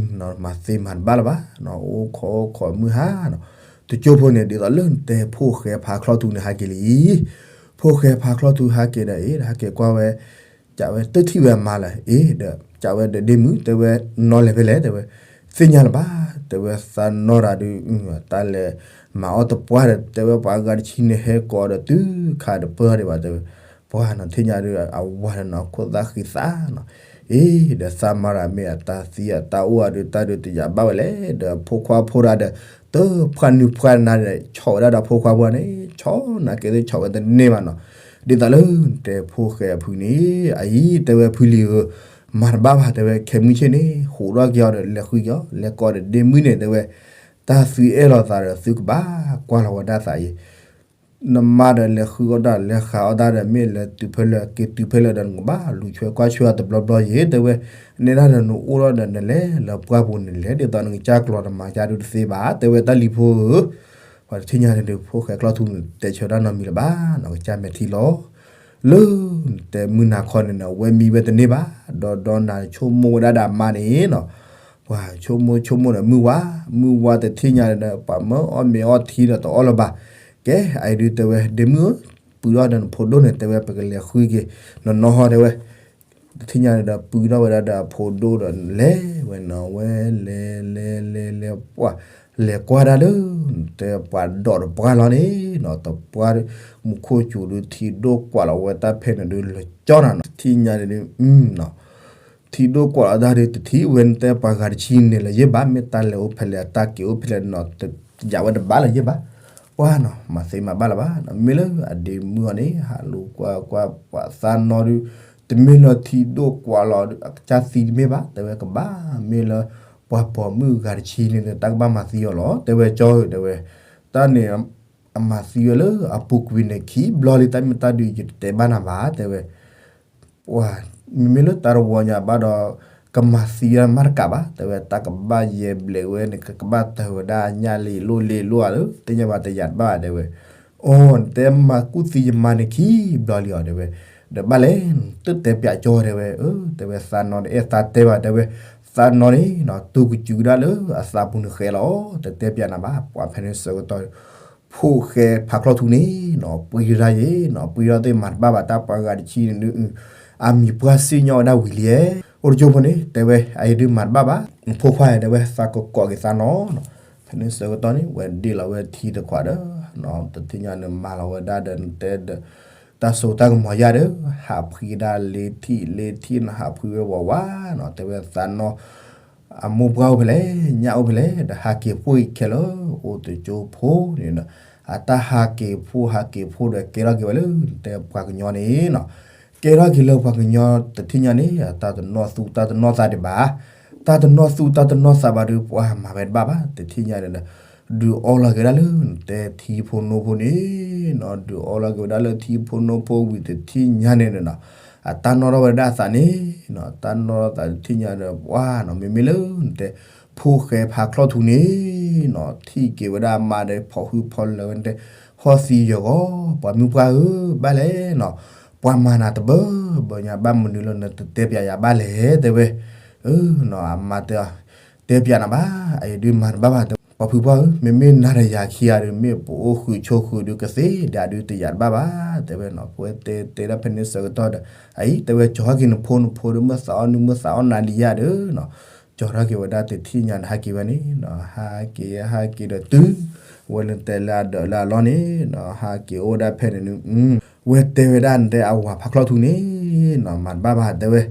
မၤသ့မၤတဘၣ်လၢၤဘၣ်နီၤ အိၣ်ခိးအိၣ်ခိးမုၢ်ဟါနီၤ. တကၠိဖိန့ၣ် ဒ်သိးလၢနတဲဖိၣ်ဃဲဖးချီၣ်ထူန့ၣ် ဟးက့ၤလံ ဖိၣ်ဃဲဖးချီၣ်ထူဟးက့ၤဒီး အ့ ဟးက့ၤကွၢ်ဝဲ ကးဝဲတထံၣ်ဝဲအမါလၢၤ အ့ ဒီးကးဝဲဒီးဒ့မုၣ် တဲဝဲ နီၢ်လဲၤဖဲလဲၣ် တဲဝဲ သ့ၣ်ညါလၢၤဘၣ် တဲဝဲ သးနီၢ်တၢ်ဒုး တၢ်လဲၤမၤအီၣ်တပှၢ်ဒီး တဲဝဲပှၤဂၤတဆံန့ၣ် ဟဲကိးဒီးတုၤခါတပၢၢ်ဒံးဘၣ် တဲဝဲ ပှၤနီၤ ထံၣ်ညါဒုး အဝၤဒီးနီၤ ခိၣ်သၣ်ဃံသးနီၤ အ့ ဒီးသးမါတၢ်မ့ၢ်အတၢ်သံအတၢ်အိၣ်အီၤဒုး တၢ်ဒုးတယာ်ဘၣ်ဝဲလဲၣ် ဒီးဖိခွါဖိတၢ်ဒီး တဖှၣ်နုာ်ဖှၣ်နၤဒီး ဆီၣ်ဝဲဒၣ်ဒီးဖိခွါဖိန့ၣ် ဆီၣ်နၤက့ၤသ့ၣ် ဆီၣ်ဝဲတန့ၢ်ဘၣ်နီၤ. ဒ်သိးလၢနတဲဖိၣ်ဃဲအဖုန့ၣ် အအံၤ တဲဝဲဖုလံၤဧၢ မၤတဘၣ်ဘၣ် တဲဝဲ ခဲမုၢ်ဆ့ၣ်န့ၣ် ဟူးထီၣ်က့ၤအီၤဒီး လဲၤဃုက့ၤအီၤ လဲၤကိးဒီးဒ့မုၣ်န့ၣ် တဲဝဲ တၢ်သုအဲၣ်လိာ်သးဒီး သုကဘၣ်ကွၢ်လီၤဝဲဒၣ်သးအံၤ နမါဒီးလဲၤဃုအီၣ်တၢ် လဲၤဃုအီၣ်တၢ်ဒီး မ့ၢ်လဲၤတုၤဖဲလဲၣ် က့ၤတုၤဖဲလဲၣ်ဒီး နကဘၣ်လူၤဆွဲကွၢ်ဆွဲအီၤတဘျီဘျီယဲၤ တဲဝဲ နဲဒၣ်ဒီးနအိၣ်ထီၣ်ဒီး နလဲၤလၢပှၢ်ပူၤန့ၣ် လဲၤဒ်သိးနကစၢ်ကျီၤတမၤကၢ်ဒုးတသ့ဘၣ် တဲဝဲတၢ်လံၤဖိဧၢ ပှၤတထံၣ်ညါန့ၣ်ဒုး ဖိၣ်ဃဲကျီၢ်ထူန့ၣ် တဲဆၢတၢ်နီတမံၤလၢၤဘၣ်နီၤ ကစၢ်မဲာ်ထံလီၤ လၢနတဲမုၢ်နၤခီန့ၣ်နီၤ အဝဲမံဝဲတန့ၢ်ဘၣ် ဒီးဒီနၤဆိကမိၣ်ဝဲဒၣ်ဒီးအမါန့ၣ်နီၤ ပှၤဆိကမိၣ်ဆိကမိၣ်ဒီးမုၢ်ဝါ မုၢ်ဝါတထံၣ်ညါန့ၣ်ဒီး ပှၤမၢအီၣ်မ့ၤအီထံဒီးတအီၣ်လၢၤဘၣ် ကဲ အအံၤဒုးတဲဝဲ ဒ့မုၣ်ဧၢ ပုၢ်ထီၣ်ဒီးနဖိဒိၣ်န့ၣ် တဲဝဲ ပကလဲၤဃုက့ၤ နနီၢ်ဟီၣ်တဲဝဲ တထံၣ်ညါန့ၣ်ဒီး ပုၢ်ထီၣ်ဝဲဒၣ်ဒီးအဖိဒိၣ်ဒီး လဲၤဝဲနီၤ ဝဲလဲၤလဲၤလဲၤလဲၤ ပှၤလဲၤကွၢ်ဒၣ်လၢ တဲပှၤဒိးတပှၢ်လီၤန့ၣ်နီၤ တပှၢ် မူခိၣ်စူၤဒုး ထံဒိၣ်ကွၢ်လီၤဝဲတၢ်ဖဲန့ၣ်ဒုး လၢကၠီနီၤ တထံၣ်ညါန့ၣ်ဒုး ထံဒိၣ်ကွၢ်လီၤတၢ်ဒုး တထံၣ်ဝဲန့ၣ် တဲပှၤဂၤတဆံန့ၣ်လၢၤယဲၢ်ဘၣ် မ့ၢ်တၢ်လဲၤအိၣ်ဖဲလဲၣ် တၢ်က့ၤအိၣ်ဖဲလဲၣ်နီၤ တယာ်ဝဲတဘၣ်လၢၤယဲၢ်ဘၣ် ပှၤနီၤ မၤသ့မၤဘၣ်လၢၤဘၣ် မ့ၢ်လၢအဒ့မုၣ်အီၤန့ၣ် ဟးလူၤကွၢ်ကွၢ် ပှၤသးနီၢ်ဒုး တမ့ၢ်လၢထံဒိၣ်ကွၢ်လီၤဒုး အကစၢ်သံတမ့ၢ်ဘၣ် တဲဝဲကဘၣ် မ့ၢ်လၢ ပှၤပိာ်မုၣ်ဂၤတဆံန့ၣ် တၢ်ကဘၣ်မၤသံအီၤလီၤ တဲဝဲကၠီဧၢ တဲဝဲ တၢ်န့ၣ် အမၤသံဝဲလၢအပူၤကွံာ်န့ၣ် ခံဘျီလံ တၢ်မ့ၢ်တၢ်ဒုး ယတတဲဘၣ်နၤဘၣ် တဲဝဲ ပှၤ မ့မ့ၢ်လၢတၢ်တဝီညါဘၣ်ဒီး ကမၤသံဝဲမးတကးဘၣ် တဲဝဲ တၢ်ကဘၣ်ယဲၢ်ဘျဲးဝဲန့ၣ် ကကဘၣ်တၢၢ်ဝဲဒၣ်အညၣ်လ့လိၣ်လ့လိၣ်ဧါလၢ သ့ၣ်ညါဘၣ်တယာ်တဘၣ် တဲဝဲ အိ နတဲမၤကူၣ်သံယမါန့ၣ်ခံဘျီလံအီၤ တဲဝဲ ဒီးဘၣ်လဲၣ် တတဲပၠးကၠီ တဲဝဲ အၢ တဲဝဲ သးနီၢ်တအဲၣ်သးတဲဘၣ် တဲဝဲ သးနီၢ်န့ၣ်နီၤ တူၢ်ကစုၤဒၣ်လၢအသးပူၤန့ၣ်ဃဲလီၤ တတဲပၠးနၤဘၣ် ပှၤဖဲန့ၣ်ဆၢကတီၢ် ဖိၣ်ဃဲဖးချီၣ်ထူန့ၣ်နီၤ ပှံၤတၢ်ယဲၢ်နီၤ ပှံၤထီၣ်သ့ၣ်မၤတဘၣ်ဘၣ် တၢ်ပှၤဂၤတဆံန့ၣ်ဒုး အမံၤပှၢ်စံၣ်ညီၣ်ဝဲဒၣ်ဝံၤလံဧါ အိၣ်တကၠိဖိန့ၣ် တဲဝဲ အအံၤဒုးမၤတဘၣ်ဘၣ် နဖိခွါဧၢ တဲဝဲ သးကကိးက့ၤသးနီၤနီၤ ဖဲန့ၣ်ဆၢကတီၢ်န့ၣ် ဝဲဒ့ၣ်လီၤဝဲထံတခွးဒီး တထံၣ်ညါန့ၣ် မၤလီၤဝဲဒၣ်ဒီး နတဲဒီး တၢ်စိတၢ်ကမီၤယၢ်ဒီး ဟးဖှံဒၣ်လ့ထံၣ်လ့ထံၣ်နီၤ ဟးဖှံဝဲဝးဝးနီၤ တဲဝဲသးနီၢ် အမိၢ်ပှၢ်အိၣ်ဖဲလဲၣ် ညၣ်အိၣ်ဖဲလဲၣ် ဒီးဟးက့ၤဖှိၣ်အံၤခဲလၢာ် အိၣ်တကၠိဖိန့ၣ်ဒီး အတၢ်ဟးက့ၤဖှိၣ်ဟးက့ၤဖှိၣ်ဒီး ကဲထီၣ်က့ၤဝဲလၢ နတဲပှၤကညီန့ၣ်နီၤ ကဲထီၣ်က့ၤလၢပှၤကညီတထံၣ်ညါန့ၣ် တၢ်တနီၢ်သူတၢ်တနီၢ်သးဒံးဘၣ် တၢ်တနီၢ်သူတၢ်တနီၢ်သးဘၣ်ဒီး ပှၤမၤဝဲတဘၣ်ဘၣ် တထံၣ်ညါန့ၣ်ဒီး ဒုးအီလီၤက့ၤဝဲဒၣ်လၢ နတဲထံဖိနိဖိန့ၣ်နီၤ ဒုးအီလီၤက့ၤဝဲဒၣ်လၢထံဖိနိဖိဝံၤတထံၣ်ညါန့ၣ်နီၤ အတၢ်နီၣ်ထီၣ်ဝဲဒၣ်အသးန့ၣ်နီၤ တၢ်နီၣ်ထီၣ်သးတထံၣ်ညါဒီး ပှၤနီၤ မ့မ့ၢ်လၢနတဲ ဖိၣ်ဃဲဖးချီၣ်ထူန့ၣ်နီၤ ထံၣ်က့ၤဝဲဒၣ်အမါဒီး ဖီၣ်ဟုဖီၣ်လၢာ်ဝဲန့ၣ်တဲ ဟီၣ်သံယၢၤဂီၤ ပှၤမုၢ်ပှၢ်ဧၢ ဘၣ်လဲၣ်နီၤ ပှၤမၤနၤတဘၢဘၢညါ ဘၣ်မနုၤလၢနတတဲပၠးယၤဘၣ်လဲၣ် တဲဝဲ အၢနီၤ အမါတဲ တဲပၠးနၤဘၣ် အအံၤဒုးမၤတဘၣ်ဘၣ် တဲဝဲ ပှၤဖုပှၢ်ဧၢ မ့မ့ၢ်နၤဒီးယၤခံဂၤဒီး မ့ၢ်ပအိၣ်ဃုာ်ဆိးဃုာ်ဒီးကသ့ဒၣ်ဒုးတယာ်တဘၣ်ဘၣ် တဲဝဲနီၤ ပဝဲတဲတဲဒၣ်ဖဲန့ၣ်ဆၢကတီၢ်ဒီး အအံၤ တဲဝဲ ကၠီၤထီၣ်က့ၤနဖိနဖိဒီး မုၢ်သးအီၣ်နုၢ်မုၢ်သးအီၣ်နၤလံယၤဒီးနီၤ ကၠီၤထီၣ်က့ၤဝဲဒၣ်တထံၣ်ညါန့ၣ် ဟးက့ၤဝဲန့ၣ်နီၤ ဟးက့ၤဟဲက့ၤဒီးတုၤ ဝဲလၢတဲလၢအဒၢးလၢအလီၢ်န့ၣ်နီၤ ဟးက့ၤအိၣ်ဝဲဒၣ်ဖဲန့ၣ်န့ၣ် ဝဲတဲဝဲဒၣ်နတဲအဝၤဖးချီၣ်ထူန့ၣ်နီၤ မၤတဘၣ်ဘၣ်တဲဝဲ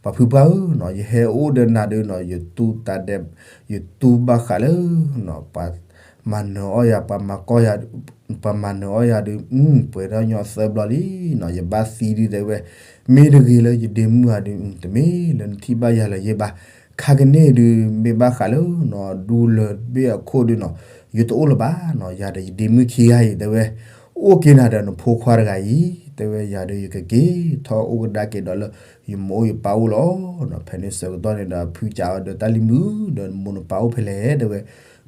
ပှၤဖုပှၢ်ဧၢနီၤ ယဟဲအိၣ်ဒီးနၤဒီးနီၤ ယတူၢ်တၢ်ဒဲး ယတူၢ်ဘၣ်ဃးလၢနီၤ ပှၤမၤနၢၤအီၣ်ယၤ ပှၤမၤကီၢ်ယၤ ပှၤမၤနၢၤအီၣ်ယၤဒီး ပှဲၤထီၣ်ညီသၢဘျီလံနီၤ ယဘၣ်သံဒုးတဲဝဲ မ့ၢ်တဂ့ၤလၢယဒ့မုၣ်ဧါဒီး တမ့ၢ်လၢနထံၣ်ဘၣ်ယၤလၢၤယဲၢ်ဘၣ် ခါကန့ၣ်ဒုး မ့ၢ်ဘၣ်ဃးလၢနီၤ ဒူလၢာ်ဘ့ၣ်အခိၣ်ဒုးနီၤ ယတအိၣ်လၢၤဘၣ်နီၤ, ယၤဒီးယဒ့မုၣ်ခံဂၤအံၤ တဲဝဲ, အိၣ်က့ၤနၤဒီးနဖိခွါတဂၤအံၤ, တဲဝဲယၤဒီးယကက့ၤထီၣ်အိၣ်ကဒါက့ၤဒီးလၢ ယမိၢ်အိၣ်ယပၢ်အိၣ်လီၤ. ဖဲန့ၣ်ဆၢကတီၢ်န့ၣ်ဒီး ဖုကးအီၤဒီးတၢ်လံၤမုၣ် ဒီးမိၢ်နပၢ်အိၣ်ဖဲလဲၣ် တဲဝဲ,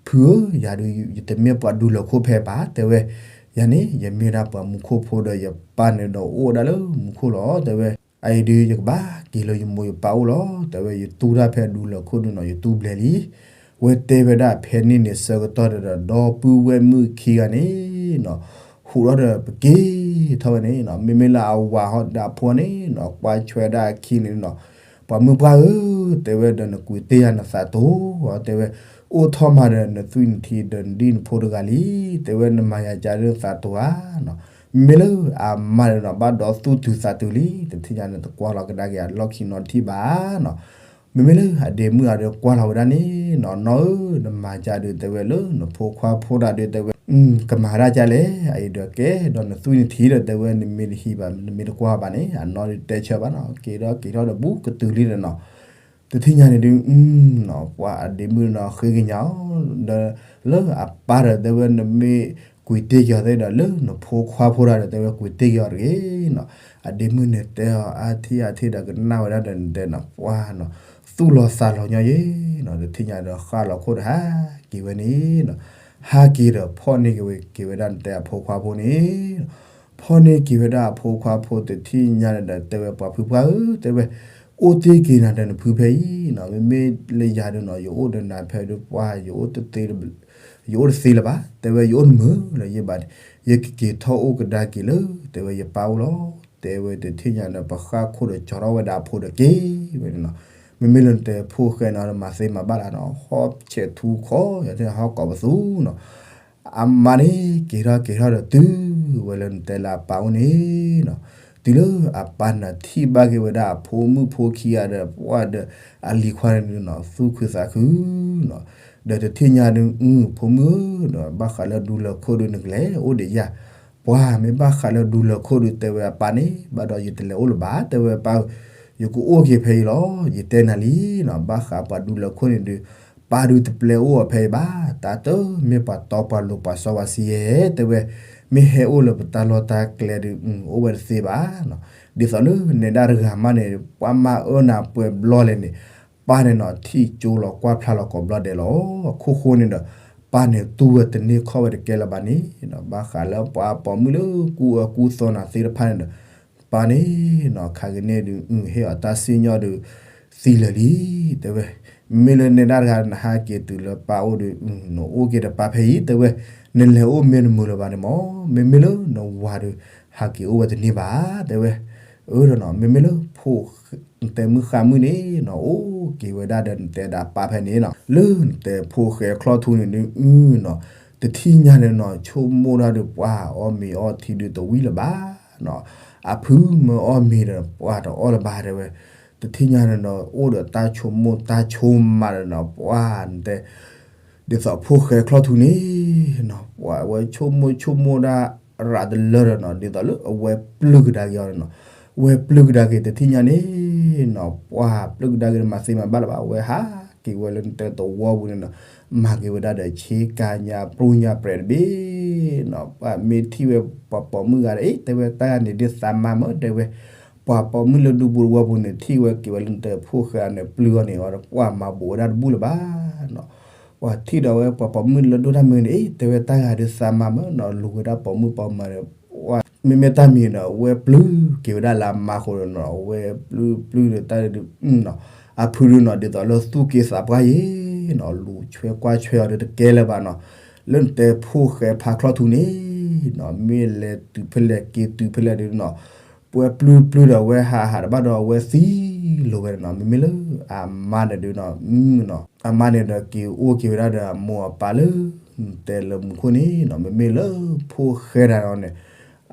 ဖုဧၢ, ယၤဒုး ယတမ့ၢ်ပှၤဒူလၢာ်ခိၣ်ဖဲဘၣ် တဲဝဲ, ယၤန့ၣ် ယမ့ၢ်ဒၣ်ပှၤမူခိၣ်ဖိဒီးယပၢ်န့ၣ်ဒီးအိၣ်ဝဲဒၣ်လၢမူခိၣ်လီၤ တဲဝဲ, အအံၤဒုးယကဘၣ်က့ၤလၢယမိၢ်ယပၢ်အိၣ်လီၤ တဲဝဲ, ယတူၢ်တၢ်ဖဲဒူလၢာ်ခိၣ်ဒုးနီၤ ယတူၢ်ဘျဲလံ ဝဲတဲဝဲဒၣ်ဖဲန့ၣ်န့ၣ်ဆၢကတီၢ်ဒီး ဒီပုၢ်ဝဲၢ်မုၣ်ခံဂၤန့ၣ်နီၤ ဟူးထီၣ်ဒီးပက့ၤထီၣ်ဝဲန့ၣ်နီၤ, မ့မ့ၢ်လၢအဝၤဟီၣ်ဒၣ်ဖိန့ၣ်နီၤ ကွၢ်ဆွဲဒၣ်အခံန့ၣ်နီၤ, ပှၤမုၣ်ပှၢ်ဧၢ, တဲဝဲဒီးနကွံာ်တ့ၢ်ယၤနသးတိၤဧါ တဲဝဲ, အိၣ်ထီၣ်မးဒီးနသွံၣ်နထံဒီးနဒံၣ်နဖိတဂၤလံ, တဲဝဲနမၤယၤကၢ်ဒုးနသးတိၤဧါနီၤ, မ့မ့ၢ်လၢအမါဒီးနီၤ ဘၣ်ဒီးသူၣ်တုၤသးတုၤလံ, တထံၣ်ညါန့ၣ်တကွၢ်လီၤကဒါက့ၤအလီၢ်ခံနီတထံၣ်ဘၣ်နီၤ မ့မ့ၢ်လၢအဒ့မုၣ်အဒုးကွၢ်လီၤဝဲဒၣ်န့ၣ်နီၤ, နီၢ်ဧၢ, နမၤကၢ်ဒုး တဲဝဲလၢနဖိခွါဖိတၢ်ဒုး တဲဝဲ, ကမၤဒၣ်ကၢ်လဲၣ်, အအံၤဒီးကဲဒီးနသွံၣ်နထံဒီး တဲဝဲနမ့ၢ်တဟံးဘၣ် နမ့ၢ်တကွၢ်ဘၣ်န့ၣ် အနီၢ်ဒုးတဲဆၢဘၣ်နီၤ, က့ၤထီၣ်က့ၤထီၣ်ဒီးဘူးကတုၤလံဒီးနီၤ တထံၣ်ညါန့ၣ်ဒုး ပှၤအဒ့မုၣ်နီၤ ဃ့ကညးအီၤ ဒီး လၢအပၢ်ဒီး တဲဝဲနမ့ၢ်ကွံာ်တ့ၢ်က့ၤအီၤသ့ဒီး လၢနဖိခွါဖိတၢ်ဒီး တဲဝဲကွံာ်တ့ၢ်က့ၤအီၤတဂ့ၤနီၤ, အဒ့မုၣ်န့ၣ်တဲအီၤအါထံၣ်အါထံၣ်ဒီးကနၣ်ဝဲဒၣ်ဒီးနတဲနီၤ ပှၤနီၤ သူၣ်လီၤသးလီၤညီယဲနီၤ, တထံၣ်ညါဒီးဃၣ်လီၤခိၣ်ဒီးဟးက့ၤဝဲန့ၣ်နီၤ, ဟးက့ၤဒီးဖီၣ်န့ၢ်က့ၤဝဲ က့ၤဝဲဒၣ်နတဲအဖိခွါဖိန့ၣ် ဖီၣ်န့ၢ်က့ၤဝဲဒၣ်အဖိခွါဖိတထံၣ်ညါန့ၣ်ဒီး တဲဝဲပှၤဖုပှၢ်ဧၢ, တဲဝဲ, အိၣ်တ့ၢ်က့ၤနၤဒီးနဖုဖဲအံၤနီၤ, မ့မ့ၢ်လၢယၤဒုးနီၤ ယအိၣ်ဒီးနၤဖဲဒုးပှၢ် ယအိၣ်တသ့ ယအိၣ်တသ့လၢၤဘၣ်, တဲဝဲယအိၣ်တမုာ်လၢၤယဘၣ်န့ၣ်, ယကက့ၤထီၣ်အိၣ်ကဒါက့ၤလၢ တဲဝဲယပၢ်အိၣ်လီၤ, တဲဝဲတထံၣ်ညါန့ၣ် ပဃၣ်ခိၣ်ဒီးကၠီထီၣ်ဝဲဒၣ်အဖိဒီးက့ၤဝဲန့ၣ်နီၤ, မ့မ့ၢ်လၢနတဲဖိဃဲနီၤ မၤသ့မၤဘၣ်လၢနီၤ ဟီၣ်ဆဲးထူခီ ယတဲဟီၣ်ကိးပသူနီၤ အမါန့ၣ် က့ၤထီၣ်က့ၤထီၣ်ဒီးတုၤဝဲလၢနတဲလၢအပၢ်အိၣ်န့ၣ်နီၤ, တုၤလၢအပၢ်န့ၣ်ထံၣ်ဘၣ်က့ၤဝဲဒၣ်အဖိမုၣ်ဖိခံဂၤဒီး ပှၢ်ဒီးအလံၤခွါန့ၣ်နီၤ သူၣ်ခုသးခုနီၤ, ဒီးတထံၣ်ညါဒုး အု ဖိမုၣ်ဧၢ ဒီးဘၣ်ဃးလၢဒူလၢာ်ခိၣ်ဒုးနကလဲၤအိၣ်ဒံးယၤ, ပှၤမ့ၢ်ဘၣ်ဃးလၢဒူလၢာ်ခိၣ်ဒုး တဲဝဲအပၢ်န့ၣ် ဘၣ်ဒီးယတလဲၤအိၣ်လၢၤဘၣ် တဲဝဲပၢ်ဧၢ, ယကအိၣ်က့ၤဖဲအံၤလီၤ ယတဲနၤလံနီၤ, ဘၣ်ဃးပှၤဒူလၢာ်ခိၣ်န့ၣ်ဒုး ပၢ်ဒုးတပျဲအိၣ်အီၤဖဲအံၤဘၣ်, တၢ်တမ့ၢ်ပှၤတီပှၤလိၤပှၤစီပှၤဆှံယဲ တဲဝဲ, မ့ၢ်ဟဲအိၣ်လၢပတၢ်လီၢ်တၢ်ကျဲဒုး အိၣ်ဝဲတသ့ဘၣ်နီၤ, ဒ်သိးလၢနဲဒၣ်တဂၤမးန့ၣ် ပှၤမၤအၢနၤပှဲၤဘျီလဲၣ်န့ၣ်, ပၢ်န့ၣ်နီၤ ထံၣ်ကၠိလီၤကွၢ်ဖျါလီၤကိးဘျီဒဲးလီၤ, အခိၣ်ဃိန့ၣ်ဒီး ပၢ်န့ၣ်တူၢ်ဝဲတန့ၢ်ခီၣ်ဝဲတကဲလၢၤဘၣ်န့ၣ်နီၤ, ဘၣ်ဃးလၢပှၤပိာ်မုၣ်လၢကူၣ်အၢကူၣ်သီနၤသ့ၣ်တဖၣ်န့ၣ်ဒီး ပၢ်န့ၣ်နီၤ ခါကန့ၣ်ဒုး ဟ့ၣ်အီၤတၢ်စံၣ်ညီၣ်ဒုး သံလၢာ်လံ, တဲဝဲ, မ့မ့ၢ်လၢနဲဒၣ်တဂၤနဟးက့ၤတုၤလၢပၢ်အိၣ်ဒီး နအိၣ်က့ၤဒီးပၢ်ဖဲအံၤ တဲဝဲ, နလဲၤအိၣ်မ့ၢ်တမုာ်လၢၤဘၣ်န့ၣ်မး, မ့မ့ၢ်လၢနဝၤဒီး ဟးက့ၤအိၣ်ဝဲတန့ၢ်ဘၣ် တဲဝဲ, အၢဒီးနီၤ မ့မ့ၢ်လၢဖိ နတဲမုၣ်ဃါမုၣ်န့ၣ်နီၤ အိၣ်က့ၤဝဲဒၣ်ဒီးနတဲဒၣ်ပၢ်ဖဲန့ၣ်နီၤ လၢနတဲဖိၣ်ဃဲချီၣ်ထူန့ၣ်ဒုးနီၤ တထံၣ်ညါန့ၣ်နီၤ ဆိကမိၣ်တၢ်ဒီးပှၤအီၣ်မ့ၤအီထံဒုးတဝံၤလၢၤဘၣ်နီၤ အဖုမ့ၢ်အီၣ်မ့ၤဒီးပှၤတအီၣ်လၢၤဘၣ်တဲဝဲ တထံၣ်ညါန့ၣ်ဒီး အိၣ်ဒီးတၢ်ဆိကမိၣ်တၢ်ဆိကမးဒီးနီၤ ပှၤနတဲ ဒ်သိးဖိၣ်ဃဲချီၣ်ထူန့ၣ်နီၤ ပှၤဝဲဆိကမိၣ်ဆိကမိၣ်ဒၣ်ရးတလၢဒီးနီၤ ဒ်သိးလၢအဝဲပျုၢ်ကဒါက့ၤအီၤန့ၣ်နီၤ ဝဲပျုၢ်ကဒါက့ၤ တထံၣ်ညါန့ၣ်နီၤ ပှၤပျုၢ်ကဒါက့ၤဒီးမၤသ့မၤဘၣ်လၢၤဘၣ် ဝဲဟးက့ၤဝဲလၢနတဲသဝီပူၤန့ၣ်နီၤ မၤက့ၤဝဲဒၣ်ဒီးဆ့ကၤညါပြူညါပြဲးတဘ့ၣ်နီၤ ပှၤမ့ၢ်ထံၣ်ဝဲပှၤပိာ်မုၣ်ဂၤဒီး အ့ တဲဝဲတၢ်ဂၤန့ၣ်ဒ်သးမါမၢတဲဝဲ ပှၤပိာ်မုၣ်လၢဒူပူၤတဝီပူၤန့ၣ် ထံၣ်ဝဲက့ၤဝဲလၢနတဲဖိၣ်ဃဲန့ၣ် ပျုၢ်အီၤန့ၣ်အီၤဒီး ပှၤမၤဘူးဝဲဒၣ်တဘူၣ်လၢၤဘၣ်နီၤ ပှၤထံၣ်ဒီးဝဲပှၤပိာ်မုၣ်လၢဒိၣ်တၢ်မုၢ်န့ၣ် အ့ တဲဝဲတၢ်ဂၤဒုးသးမါမၢနီၤ လူၤဝဲဒၣ်ပိာ်မုၣ်ပိာ်မၢၤဒီး ပှၤမ့မ့ၢ်တၢ်မံၤဒီး ဝဲပျုၢ်က့ၤဝဲဒၣ်လၢအမါဃိဒီးနီၤ ဝဲပျုၢ်ပျုၢ်ဒီးတၢ်ဒုး အဖုဒုးနီၤ ဒ်သိးလၢသူၣ်က့သးပှၢ်ယဲနီၤ လူၤဆွဲကွၢ်ဆွဲအီၤဒီးတကဲလၢၤဘၣ်နီၤ လၢနတဲဖိၣ်ဃဲဖးချီၣ်ထူန့ၣ်နီၤ မ့ၢ်လဲၤတုၤဖဲလဲၣ်က့ၤတုၤဖဲလဲၣ်ဒုးနီၤ ပှၤပျုၢ်ပျုၢ်ဒီးဝဲဟးဟးတဘၣ်ဒီးဝဲသံလိၤဝဲနီၤ မ့မ့ၢ်လၢအမါန့ၣ်ဒုးနီၤ အမါန့ၣ်ဒီးက့ၤအိၣ်က့ၤဝဲဒၣ်ဒီးအမိၢ်အပၢ်လၢ တဲလၢမူခိၣ်န့ၣ်နီၤ မ့မ့ၢ်လၢဖိၣ်ဃဲတၢ်ဒီးန့ၣ်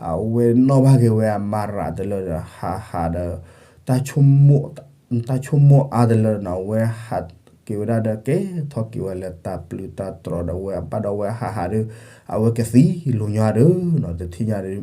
အဝဲနီၣ်ဘၣ်က့ၤဝဲအမါရးတလၢဒီး ဟးဟးဒီး တၢ်ဆိကမိၣ်အါတလၢနီၤ အဝဲဟးက့ၤဝဲဒၣ်ဒီး ကဲထီၣ်က့ၤဝဲလၢတၢ်ပျုၢ်တၢ်တြီၤဒီး အဝဲဘၣ်ဒီးဝဲဟးဟးဒီး အဝဲကသံလိၤညီဒီးနီၤ တထံၣ်ညါဒီး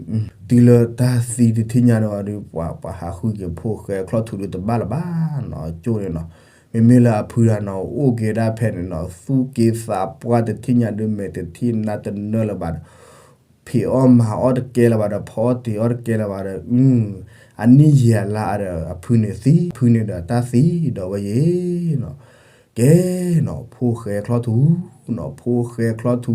တုၤလၢတၢ်သံတထံၣ်ညါဒီး ပှၤ ပှၤဟးဃုက့ၤဖိၣ်ဃဲချီၣ်ထူဒီးတဘၣ်လၢၤဘၣ်နီၤ ကၠိန့ၣ်နီၤ မ့မ့ၢ်လၢအဖုတဂၤနီၤ အိၣ်က့ၤဒၣ်ဖဲန့ၣ်နီၤ သူၣ်က့သးပှၢ်တထံၣ်ညါဒုး မဲာ်တထံၣ်နါတနၢလၢၤဘၣ်ဒီး ဖံးအီၣ်မၤအီၣ်တကဲလၢၤဘၣ်ဒီး ဖီအီၣ်တ့ၤအီၣ်တကဲလၢၤဘၣ်ဒီး အနံၣ်ယံာ်အလါဒီး အဖုန့ၣ်သံ ဖုန့ၣ်ဒီးတၢ်သံဒီးဝဲယဲနီၤ ကဲနီၤ ဖိၣ်ဃဲချီၣ်ထူနီၤ ဖိၣ်ဃဲချီၣ်ထူ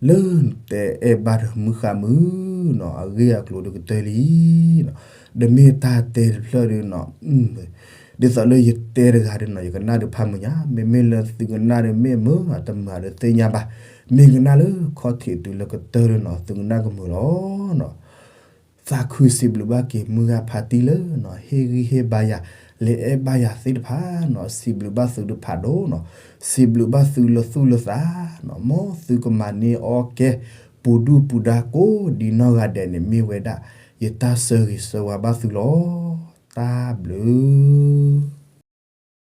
လၢနတဲအဲၣ်ဘၣ်ဒီးမုၢ်ဃါမုၢ်နီၤ အဂ့ၢ်အကျိၤဒုးကတၢၢ်လံနီၤ ဒီးမ့ၢ်တၢ်တဲတဖျၢၣ်ဒုးနီၤ ဒ်သိးလၢယတဲတဂၤဒုးနီၤ ယကနၣ်ဒုးဖးမုာ်ညါ မ့မ့ၢ်လၢသုကနၣ်ဒုးမ့ၢ်မုာ်တမုာ်ဒုးသ့ၣ်ညါဘၣ် မ့ၢ်ကနၣ်လၢခီၣ်ထံးတုၤလၢကတၢၢ်ဒုးနီၤ သုကနၣ်ကမုာ်လီၤနီၤ သးခုစံးဘျုးဘၣ်က့ၤမုၢ်ဂၤဖါတံၢ်လၢနီၤ ဟ့ၣ်ဂံၢ်ဟ့ၣ်ဘါယၤ လဲၤအဲၣ်ဘၣ်ယၤသ့ၣ်တဖၣ်နီၤ စံးဘျုးဘၣ်သုတဖးဒိၣ်နီၤ စံးဘျုးဘၣ်သုလၢသူၣ်လၢသးနီၤ မ်သုကမၤန့ၢ်အီၣ်ကဲ ပူၤဒုၣ်ပူၤဒါကိးဒံနီၢ်ဂၤဒဲးန့ၣ် မ့ၢ်ဝဲဒၣ် ယတၢ်ဆၢဂ့ၤဆၢဝါဘၣ်သုလီၤ တၢ်ဘျုး